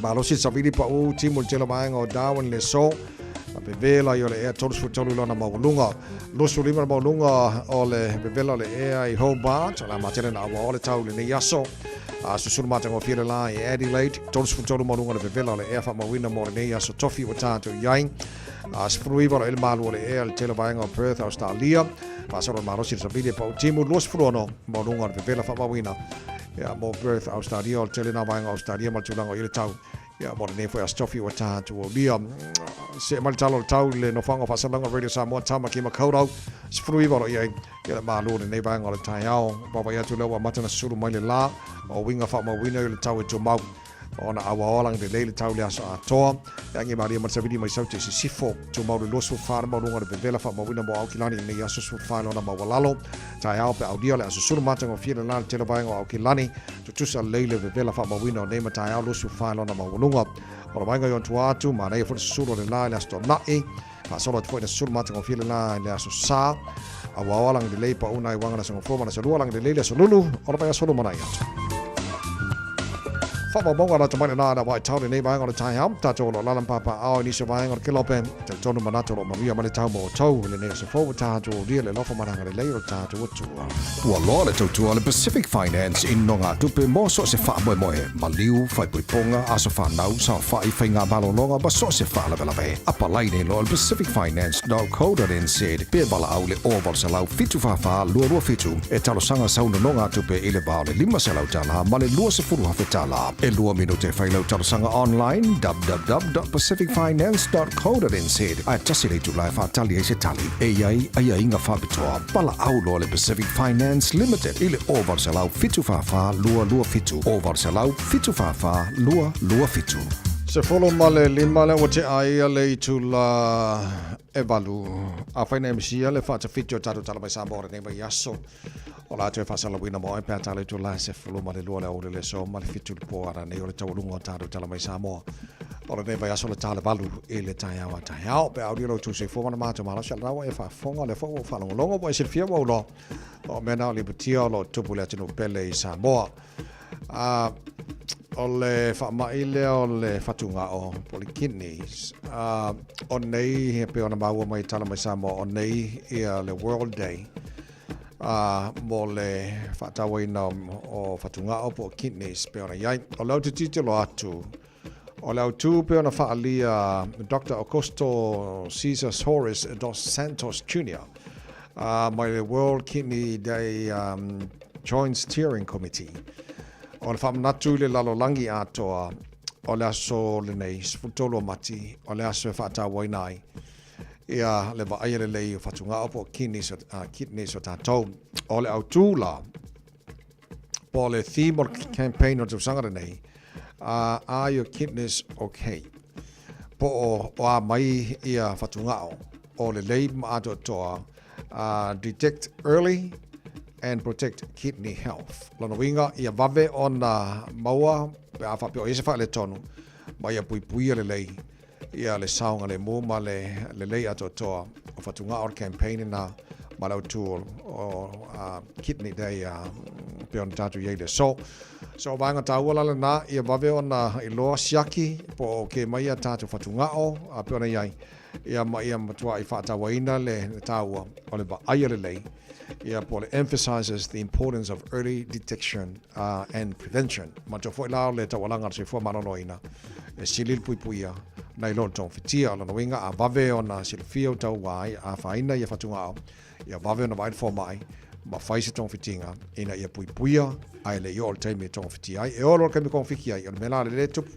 Malosi le savili pau timu le tele vaega o Darwin le so. A vevela i o le ea 33 lona maualuga. 25 le maualuga o le vevela o le ea i Hobart. O le a matele na auaoa le tau lenei aso. A susulu matagofie le la i Adelaide, 33 maualuga le vevela o le ea faamauina mo lenei aso tofi ua tatou i ai. A 19 o le malu o le ea le tele vaega o Perth, Australia. Faasolo le malosi le savili e pau timu 26 maualuga o le vevela faamauina. Ia mo Perth, Australia, o le tele nā vaega o Australia ma le tulaga o i le tau. Ia, mo lenei foi aso tofi ua tatou aulia. See mai le tala o le tau i le nofoaga o faasalalauga Radio Samoa, Tamaki Makaurau, 19 o lo o i ai. Ia le malu o lenei vaega o le taeao. Vaavaai atu lea ua amata ona susulu mai le la o uiga faamauina i le tau e tumau. Ona auaoa lagi lelei le tau i le aso atoa. E agi malie ma le savili mai Saute i sisifo. Tumau le 24 le maualuga o le vevela faamauina mo Aukilani i lenei aso 14 lona maualalo. Taeao pe aulia o le a susulu matagofie le la le tele vaega o Aukilani. Tutusa lelei le vevela faamauina o nei mataeao 24 lona maualuga. O le vaega i ona tua atu, manaia foi le susulu o le la i le aso Toanai. Faasolo atu foi ina susulu matagofie le la i le aso Sa. Auaoa lagi lelei pau nai uaga le aso Gafua ma le aso Lua lagi lelei le aso Lulu o le vaiaso lumanai atu. Faamaumauga lata mai lena na waitau lenei vaega o le taeao. Tatou o lo o lala ma papaaao i nisi o vaega o le kelope. E talitonu manatu o lo o manuia mai le tau mo outou i lenei aso fou ua tatou aulia le alofa ma le agalelei o le tatou Atua. Ua loa le tautua a le Pacific Finance i nogatupe mo so o se faamoemoe, maliu, faaipoipoga, aso fanau, saofai, faigamalologa ma so o se faalavelave. Apalai nei loa le pacificfinance.co.nz pe valaau i le 0800 744 227 e talosaga sau nonogatupe i le va o le $500 ma le $20,000. E lua minute e fai lau talosaga online www.pacificfinance.co.nz ae tasi le itula e faatali ai se tali e i ai aiaiga faapitoa. Valaau loa le Pacific Finance Limited i le 0800 744 227, 0800 744 227. 15 lea ua tea ai le itula e valu. Afai na e misia le faatafiti o tatou tala mai Samoa o lenei vaiaso. O le a toe faasalalauina mo oe pe a tala itula e 12 le aoauli o le aso ma le 7 i le po a nei o le taualuga o tatou tala mai Samoa. O lenei vaiaso le ta le valu i le taeao a taeao. Pe a aulia lo outou soifua ma le matou malosi a lena ua e faafofoga, o lea foi ua ou faalogologo ua e silafia ua ou iloa o mea na o lipotia o lo o tupu i le atunuu pele i Samoa. A o le faamai lea o le fatugao po o le kidneys, a o nei e pei ona maua mai tala mai Samoa, o nei ia le World Day a mo le faatauaina o fatugao po o kidneys pei ona i ai. O le au te titilo atu, o le autū pei ona faaalia Doctor Augusto Cesar Soares dos Santos Jr. Mai le World Kidney Day Joint Steering Committee. O le faamanatu i le lalolagi atoa o le aso lenei, 13 o Mati, o le aso e faatauaina ai ia le vaaia lelei o fatugao po o kidneys, kidneys o tatou. O le autū la, po o le theme o le campaign o le tausaga lenei, Are your kidneys okay? Po o, o a mai ia fatugao, o lelei ma atoatoa, detect early and protect kidney health. Lona uiga, ia vave ona maua pe a faapea o i ai se faaletonu, ma ia puipuia lelei ia le saogalemu ma le lelei atoatoa o fatugao o le campaign lena ma le autu o Kidney Day pei ona tatou i ai i le aso. So o vaega taua la lena ia vave ona iloa siaki po o okay mai ia tatou fatugao a pei ona i ai ia ma ia matuai faatauaina le taua o le vaaia lelei ia po o le emphasizes the importance of early detection and prevention. Manatua foi la o le taualaga o le soifua maloloina e sili le puipuia nai lo le togafitia. O lona uiga a vave ona silafia ua tau ai afaina ia fatugao, ia vave ona vaai le fomai ma fai se togafitiga ina ia puipuia ae le i oo le taimi e togafitia ai. E oo loa le taimi e togafiti ai, o le mea la lea e tupu,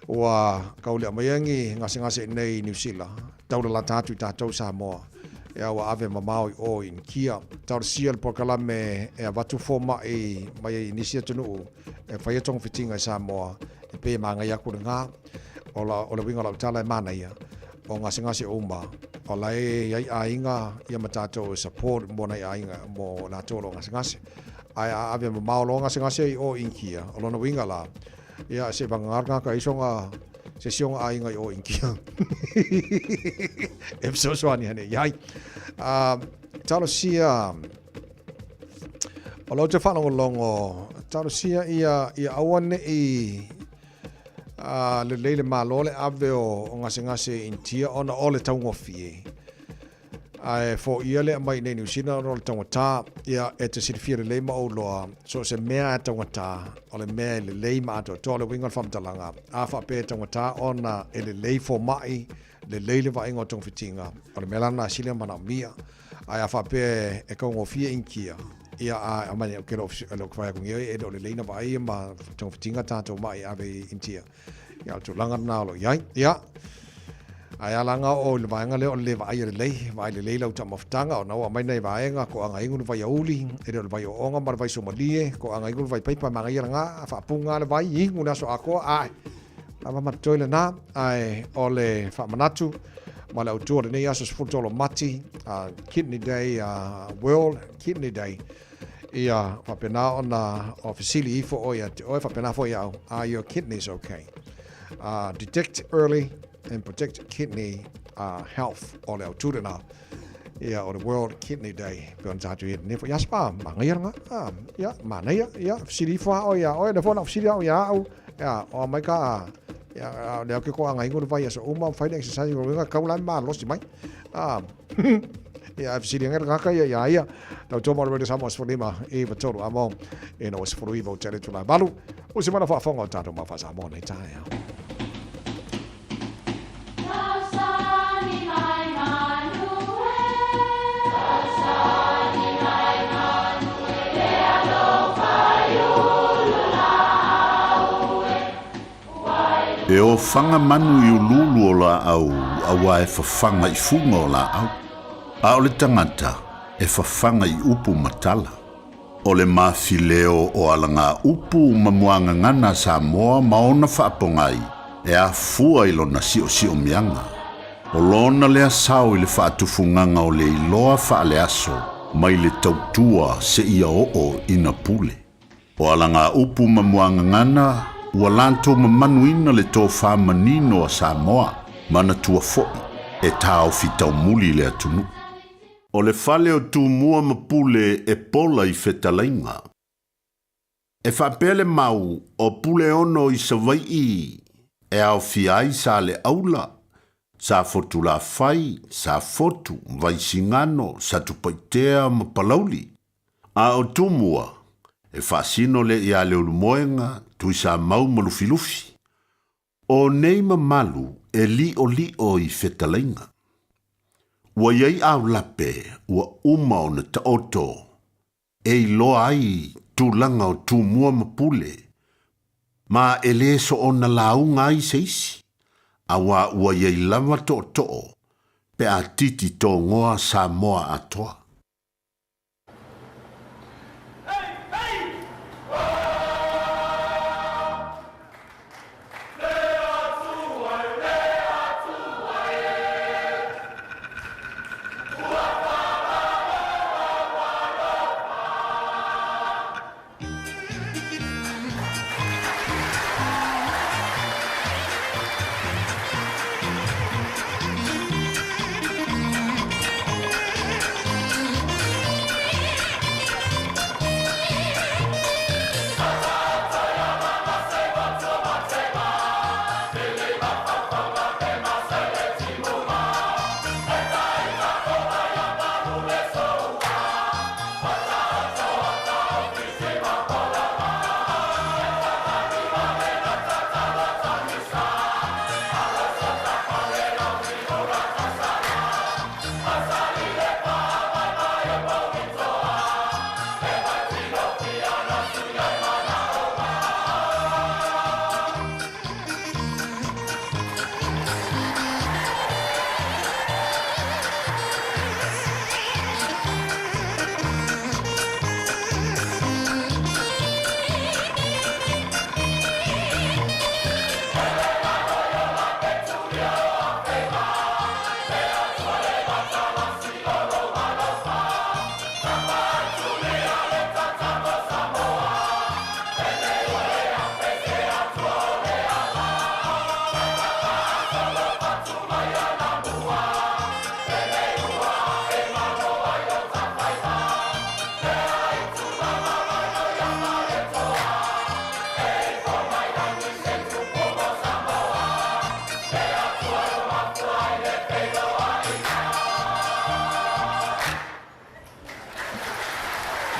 ua kaulea mai ai ni gasegase i inei i Niu Sila, taulalata atu i tatou Samoa, ea ua ave mamao i o i Inikia. Taolasia le polokalame e avatu fomai mai ai i nisi atunuu e faia togafitiga i Samoa e pei e magaia aku lena. O, la, o le uiga o lau tala e manaia, o gasegase uma. o la e i ai aiga ia ma tatou e support mo nai aiga mo latou o lo o gasegase. Ae a ave mamao loa gasegase i o i Initia, o lona uiga la, ia se i vagana le tagata i soga se isi o ona aiga i o i Initia e fesoasoani ane i ai. Talosia o lea ou te faalogologo, talosia ia ia aua ne i lelei le Malo le ave o gasegase i Initia ona o le taugofie. Ae foia le aumai iinei i Niu Sila ona o le taugata. Ia, e te silafia lelei ma ou iloa, so o se mea lava e taugata, o le mea e lelei ma atoatoa. O le uiga o le faamatalaga, a faapea e taugata ona e lelei fomai, lelei le vaaiga o togafitiga, o le mea la lena e sili ona manaomia. Ae a faapea e taugofie Initia, ia a aumai nei, ou te le o fai atu nei e le o lelei ona vaai ma togafitiga tatou mai e ave i Initia. Ia, o le tulaga lena o lo o i ai. Ia, ae ala ona oo i le vaega lea o le le vaaia lelei, vaai lelei lau taumafataga, ona ua aumai nai vaega, toaga inu le vaiauli, e le o le vaiooga ma le vaisuamalie, toaga inu le vaipaipa, manaia lena, faapuga le vai, inu le aso atoa, ae lava ma totoe lena, ae o le faamanatu ma le autu o lenei aso 13 o Mati, Kidney Day, World Kidney Day, Ia faapena ona o fesili ifo ʻoe iā te ʻoe, faapena foi au, are your kidneys okay? Detect early and protect kidney health o le autū lena. Ia, o le World Kidney Day, pe ona tātou i lenei foi aso, ah, manaia lena, ah, ia, manaia, ia, fesili ifo a ʻoe iā ʻoe, lea foi ona fesili au iā au, ia, o mai ka, ia, lea ke ko anga ingo le vai aso uma, fai le exercise, o kau la malosi mai, ah, Ia, e fesili anga le tagata ia iā ia. Tau tō maru rere Samoa 15 i 3 amo e no 19 o te tula valu. O se mana whaafonga o tātou mawha Samoa nei taeao. E ofaga manu i uluulu o laau auā e fafaga i fuga o laau, a o le tagata e fafaga i upu ma tala. O le mafileo o alagaupu ma muagagana a Samoa ma ona faapogai e afua i lona siosiomiaga. O lona lea sao i le faatufugaga o le iloa faaleaso mai le tautua seia oo ina pule. O alagaupu ma muagagana ua latou mamanuina le tofa manino a Samoa, manatua foi e taofi taumuli le atunuu. O le fale o Tumua ma Pule e pola i fetalaiga. E faapea le mau o Puleono i Savaii e aofia ai Saleaula, Safotulafai, Safotu, Vaisigano, Satupaitea ma Palauli. A o Tumua, e faasino lea ia Leulumoega, Tuisamau ma Lufilufi. O nei mamalu e liʻoliʻo i fetalaiga. Ua i ai aulape ua uma ona taoto e iloa ai tulaga o Tumua ma Pule, ma e le soona lauga ai se isi, auā ua i ai lava tootoo pe a titi togoa Samoa atoa.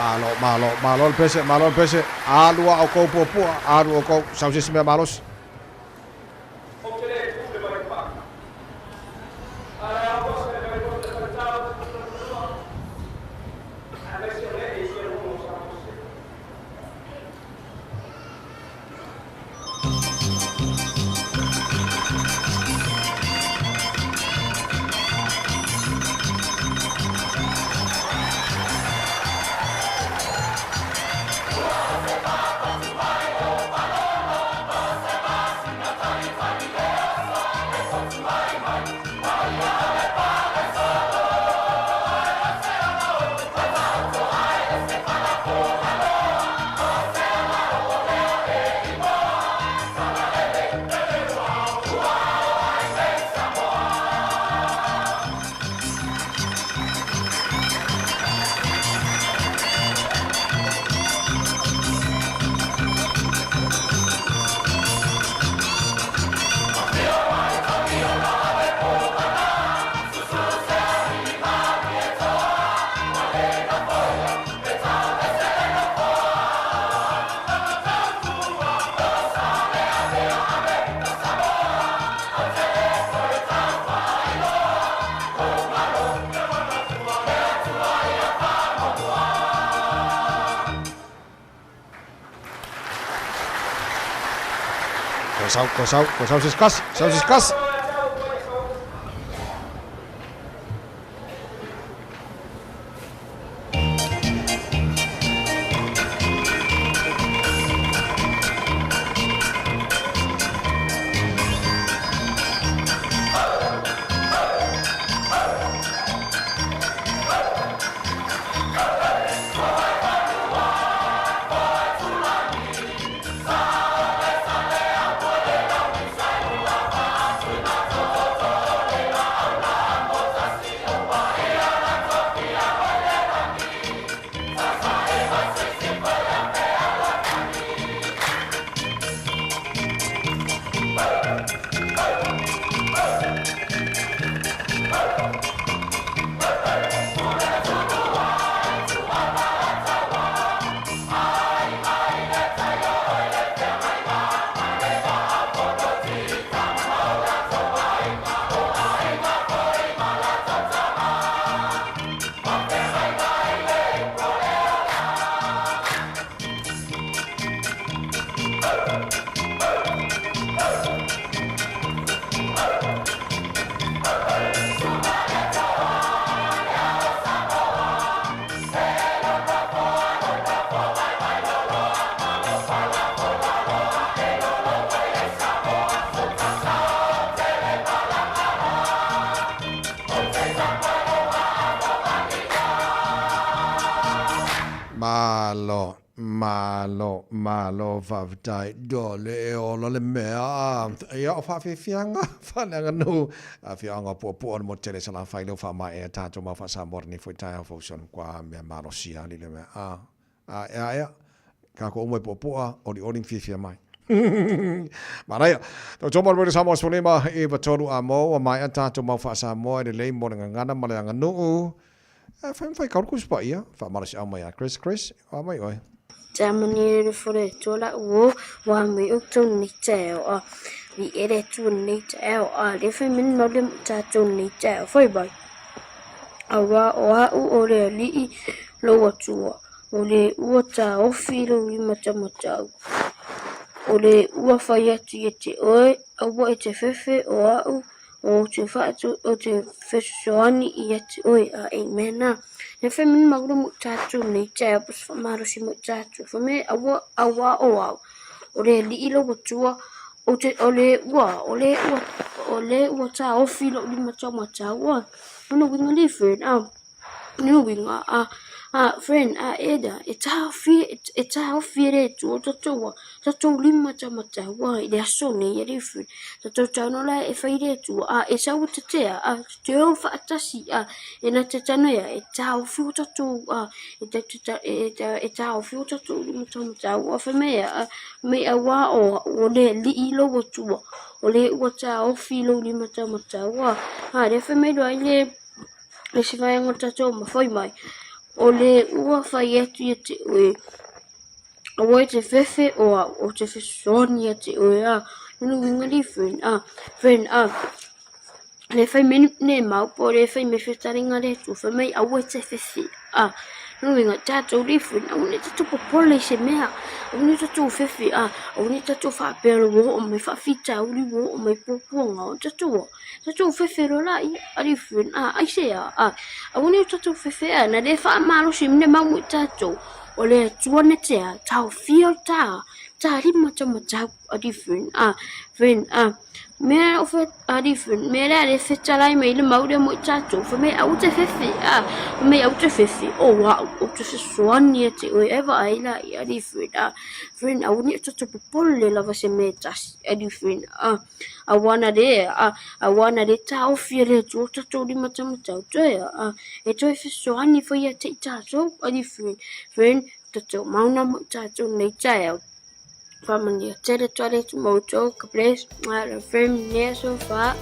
Malo, malo, malo le pese, malo le pese. Alu a outou puapua, alu outou, sau se isi mea malosi. Toe sau, toe sau, toe sau se isi kasi, sau se isi kasi. Malo, malo, malo, faafetai, dole e ola le mea, ia o faafiafiaga, faaleaganuu, afioaga o Puapua o le motu tele Salafai lea ua faamaea tatou mau faa-Samoa lenei foi taeao fou si ona matua mea malosi alii le mea, a, a, ea, ea, Kākoʻo uma e puapua, ʻoliʻoli ma fiafia mai. Manaia! Tautua mo le Radio Samoa 15 i 93 a mo, ua maea tātou mau faa-Samoa e lelei mo le gagana ma le aganuu. E fai ma fai kaulu kusi paia, faamalosiau mai a Chris. Chris, oa mai oe. Tamani le fole tola o wa mai o tau nei taeao a vi ere tu nei taeao a le fai mani mau le tātou nei taeao fai mai. Aua o a'u o le ali'i lou Atua, o le ua taofi lou limatamatau, o le ua fai atu ia te oe, aua e te fefe, o a'u ou te fa'atu, ou te fesoasoani ia te oe, a Amen. A le fai mani mau le mo tātou nei taeao, po se fa'amalosi mo tātou, fai mai, aua, auā o a'u, o le ali'i lou Atua, ou te, o le ua, o le ua, o le ua taofi lou limatamatau, a. Lona uiga le friend, a, lona uiga, a, a, friend, a, eda, e taofi, e taofi e le Atua o tatou, tatou limatamatau, a, i le aso nei, e le friend, tatou tano la e fai le Atua, a, e sau e tatea, a, te o faatasi, a, e na te tano ia, e taofi o tatou, a, e ta, ta, e, e, e taofi o tatou limatamatau, a, fai mai a, mai auā o, o le alii lou Atua, O le ua taofi lou limatamatau a, a lea fai mai loa i le, le se vaega o tatou ma fai mai. O le ua fai atu ia te oe, aua e te fefe o au, ou te fesoasoani ia te oe, a, lona uiga li friend, a, friend, a, le fai mai ne mau po o le fai mai fetalinga le Atua, fai mai aua e te fefe, a, lona uiga tatou li friend, aua ne i tatou popole i se mea, aua ne i tatou fefe, a, aua ne i tatou faapea ua oo mai faafitauli ua oo mai puapuaga o tatou a. Tatou fefe loa la ia, ali friend, a, aisea, a, aua ne i o tatou fefe a, na le faamalosi mea mau mo i tatou, o le Atua na te a, taofia o ta, ta lima tamatau, ali friend, a, friend, a, mea o fe, ali friend, mea lea le fetalai mai le mau lea mo i tatou, fai mai aua te fefe, a, fai mai aua te fefe, o au, ou te fesoani ia te oe, ai vaai la ia, ali friend, a, friend, aua ne i o tatou popole lava se mea e tasi, ali friend, a. Aua na le, a, aua na le taofi e le Atua o tatou limatamatau toe, a, e toe fesoani foi ia te i tatou, alii friend, friend, tatou mauna mo i tatou nei taeao. Whamania tele toa le tu moutou, ka bless, ngā friend, nea so far.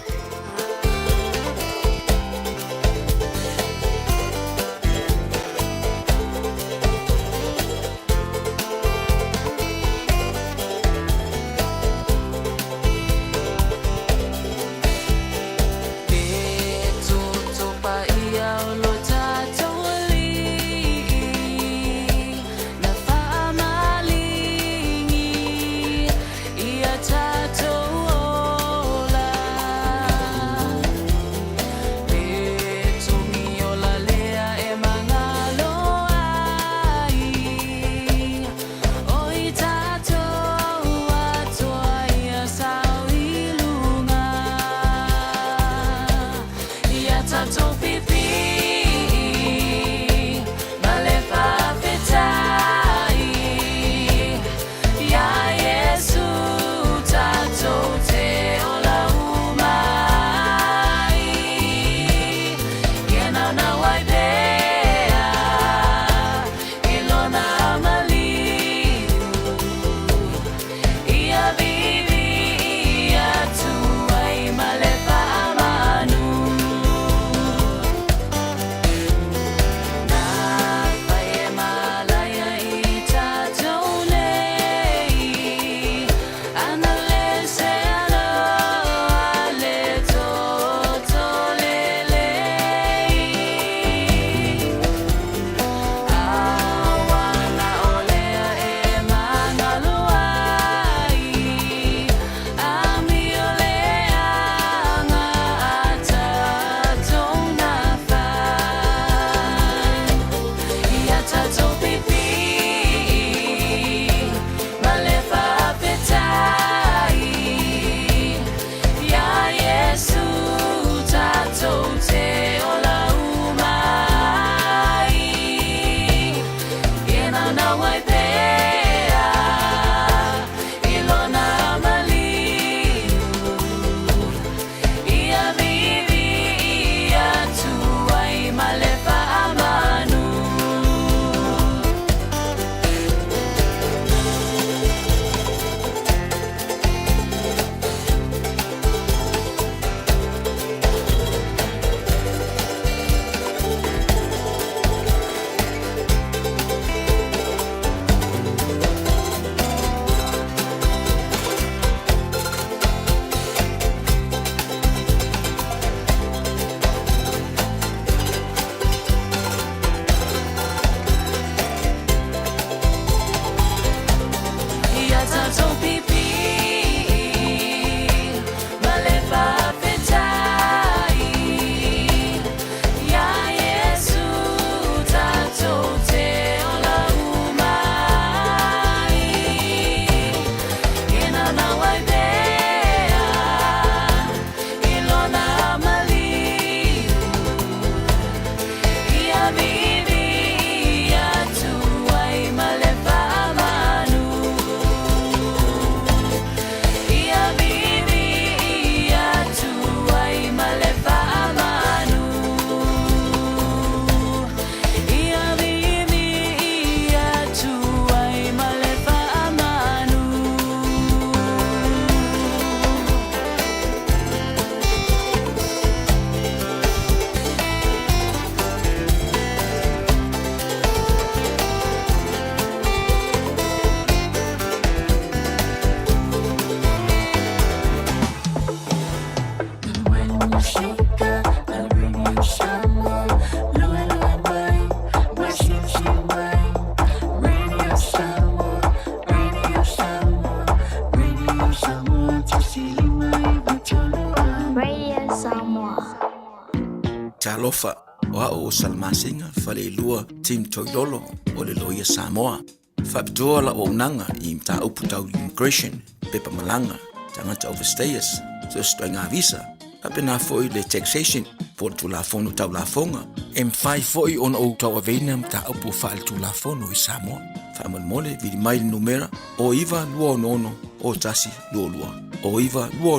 Talofa, o au o Salamasina Faleilua Tim Toilolo o le Loia Samoa. Faapitoa lau auaunaga i mataupu tau immigration, pepa malaga, tagata overstayers, so o se ituaiga visa, faapena foi le taxation po o le Tulafono Tau Lafoga. E mafai foi ona ou tauaveina mataupu faaletulafono i Samoa. Faamolemole, vili mai le numera o 9266 0122, o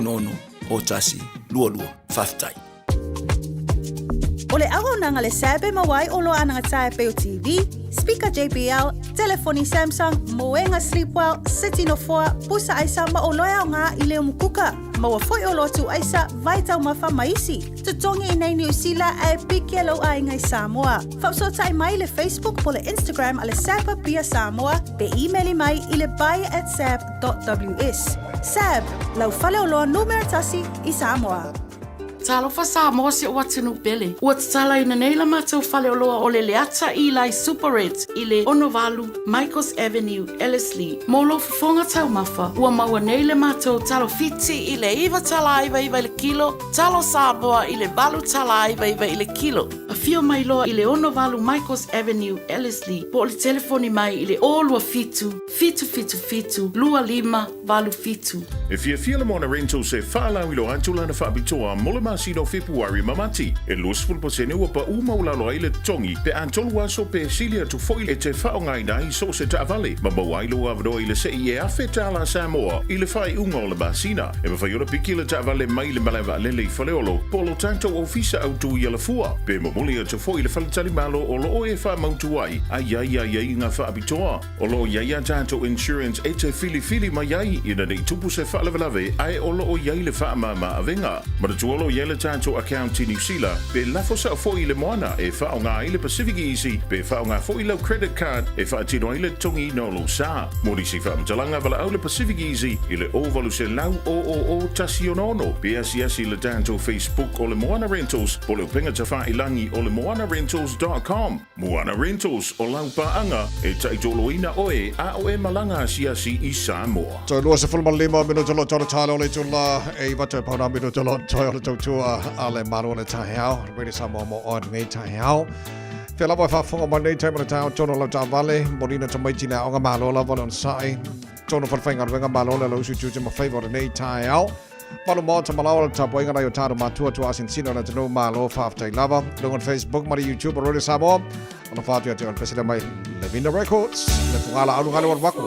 9266 0122. Faafetai. O le auaunaga le SAB e maua ai oloa anagata e pei o TV, speaker JBL, telefoni Samsung, moega Sleepwell, seti nofoa, pusa aisa ma oloa e aoga i le umukuka. Maua foi oloa tuu aisa, vai taumafa ma isi. Totogi i nei Niu Sila ae piki e lou aiga i Samoa. Faafesootai mai i le Facebook po le Instagram a le SAB Apia Samoa pe imeli mai i le buy@sab.ws. SAB, lau faleoloa numera tasi i Samoa. Talofa Samoa si ou atunuu pele. Ua tatalaina nei la matou faleoloa o le Leata Eli Superette i le 68 Michaels Avenue, Ellerslie. Mo lou fofoga taumafa, ua maua nei le matou talo Fiti i le $9.99 i le kilo, talo Samoa i le $8.99 i le kilo. Afio mai loa i le 68 Michaels Avenue, Ellerslie, po o le telefoni mai i le 027 777 25 87. E fiafia le Moana Rentals e faalauiloa atu lana faapitoa mo le masina o Fepuari ma Mati. E 20% ua paʻu maualalo ai le totogi pe a tolu aso pe sili atu foi e te faaaogaina ai so o se taavale ma maua ai lou avanoa i le sei e $1,000 Samoa i le faaiuga o le masina. E mafai ona piki le taavale mai le malae vaalele i Faleolo po o lo tatou ofisa autu i Alafua pe momoli atu foi i le faletalimalo o lo o e faamautu ai a i ai aiaiga faapitoa. O lo o i ai a tatou insurance e te filifili mai ai ina nei tupu se faalavelave ae o lo o i ai le faamama avega. Manatua o lo o i ai le tatou account i Niu Sila pe lafo sao foi i le moana e faaaoga ai le Pacific Easy pe faaaoga foi lau credit card e faatino ai le totogiina o lou sa. Mo nisi faamatalaga valaau le Pacific Easy i le 0800 000 166 pe asiasi i le tatou Facebook o le Moana Rentals po o le upega tafailangi o le moanarentals.com. Moana Rentals, o lau paaga e taitoloina oe a o e malaga asiasi i Samoa. Toe 25 minuta lo tona talo o le itula e iwa toe pauna minuta lo toe o le tautua a le Malo o le taeao. Radio Samoa mo oe lenei taeao. Fea lava e faafofoga mai nei taimi o le taeao tonu o lau taavale, molina tamaiti le aoga malo lava le onosai, tonu falefaigaluega malo le lausu tiute ma faiva o lenei taeao. Malu maota ma laoa le tapuaiga nai o tatou matua tuaasinsina o le atunuu malo faafetai lava. Luga o le Facebook ma le YouTube o Radio Samoa. Alofa atu ia te oe le pesele mai Levina Records. Le fugala alu gale walu aku.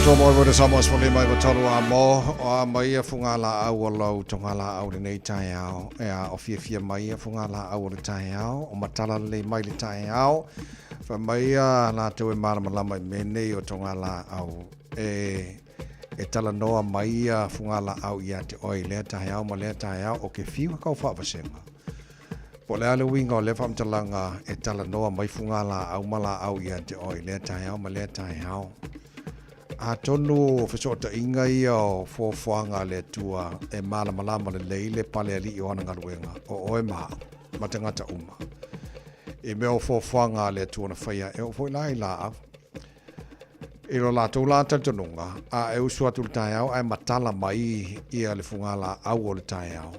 Atoa mo i Samoa sefulu lima iva tolu a mo o a mai ia fugalaau o lau togalaau i lenei taeao e a o fiafia mai ia fugalaau o le taeao o matala lelei mai le taeao fai mai ia latou e malamalama i mea nei o togalaau e e talanoa mai ia fugalaau ia te oe i lea taeao ma lea taeao o ke fiu kau faavasega Po o le a le uiga o lea faamatalaga e talanoa mai fugalaau ma laau ia te oe i lea taeao ma lea taeao. Atonu o fesootaiga ia o fuafuaga a le Atua e malamalama lelei le pale alii o ana galuega, o oe ma au, ma tagata uma. I mea o fuafuaga a le Atua na faia, e oo foi la i laau. I lo latou la talitonuga, a e usu atu i le taeao ae matala mai ia le fugalaau o le taeao,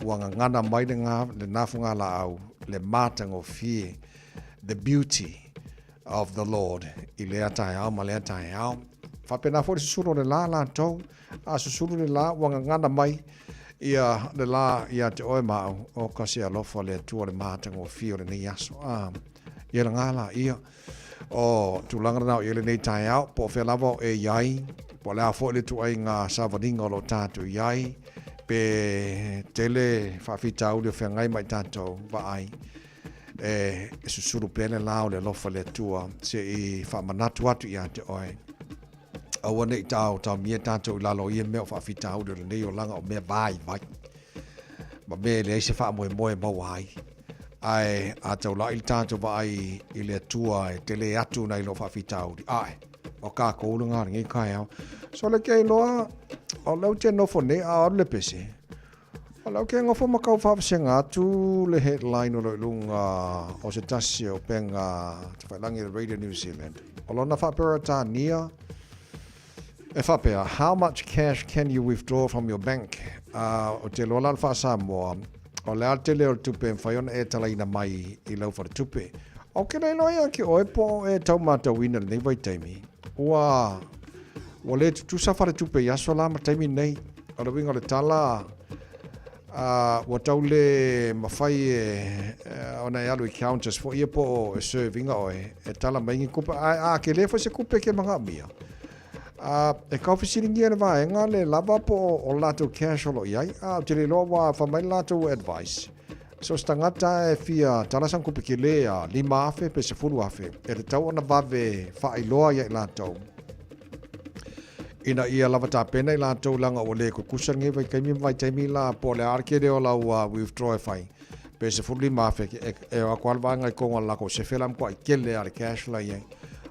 ua gagana mai lena fugalaau le matagofie, the beauty of the Lord, i lea taeao ma lea taeao. Faapena foi le susulu o le la latou, a susulu le la ua gagana mai ia le la ia te oe ma au, o ka se alofa le Atua le matagofie o lenei aso. A, ia laga la ia. O tulaga lena o i ai lenei taeao, po o fea lava o e i ai, po o le a foi le ituaiga savaliga o lo o tatou i ai, pe tele faafitauli o feagai ma i tatou, vaai, e susulu pea le la o le alofa le Atua se i faamanatu atu ia te oe. Aua ne i taomia tatou i lalo o ia mea o faafitauli o lenei olaga o mea vaivai ma mea e leai se faamoemoe e maua ai. Ae a taulai le tatou vaai i le Atua e tele atu nai lo faafitauli, ae o kākou lena lenei taeao. So le ke iloa, o lea ou te nofo nei a o alu le pese, o lea ou te nofo ma tau faavasega atu le headline o lo o i luga o se tasi o upega tafailagi o le Radio New Zealand. O lona faa-Peretania, E faapea, How much cash can you withdraw from your bank? Ā, ou te iloa la o le faa-Samoa, o le a le tele o le tupe e mafai ona e talaina mai i lau faletupe. Ou ke le iloa ia ki oe po o e tau matauina i lenei vaitaimi, ua, ua le tutusa faletupe i aso la ma taimi nei. O le uiga o le tala, ā, ua tau le mafai e, ona e alu i counters foi ia po o e serve ina oe, e tala mai ni kupe, ae a kele foi se kupe ke manaomia, A e kau fesiligia le vaega le lava po o le latou cash o lo o i ai, a ou te le iloa ua fai mai le latou advice, so se tagata e fia tala sana tupe kele a 5,000 pe 10,000, e tatau ona vave faailoa ia i latou ina ia lava tapena i latou leaga ua le kukusa lenei vaitaimi ma vaitaimi la po o le a le kele o lau withdraw e fai pe 15,000 e o atu lava le vaega i totonu o le latou sefe la matuai kele lava le cash la i ai.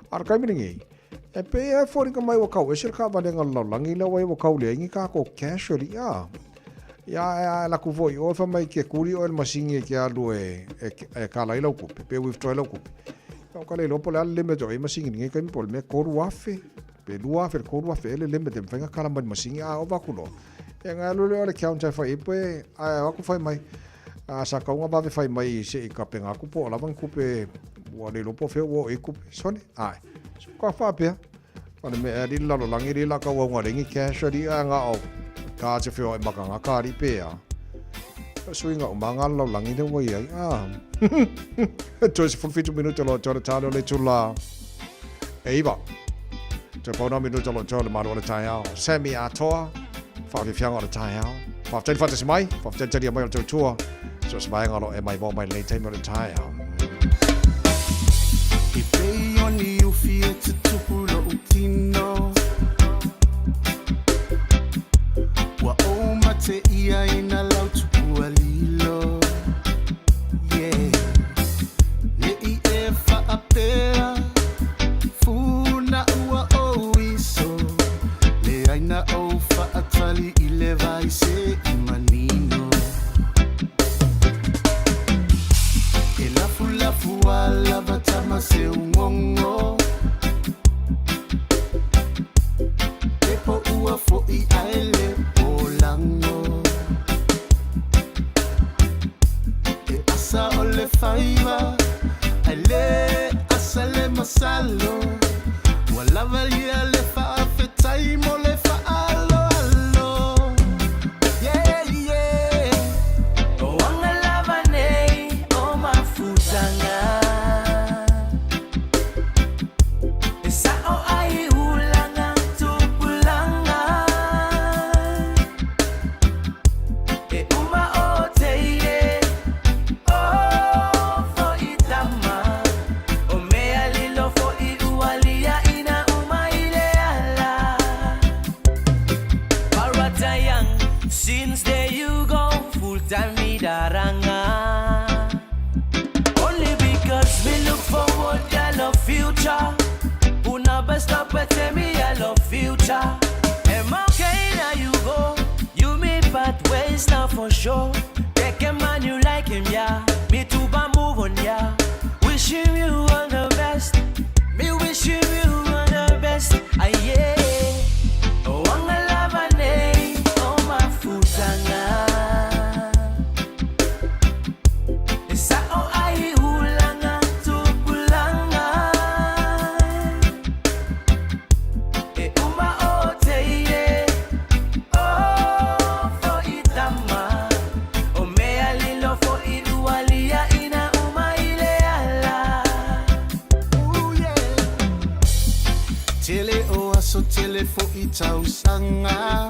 A o le taimi lenei, E pei e foliga mai ua kau ese le kaavalega o le lalolagi lea ua i ai ua kau leai ni tatou cash alii a. Ia ae a alu atu foi i o fai mai ke kuli oe i le masini e te alu e e kala ai lau tupe pe withdraw ai lau tupe. Ia ua ka le iloa po o le a le limit o ia masini i lenei taimi po o le mea 3000 pe 2000 i le 3000 ea le limit e mafai ona kala mai i le masini a ova atu loa. Ia ona e alu lea o le counter e fai ai pe ae o atu fai mai a sa tau ona vave fai mai se i tapena atu po o lava ni tupe ua le iloa po o fea ua oo i ai tupe. Sole, ae. So ka faapea, o le mea alii le lalolagi alii la kau auga lengi cash alii a nga o ka te whio e makanga ka alii pe a. Suiga uma nga lalolagi le ua iai. Ah. Toe 17 minuta lo tore tale o le tula. E iwa. Toe pauna minuta lo tore malu o le taeao. Sammy Atoa. Whaafiafianga o le taeao. Whaafetali whaatasi mai. Whaafetali talia mai o le tautua. So se vaega o lo e mai mo mai lenei taimi o le taeao. E pei o ni ufi e tutupu lo'u tino Ua ou mate ia i na lau tupua lilo Yeah Ne'i e faapea Funa ua ou iso Leai na ou faatali i le vai se i manino E lafulafu a lava tama se ugongo E po ua fo'i ae le polago E asa o le faiva ae le asa le masalo Ua lava ia le faafetai mo le faaaloalo Yeah, yeah. O aga lava nei o mafutaga E sa'o ai ulaga. mafuta. Am okay now you go. You me part ways now for sure. Take a man you like him, yeah. Me too, but move on, yeah. Wishing you all the best. Me wishing you all the best. Ah, yeah. Oh, Wangalavane, oh mafutanga. Sa o ai ulanga tupulanga. E uma o te ie, o fo itama. O mea lilo fo i ualia ina uma ile ala. Ooh, yeah. Tele o aso tele fo i tausanga.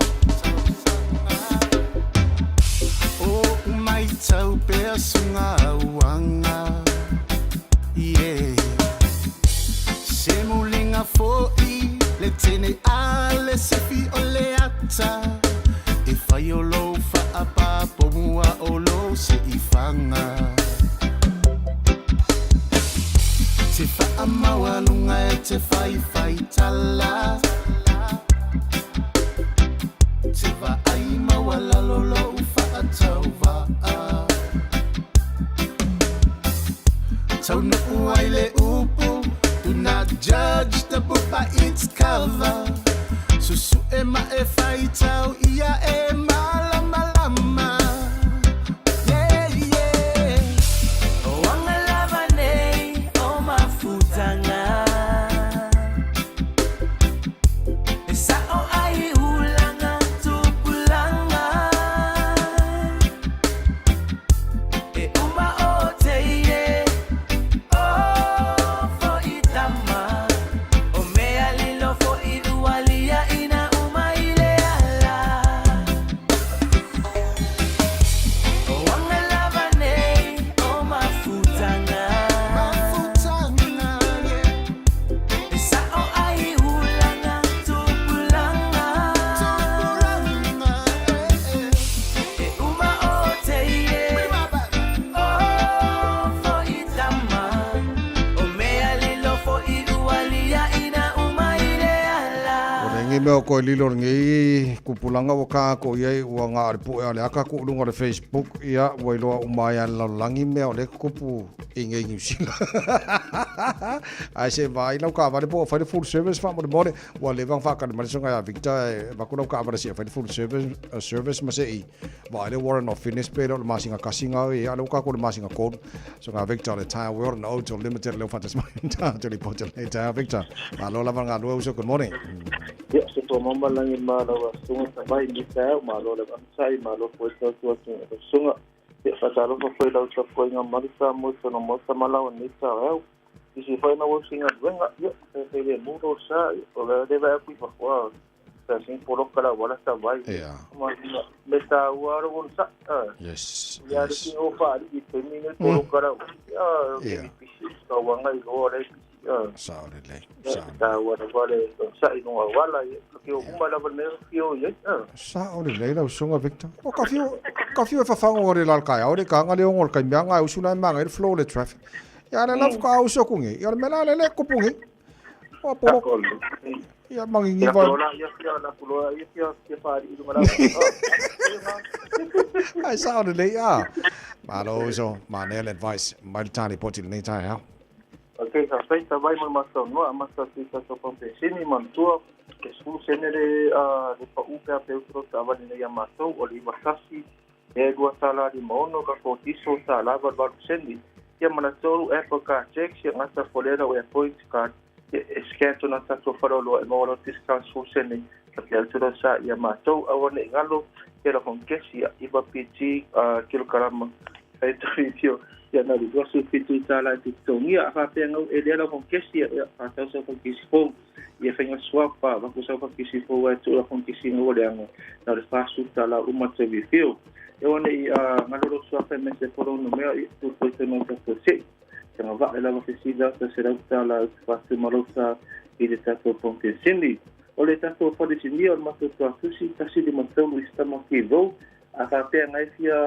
O umai tau pea sunga uanga. Yeah. Se mulinga fo i le tene a le sefi o le ata. E whai o lo whaapa po mua o lo se i whanga. Te whaamaua lunga e te whai whai tala. Te vaai maua lalo lo whaatau vaa. Tau nu'u ai le upu, do not judge the book by its cover. Susu e ma e whai tau ia e malama lama. Yeah, yeah. Wangalavane, o mafutanga. Sa o ai ulanga tupulanga. E uma o te ie, o fo itama. O mea lilo fo i ualia ina uma ile ala. Wangalavane, o mafutanga. Mafutanga, yeah. Sa o ai ulanga tupulanga. Tupulanga, eh, eh. E uma o te ie, o fo itama. O mea lilo fo i ualia ina uma ile ala. O le ngi mea o koe lilo le ngi kupulanga ua kākou i ai ua ga le puʻe a le aka kuʻu luga o le Facebook ia ua iloa uma ai a le lalolagi mea o lea kupu i ngei Niusila. Ae se vaai lau kaavale po o fai le full service faamolemole ua leva ona faatali mai le susuga ia Victor e avatu lau kaavale se i fai le full service ma se i vaai le warrant of fitness pe le o le masina tasi ga ia a o lea ua tatou i le masina tolu. Susuga Victor o le Tyre World and Auto Limited lea ua faatasi mai tatou lipoti o lenei taeao. Victor, malo lava le galue uso, good morning. Ia, se tua mama langi ma lau susuga Savai ni taeao, malo le vamatai, malo foi le tautua atu i lau susuga. Ia, faatalofa foi i lau tapuaiga malu Samoa i tona maota ma lau nei taeao. Isi foi na wau singa luenga, ia, fe fe le mu lo sa, ia, o le le vai aku i fafo, a, sa sing poloka la wala sa vai. Ma, me ta ua ro won sa, a. Ia, le ki o fa ali i te mi ne poloka la, ia, ke mi pisi, ka wanga i loa le pisi, a. Sa o le lei, Ia, sa o le ta ua na wale, sa i nunga wala, ia, ke o uma lava le mea fio ia, a. Sa o le lei lau susuga Victor. O ka fiu, ka fiu e fafago o le la le kaeao le kaga le ongo o le kaimea ga e usu la e maga ai le flow o le traffic. Ia le lafu ka auso ku ngi. Ia le mea la le le kupu ngi. O polo. Ia mangingi va. Ai sao le lei a. Malo uso, manaia le advice mai le tā lipoti lenei taeao. Okay, sa fai sa vai mo masa noa masa si sa so pampesini mantua ke sku sene le le pa u pe pe utro ta vale nei a matou o le 91 e lua tala lima ono ka kotiso sa lava valu sene ia mana tolu Apple Card Jack sia gata folera o points card ia e scan tona tatou faleoloa e maua lau discount sku sene ka pe utro sa ia matou aua nei galo ia la kongkesi ia iva PG kilokarama ai tau ia na le 27 tala e te totogia a faapea gau e lea lau kongkesi ia faatau sau kongkesi fou ia faiga swap a vaku sau kongkesi fou ae tuu la kongkesi gau o leaga na o le 40 tala uma te refill e ona i galo lou swap e mese folo numea ia tu foi tonu o tatou se'i tanga vaa lava fesili ata 100 tala e te faatuma lou sa i le tatou kongkesini o le tatou falesinia o le matou tuatusi 153 i se tama ki a faapea ngai fia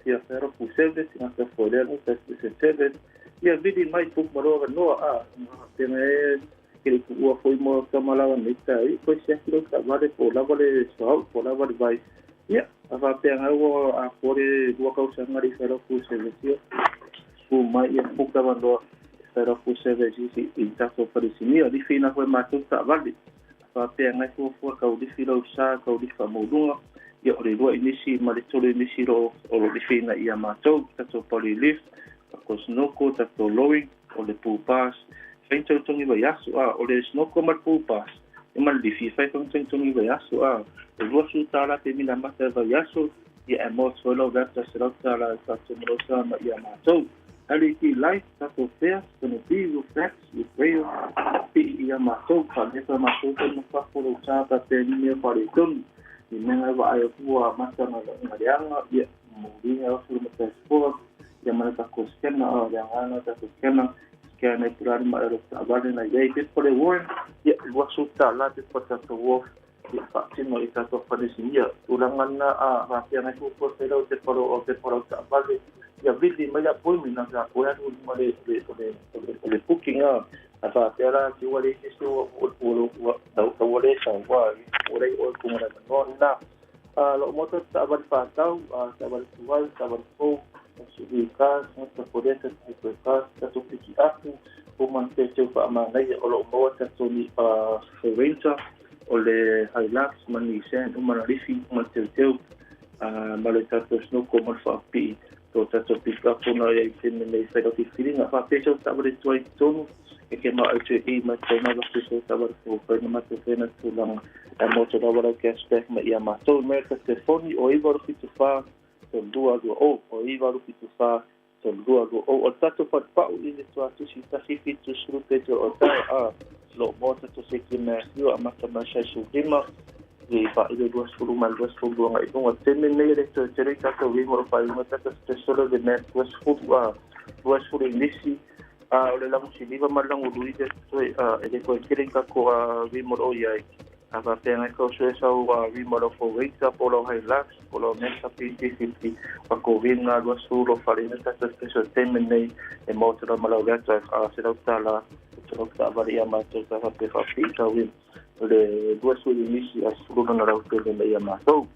fia fero full service ngata fo lea ngata special service ia vili mai tuk maloa noa a faapea ngai E ke le tuua foi mo tama lava nei taeao, ia toe siaki lau taavale po o lava le suauu po o lava le vai. Ia, a faapea ngai ua atoa le 2 tausaga le i fai lau full service, ia tu mai ia book avanoa e fai lau full service i i tatou falesinia. Lifiina foi e matou taavale. A faapea ngai fuafua tau lifi lau sa tau lifi faamaualuga, ia o le 2 inisi ma le 3 inisi o lo o lifiina ia matou, tatou poly lift, tatou snorkel, tatou lowing, o le pool bus, e fai ni togitogi vaiaso, a o le snorkel ma le pool bus, ia ma le lifi, e fai foi ni togitogi vaiaso, a e $20 pe mina mata i le vaiaso, ia ae maua atu foi lau Raptor $100 e faatumu ma ia matou. LED light, tatou fea, it's gonna be with fax, with rail, pii ia matou, faalefa matou foi ma fafo lou sa faapea ni mea faaletonu. I mea ngai vaai atu ua amata ona leaga, ia, moliga oso le matai sport, ia ma le tatou scanner, a o le agaga o tatou scanner, scan ai pulani ma elo taavale na iai pepa le warrant, ia, $20 pepa tatou off, ia faatino i tatou falesinia. Tulaga na a faapea ngai fuafua fai lau pepa lau o pepa lau taavale, ia vili mai le appointment na sa koe alu i luga le le le le le booking a a faapea la ati ua leai se isi ua ua ua ua ua le sau ua ua leai oe kuga le avanoa lena. A lo o maota taavale whātau, a taavale tuai, taavale fou, SUV cars, tagata koleta, hybrid cars, tatou piki apu, uma ni teuteu faamanaia o lo o maua tatou ni Ranger, o le Hilux ma Nissan, uma na lifi, uma na teuteu, ma le tatou Snorkel ma le faapipii tō tatou pick up ona ia i tēnei nei whai rau whiringa. Whāpē tau taavale tuai tonu, e ke ma au te i mai tau mai watu tau taavale fō whai na matou whena tūlanga. E mō te rawa rau gas back ma ia mātou. Amerika te foni o 974 322 o, o 974 322 o. O le tatou whatupa'u i le tuatusi tasi fitu sulu petro o tau a lo mō tatou seki Matthew a mata mai sai su lima i fa i le 20 ma le 22 ngai lunga. Teme nei le toe tere i tatou wingo o whaiunga tata te solo le mea 20 a 20 i nisi a o le lagosi liva ma le lagolui le toe a e le toe tere i kako a wimo o iai. A faapea ngai kau sue sau a wimo lau fo waiter po lau Hilux po lau Mazda PT50 wa ko winga 20 o whare tata te solo teme nei e mō te rau ma lau leata a se rau tāla te rau taavale ia mātou ka whape whapii tau wim o le 20 nisi a sulu lona rau pele me ia mātou.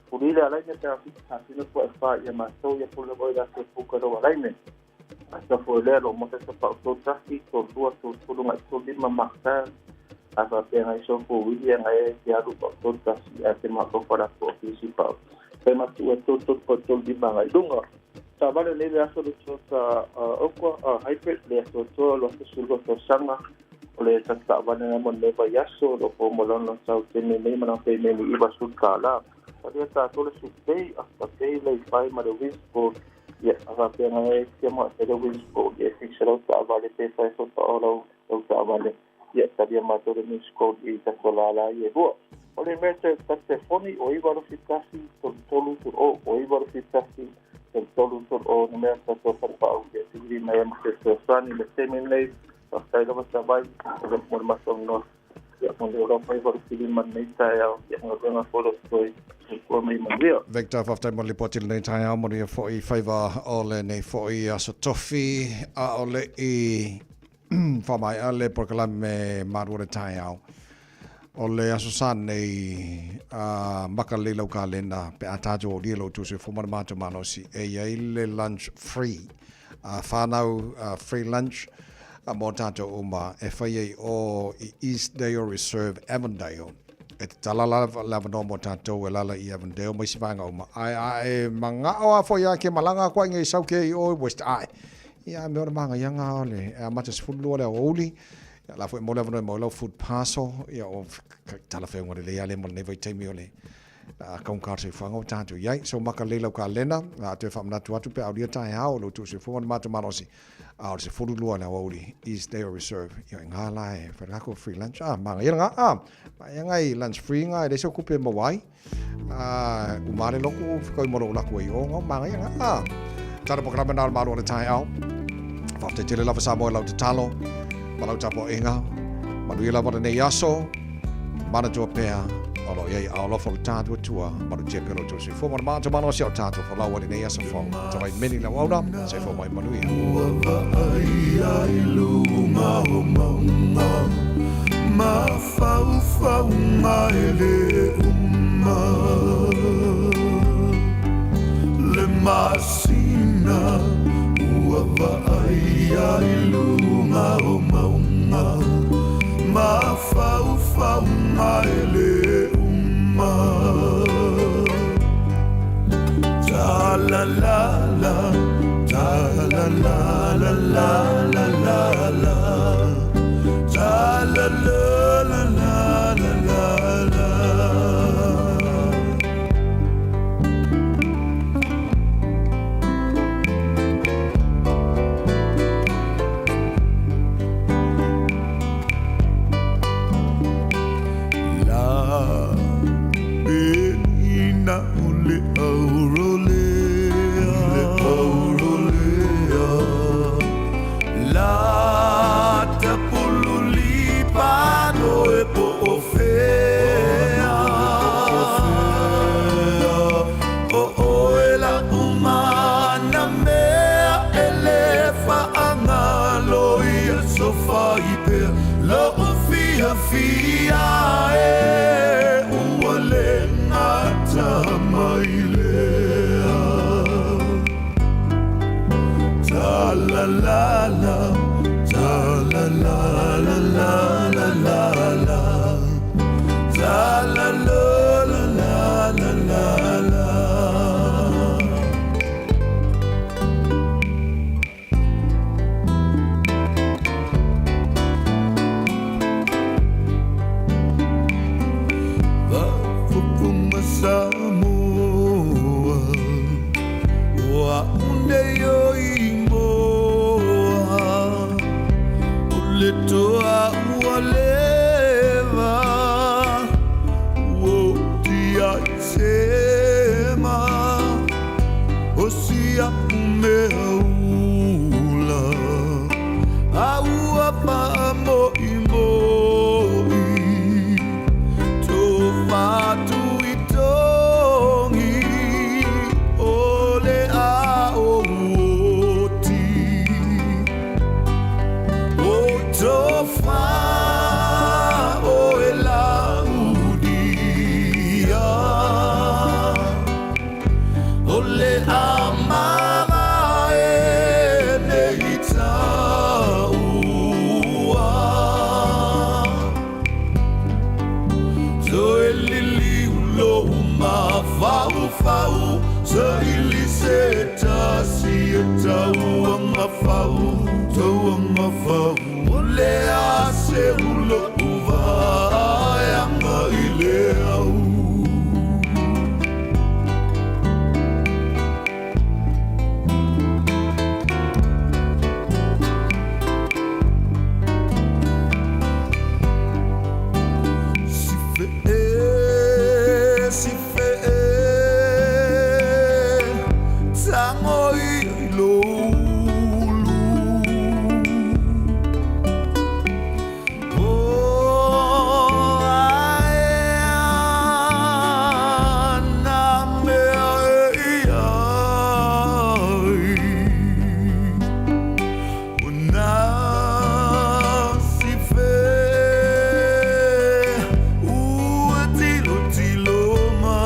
Puri le alaine te awhiti hāwhina kua e whā ia mātou ia pule oi rātou puka rau alaine. A sa fo lea lo mota sa pau tō tasi, tō lua, tō tolu ngai tō lima maka a whapea ngai so fo wili a ngai e te aru pau tō tasi a te mātou wharato o whisi pau. Whai matua tō tō pau tō lima ngai lunga. Sa vale nei le aso le Toyota Aqua Hybrid le aso toa lo aso lua tausaga o le taavale na mo lenei vaiaso o lo o po mo lona tau tene nei ma lana pemeni $90. Talia tatou le Supei after pay le fai ma le Wizboard ia a faapea ngai ai sia mo e le Wizboard ia fixa lau taavale pe fai fo pa o lau lau taavale ia talia matou le Wizboard i tatou lala ia lua. O le mea te telefoni o 971 33 o o 971 33 o numera tatou falepau ia tuili mai ai ma se fesoasoani le taimi lenei. Faafetai lava Savai o le mo le matou noa ia mo le ola mai valu pili ma lenei taeao ia galuega foi lo totoe soifua ma ia manuia. Victor, faafetai mo le lipoti i lenei taeao, manuia foi faiva o lenei foi aso tofi, a o le i faamaea le polokalame malu o le taeao. O le Aso Sa nei, a maka lelei lau kalena pe a tatou aulia lo outou soifua ma le matou malosi, e i ai le lunch free, a whanau free lunch mo tatou uma e fai ai o i Eastdale Reserve, Avondale. E tatala lava le avanoa mo tatou e lala i Avondale ma isi vaega uma. Ae a e mangao a foi a ke malanga koa i ngei sau ke i o West Ae. Ia me o le mangaianga o le amata 12 le aoauli. Ia la foi mo le avanoa e mau lau food parcel. Ia o talafeauga lelei a le mo lenei vaitaimi o le kaunka o le soifuaga ua tatou i ai. So maka lelei lau kalena, a toe faamanatu atu pe a aulia taeao lo outou soifua ma le matou malosi. A o le 12 i le aoauli, East Dale Reserve. Ia e ngā la e whai lako free lunch. A, manga ia ngā, a, ma ia ngai lunch free ngā, e leai sau kupe maua ai. A, uma le loko, whikau i mo lou lako e i o ngau, manga ia ngā, a. Tana pokalame nā o le malo o le taeao. Faafetai tele lava Samoa i lau tatalo ma lau tapuaiga. Manuia lava lenei aso. Manatua pea o lo o i ai aolofa o le tatou Atua. Malutia pea lo outou soifua ma le matou malosi o tatou folau ai lenei aso fou. Tavai meni lau auna, soifua mai manuia. Ua vaaia i luga o mauga. Mafaufauga e lē uma le masina ua vaaia i luga o mauga. Mafaufauga e lē uma. Ta la la la, ta la la la la la la la, ta la la la la la la la. La penina o le aurolea, le aurolea. La tapululi pano e po o fea. O oe la umana mea e le faagalo ia sofai pea lou fiafia e ua le gata mai lea. Ta la la la, ta la la la la la la la, ta la la la la la la la. Faafofoga Samoa, ua unei o imoa, o le toa ua leva, ua tia i sema, o sia umea ula, a ua faamoʻimoʻi, to fatu i togi, o le ao oti. O tofa o e laudia, o le amava e nei taua. Toe liliu lou mafaufau, saili se tasi e tauagafau, tauagafau. O le a se ulo uvaeaga i le au. Si fe'e, si fe'e, tago ia i loulu. O ae ana mea e i ai, o na si fe, ua tilotilo mai.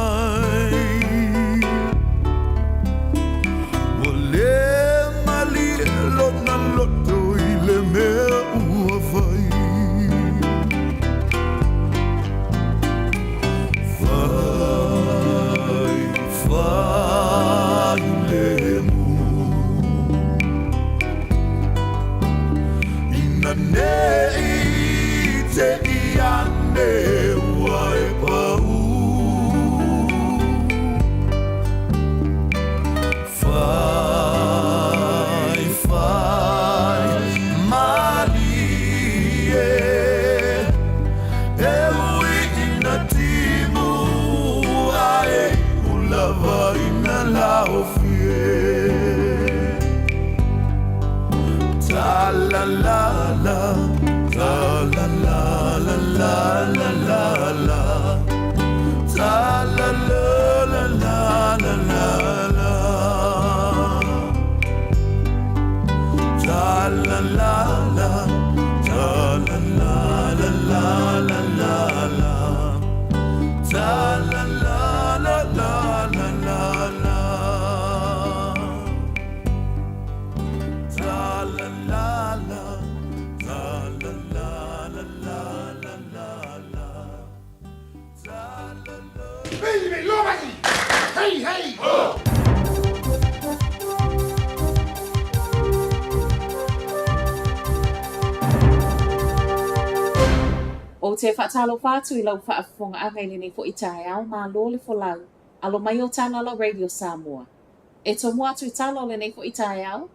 Ou te faatalofa atu i lau faafofogaaga i lenei foi taeao, malo le folau, alo mai o Talala Radio Samoa. E tomua atu i tala o lenei foi taeao,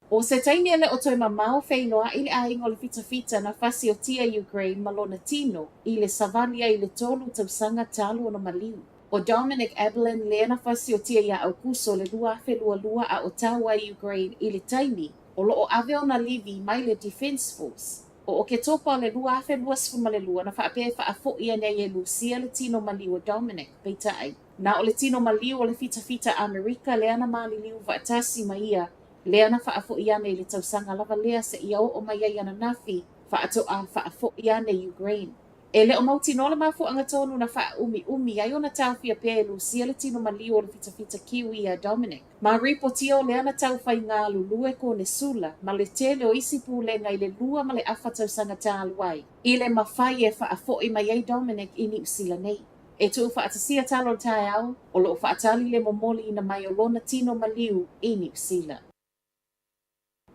O se taimi e le o toe mamao feiloai le aiga o le fitafita na fasiotia i Ukraine ma lona tino i le savali ai i le tolu tausaga talu ona maliu. ʻO Dominic Abelin lea na fasiotia iā Aukuso le 2022 a o tau ai Ukraine i le taimi o lo o ave ona livi mai le Defence Force. O Oketopa o le 2022 na faapea e faafoʻi ane ai e Lusia le tino maliu o Dominic, peitai, na o le tino maliu o le fitafita Amerika lea na maliliu faatasi ma ia lea na faafoʻi ane i le tausaga lava lea seia oo mai ai ananafi faatoa faafoʻi ane Ukraine. E le o mautinoa le mafuaaga tonu na faaumiumi ai ona taofia pea e Lusia le tino maliu o le fitafita Kiwi ia Dominic. Ma ripotia o lea na tau faigalulue konesula ma le tele o isi pulega i le lua ma le afa tausaga talu ai, i le mafai e faafoʻi mai ai Dominic i Niu Sila nei. E tuufaatasia tala o le taeao, o lo o faatali le momoliina mai o lona tino maliu i Niu Sila.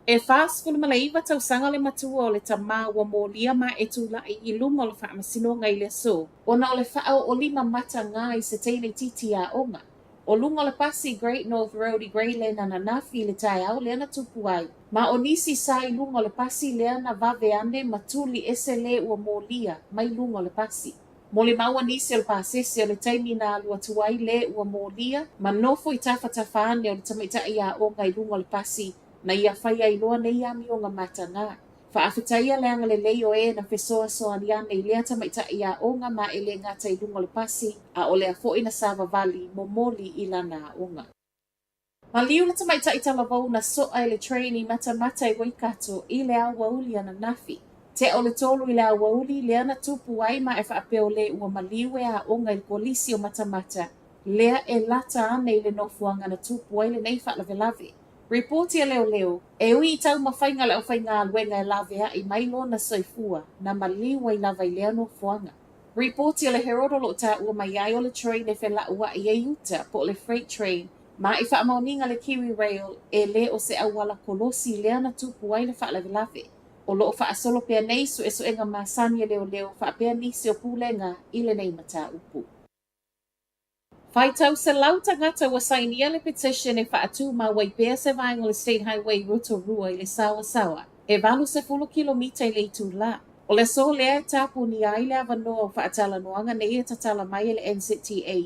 E 49 tausaga le matua o le tamā ua molia ma e tulaʻi i luma o le faamasinoga i le aso ona o le faaoolima matagā i se teine itiiti aoga. O luga o le pasi Great North Road i Grey Lynn ananafi i le taeao lea na tupu ai, ma o nisi sa i luga o le pasi lea na vave ane ma tuli ese lē ua molia mai luga o le pasi. Molimau nisi o le pasese o le taimi na alu atu ai lē ua molia ma nofo i tafatafa ane o le tamaitaʻi aoga i luga o le pasi na ia fai ai loa nei amioga matagā. Faafetaia le agalelei o e na fesoasoani ane i lea tamaitaʻi aoga ma e le gata i luga o le pasi, a o lea foi na savavali momoli i lana aoga. Maliu le tamaitai talavou na soa e le train i Matamata i Waikato i le aoauli ananafi. Tea o le tolu i le aoauli lea na tupu ai ma e faapea o le ua maliu e aoga i le kolisi o Matamata lea e lata ane i le nofoaga na tupu ai lenei faalavelave. Ripoti a leoleo, e ui i taumafaiga a le aufaigaluega e laveai mai lona soifua na maliu ai lava i lea nofoaga. Ripoti a le Herald o lo o taua mai ai o le train e felauai ai i uta po o le freight train ma i faamaoniga a le Kiwi Rail e le o se auala kolosi lea na tupu ai le faalavelave. O lo o faasolo pea nei suesuega masani a leoleo faapea nisi o pulega i lenei mataupu. Faitau selau tagata ua sainia le petition e faatumau ai pea se vaega o le State Highway i Rotorua i le saoasaoa e 80 kilomita i le itulā. O le aso lea e tapunia ai le avanoa o faatalanoaga nei e tatala mai e le NZTA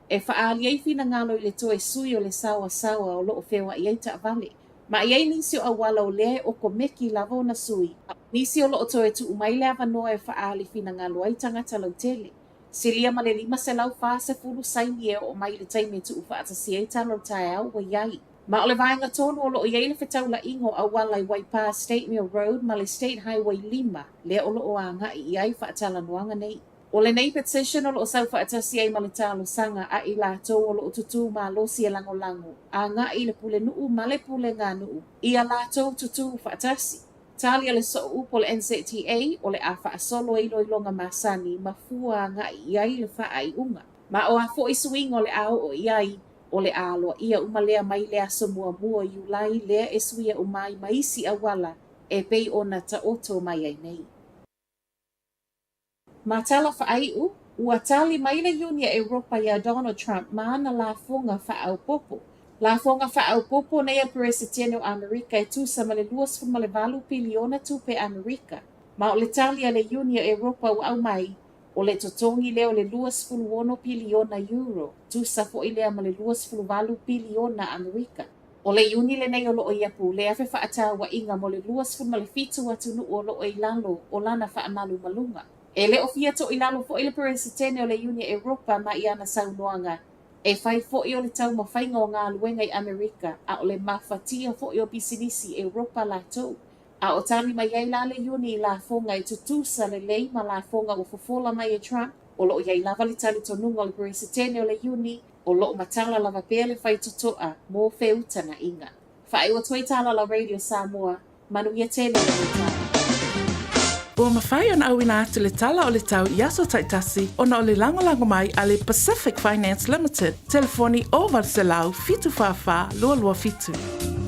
e faaali ai finagalo i le toe sui o le saoasaoa o lo o feoai ai taavale. Ma e i ai nisi o auala o lea e okomeki lava ona sui, a o nisi o lo o toe tuu mai le avanoa e faaali finagalo ai tagata lautele. Silia ma le 540 saini e oo mai i le taimi e tuufaatasia ai tala o le taeao ua i ai. Ma o le vaega tonu o lo o i ai le fetaulaiga o auala i Waipā State Mill Road ma le State Highway 5 lea o lo o agai i ai faatalanoaga nei. O lenei petition o lo o sau faatasi ai ma le talosaga a i latou o lo o tutū malosi e lagolago agai i le pulenuu ma le puleganuu ia latou tutū faatasi. Tali a le Sooupu o le NZTA, o le a faasolo e iloiloga masani ma fua agai i ai le faaiuga. Ma o a foi suiga o le a oo i ai, o le a aloaia uma lea mai le aso muamua o Iulai lea e suia uma ai ma isi auala e pei ona taoto mai ai nei. Ma tala faaiu, ua tali mai le Iuni a Europa iā Donald Trump ma ana lafoga faaopoopo. Lafoga faaopoopo nei a le Peresetene o Amerika e tusa ma le 28 piliona tupe Amerika. Ma o le tali a le Iuni a Europa ua aumai, o le totogi lea o le 26 piliona euro, tusa foi lea ma le 28 piliona Amerika. O le Iuni lenei o lo o ia pulea fefaatauaiga mo le 27 atunuu o lo o i lalo o lana faamalumaluga. E le o fia toilalo foi le Peresetene o le Iuni a Europa ma i ana saunoaga, e fai foi o le taumafaiga o galuega i Amerika a o le mafatia foi o pisinisi i Europa latou. A o tali mai ai la le Iuni i lafoga e tutusa lelei ma lafoga ua fofola mai e Trump, o lo o i ai lava le talitonuga o le Peresetene o le Iuni O lo o matala lava pea le faitotoa mo feutagaiga. Faaiu atu ai Talala Radio Samoa, manuia tele lenei taeao. Ua mafai ona auina atu le tala o le tau i aso taitasi ona o le lagolago mai a le Pacific Finance Limited, telefoni 0800 744 227.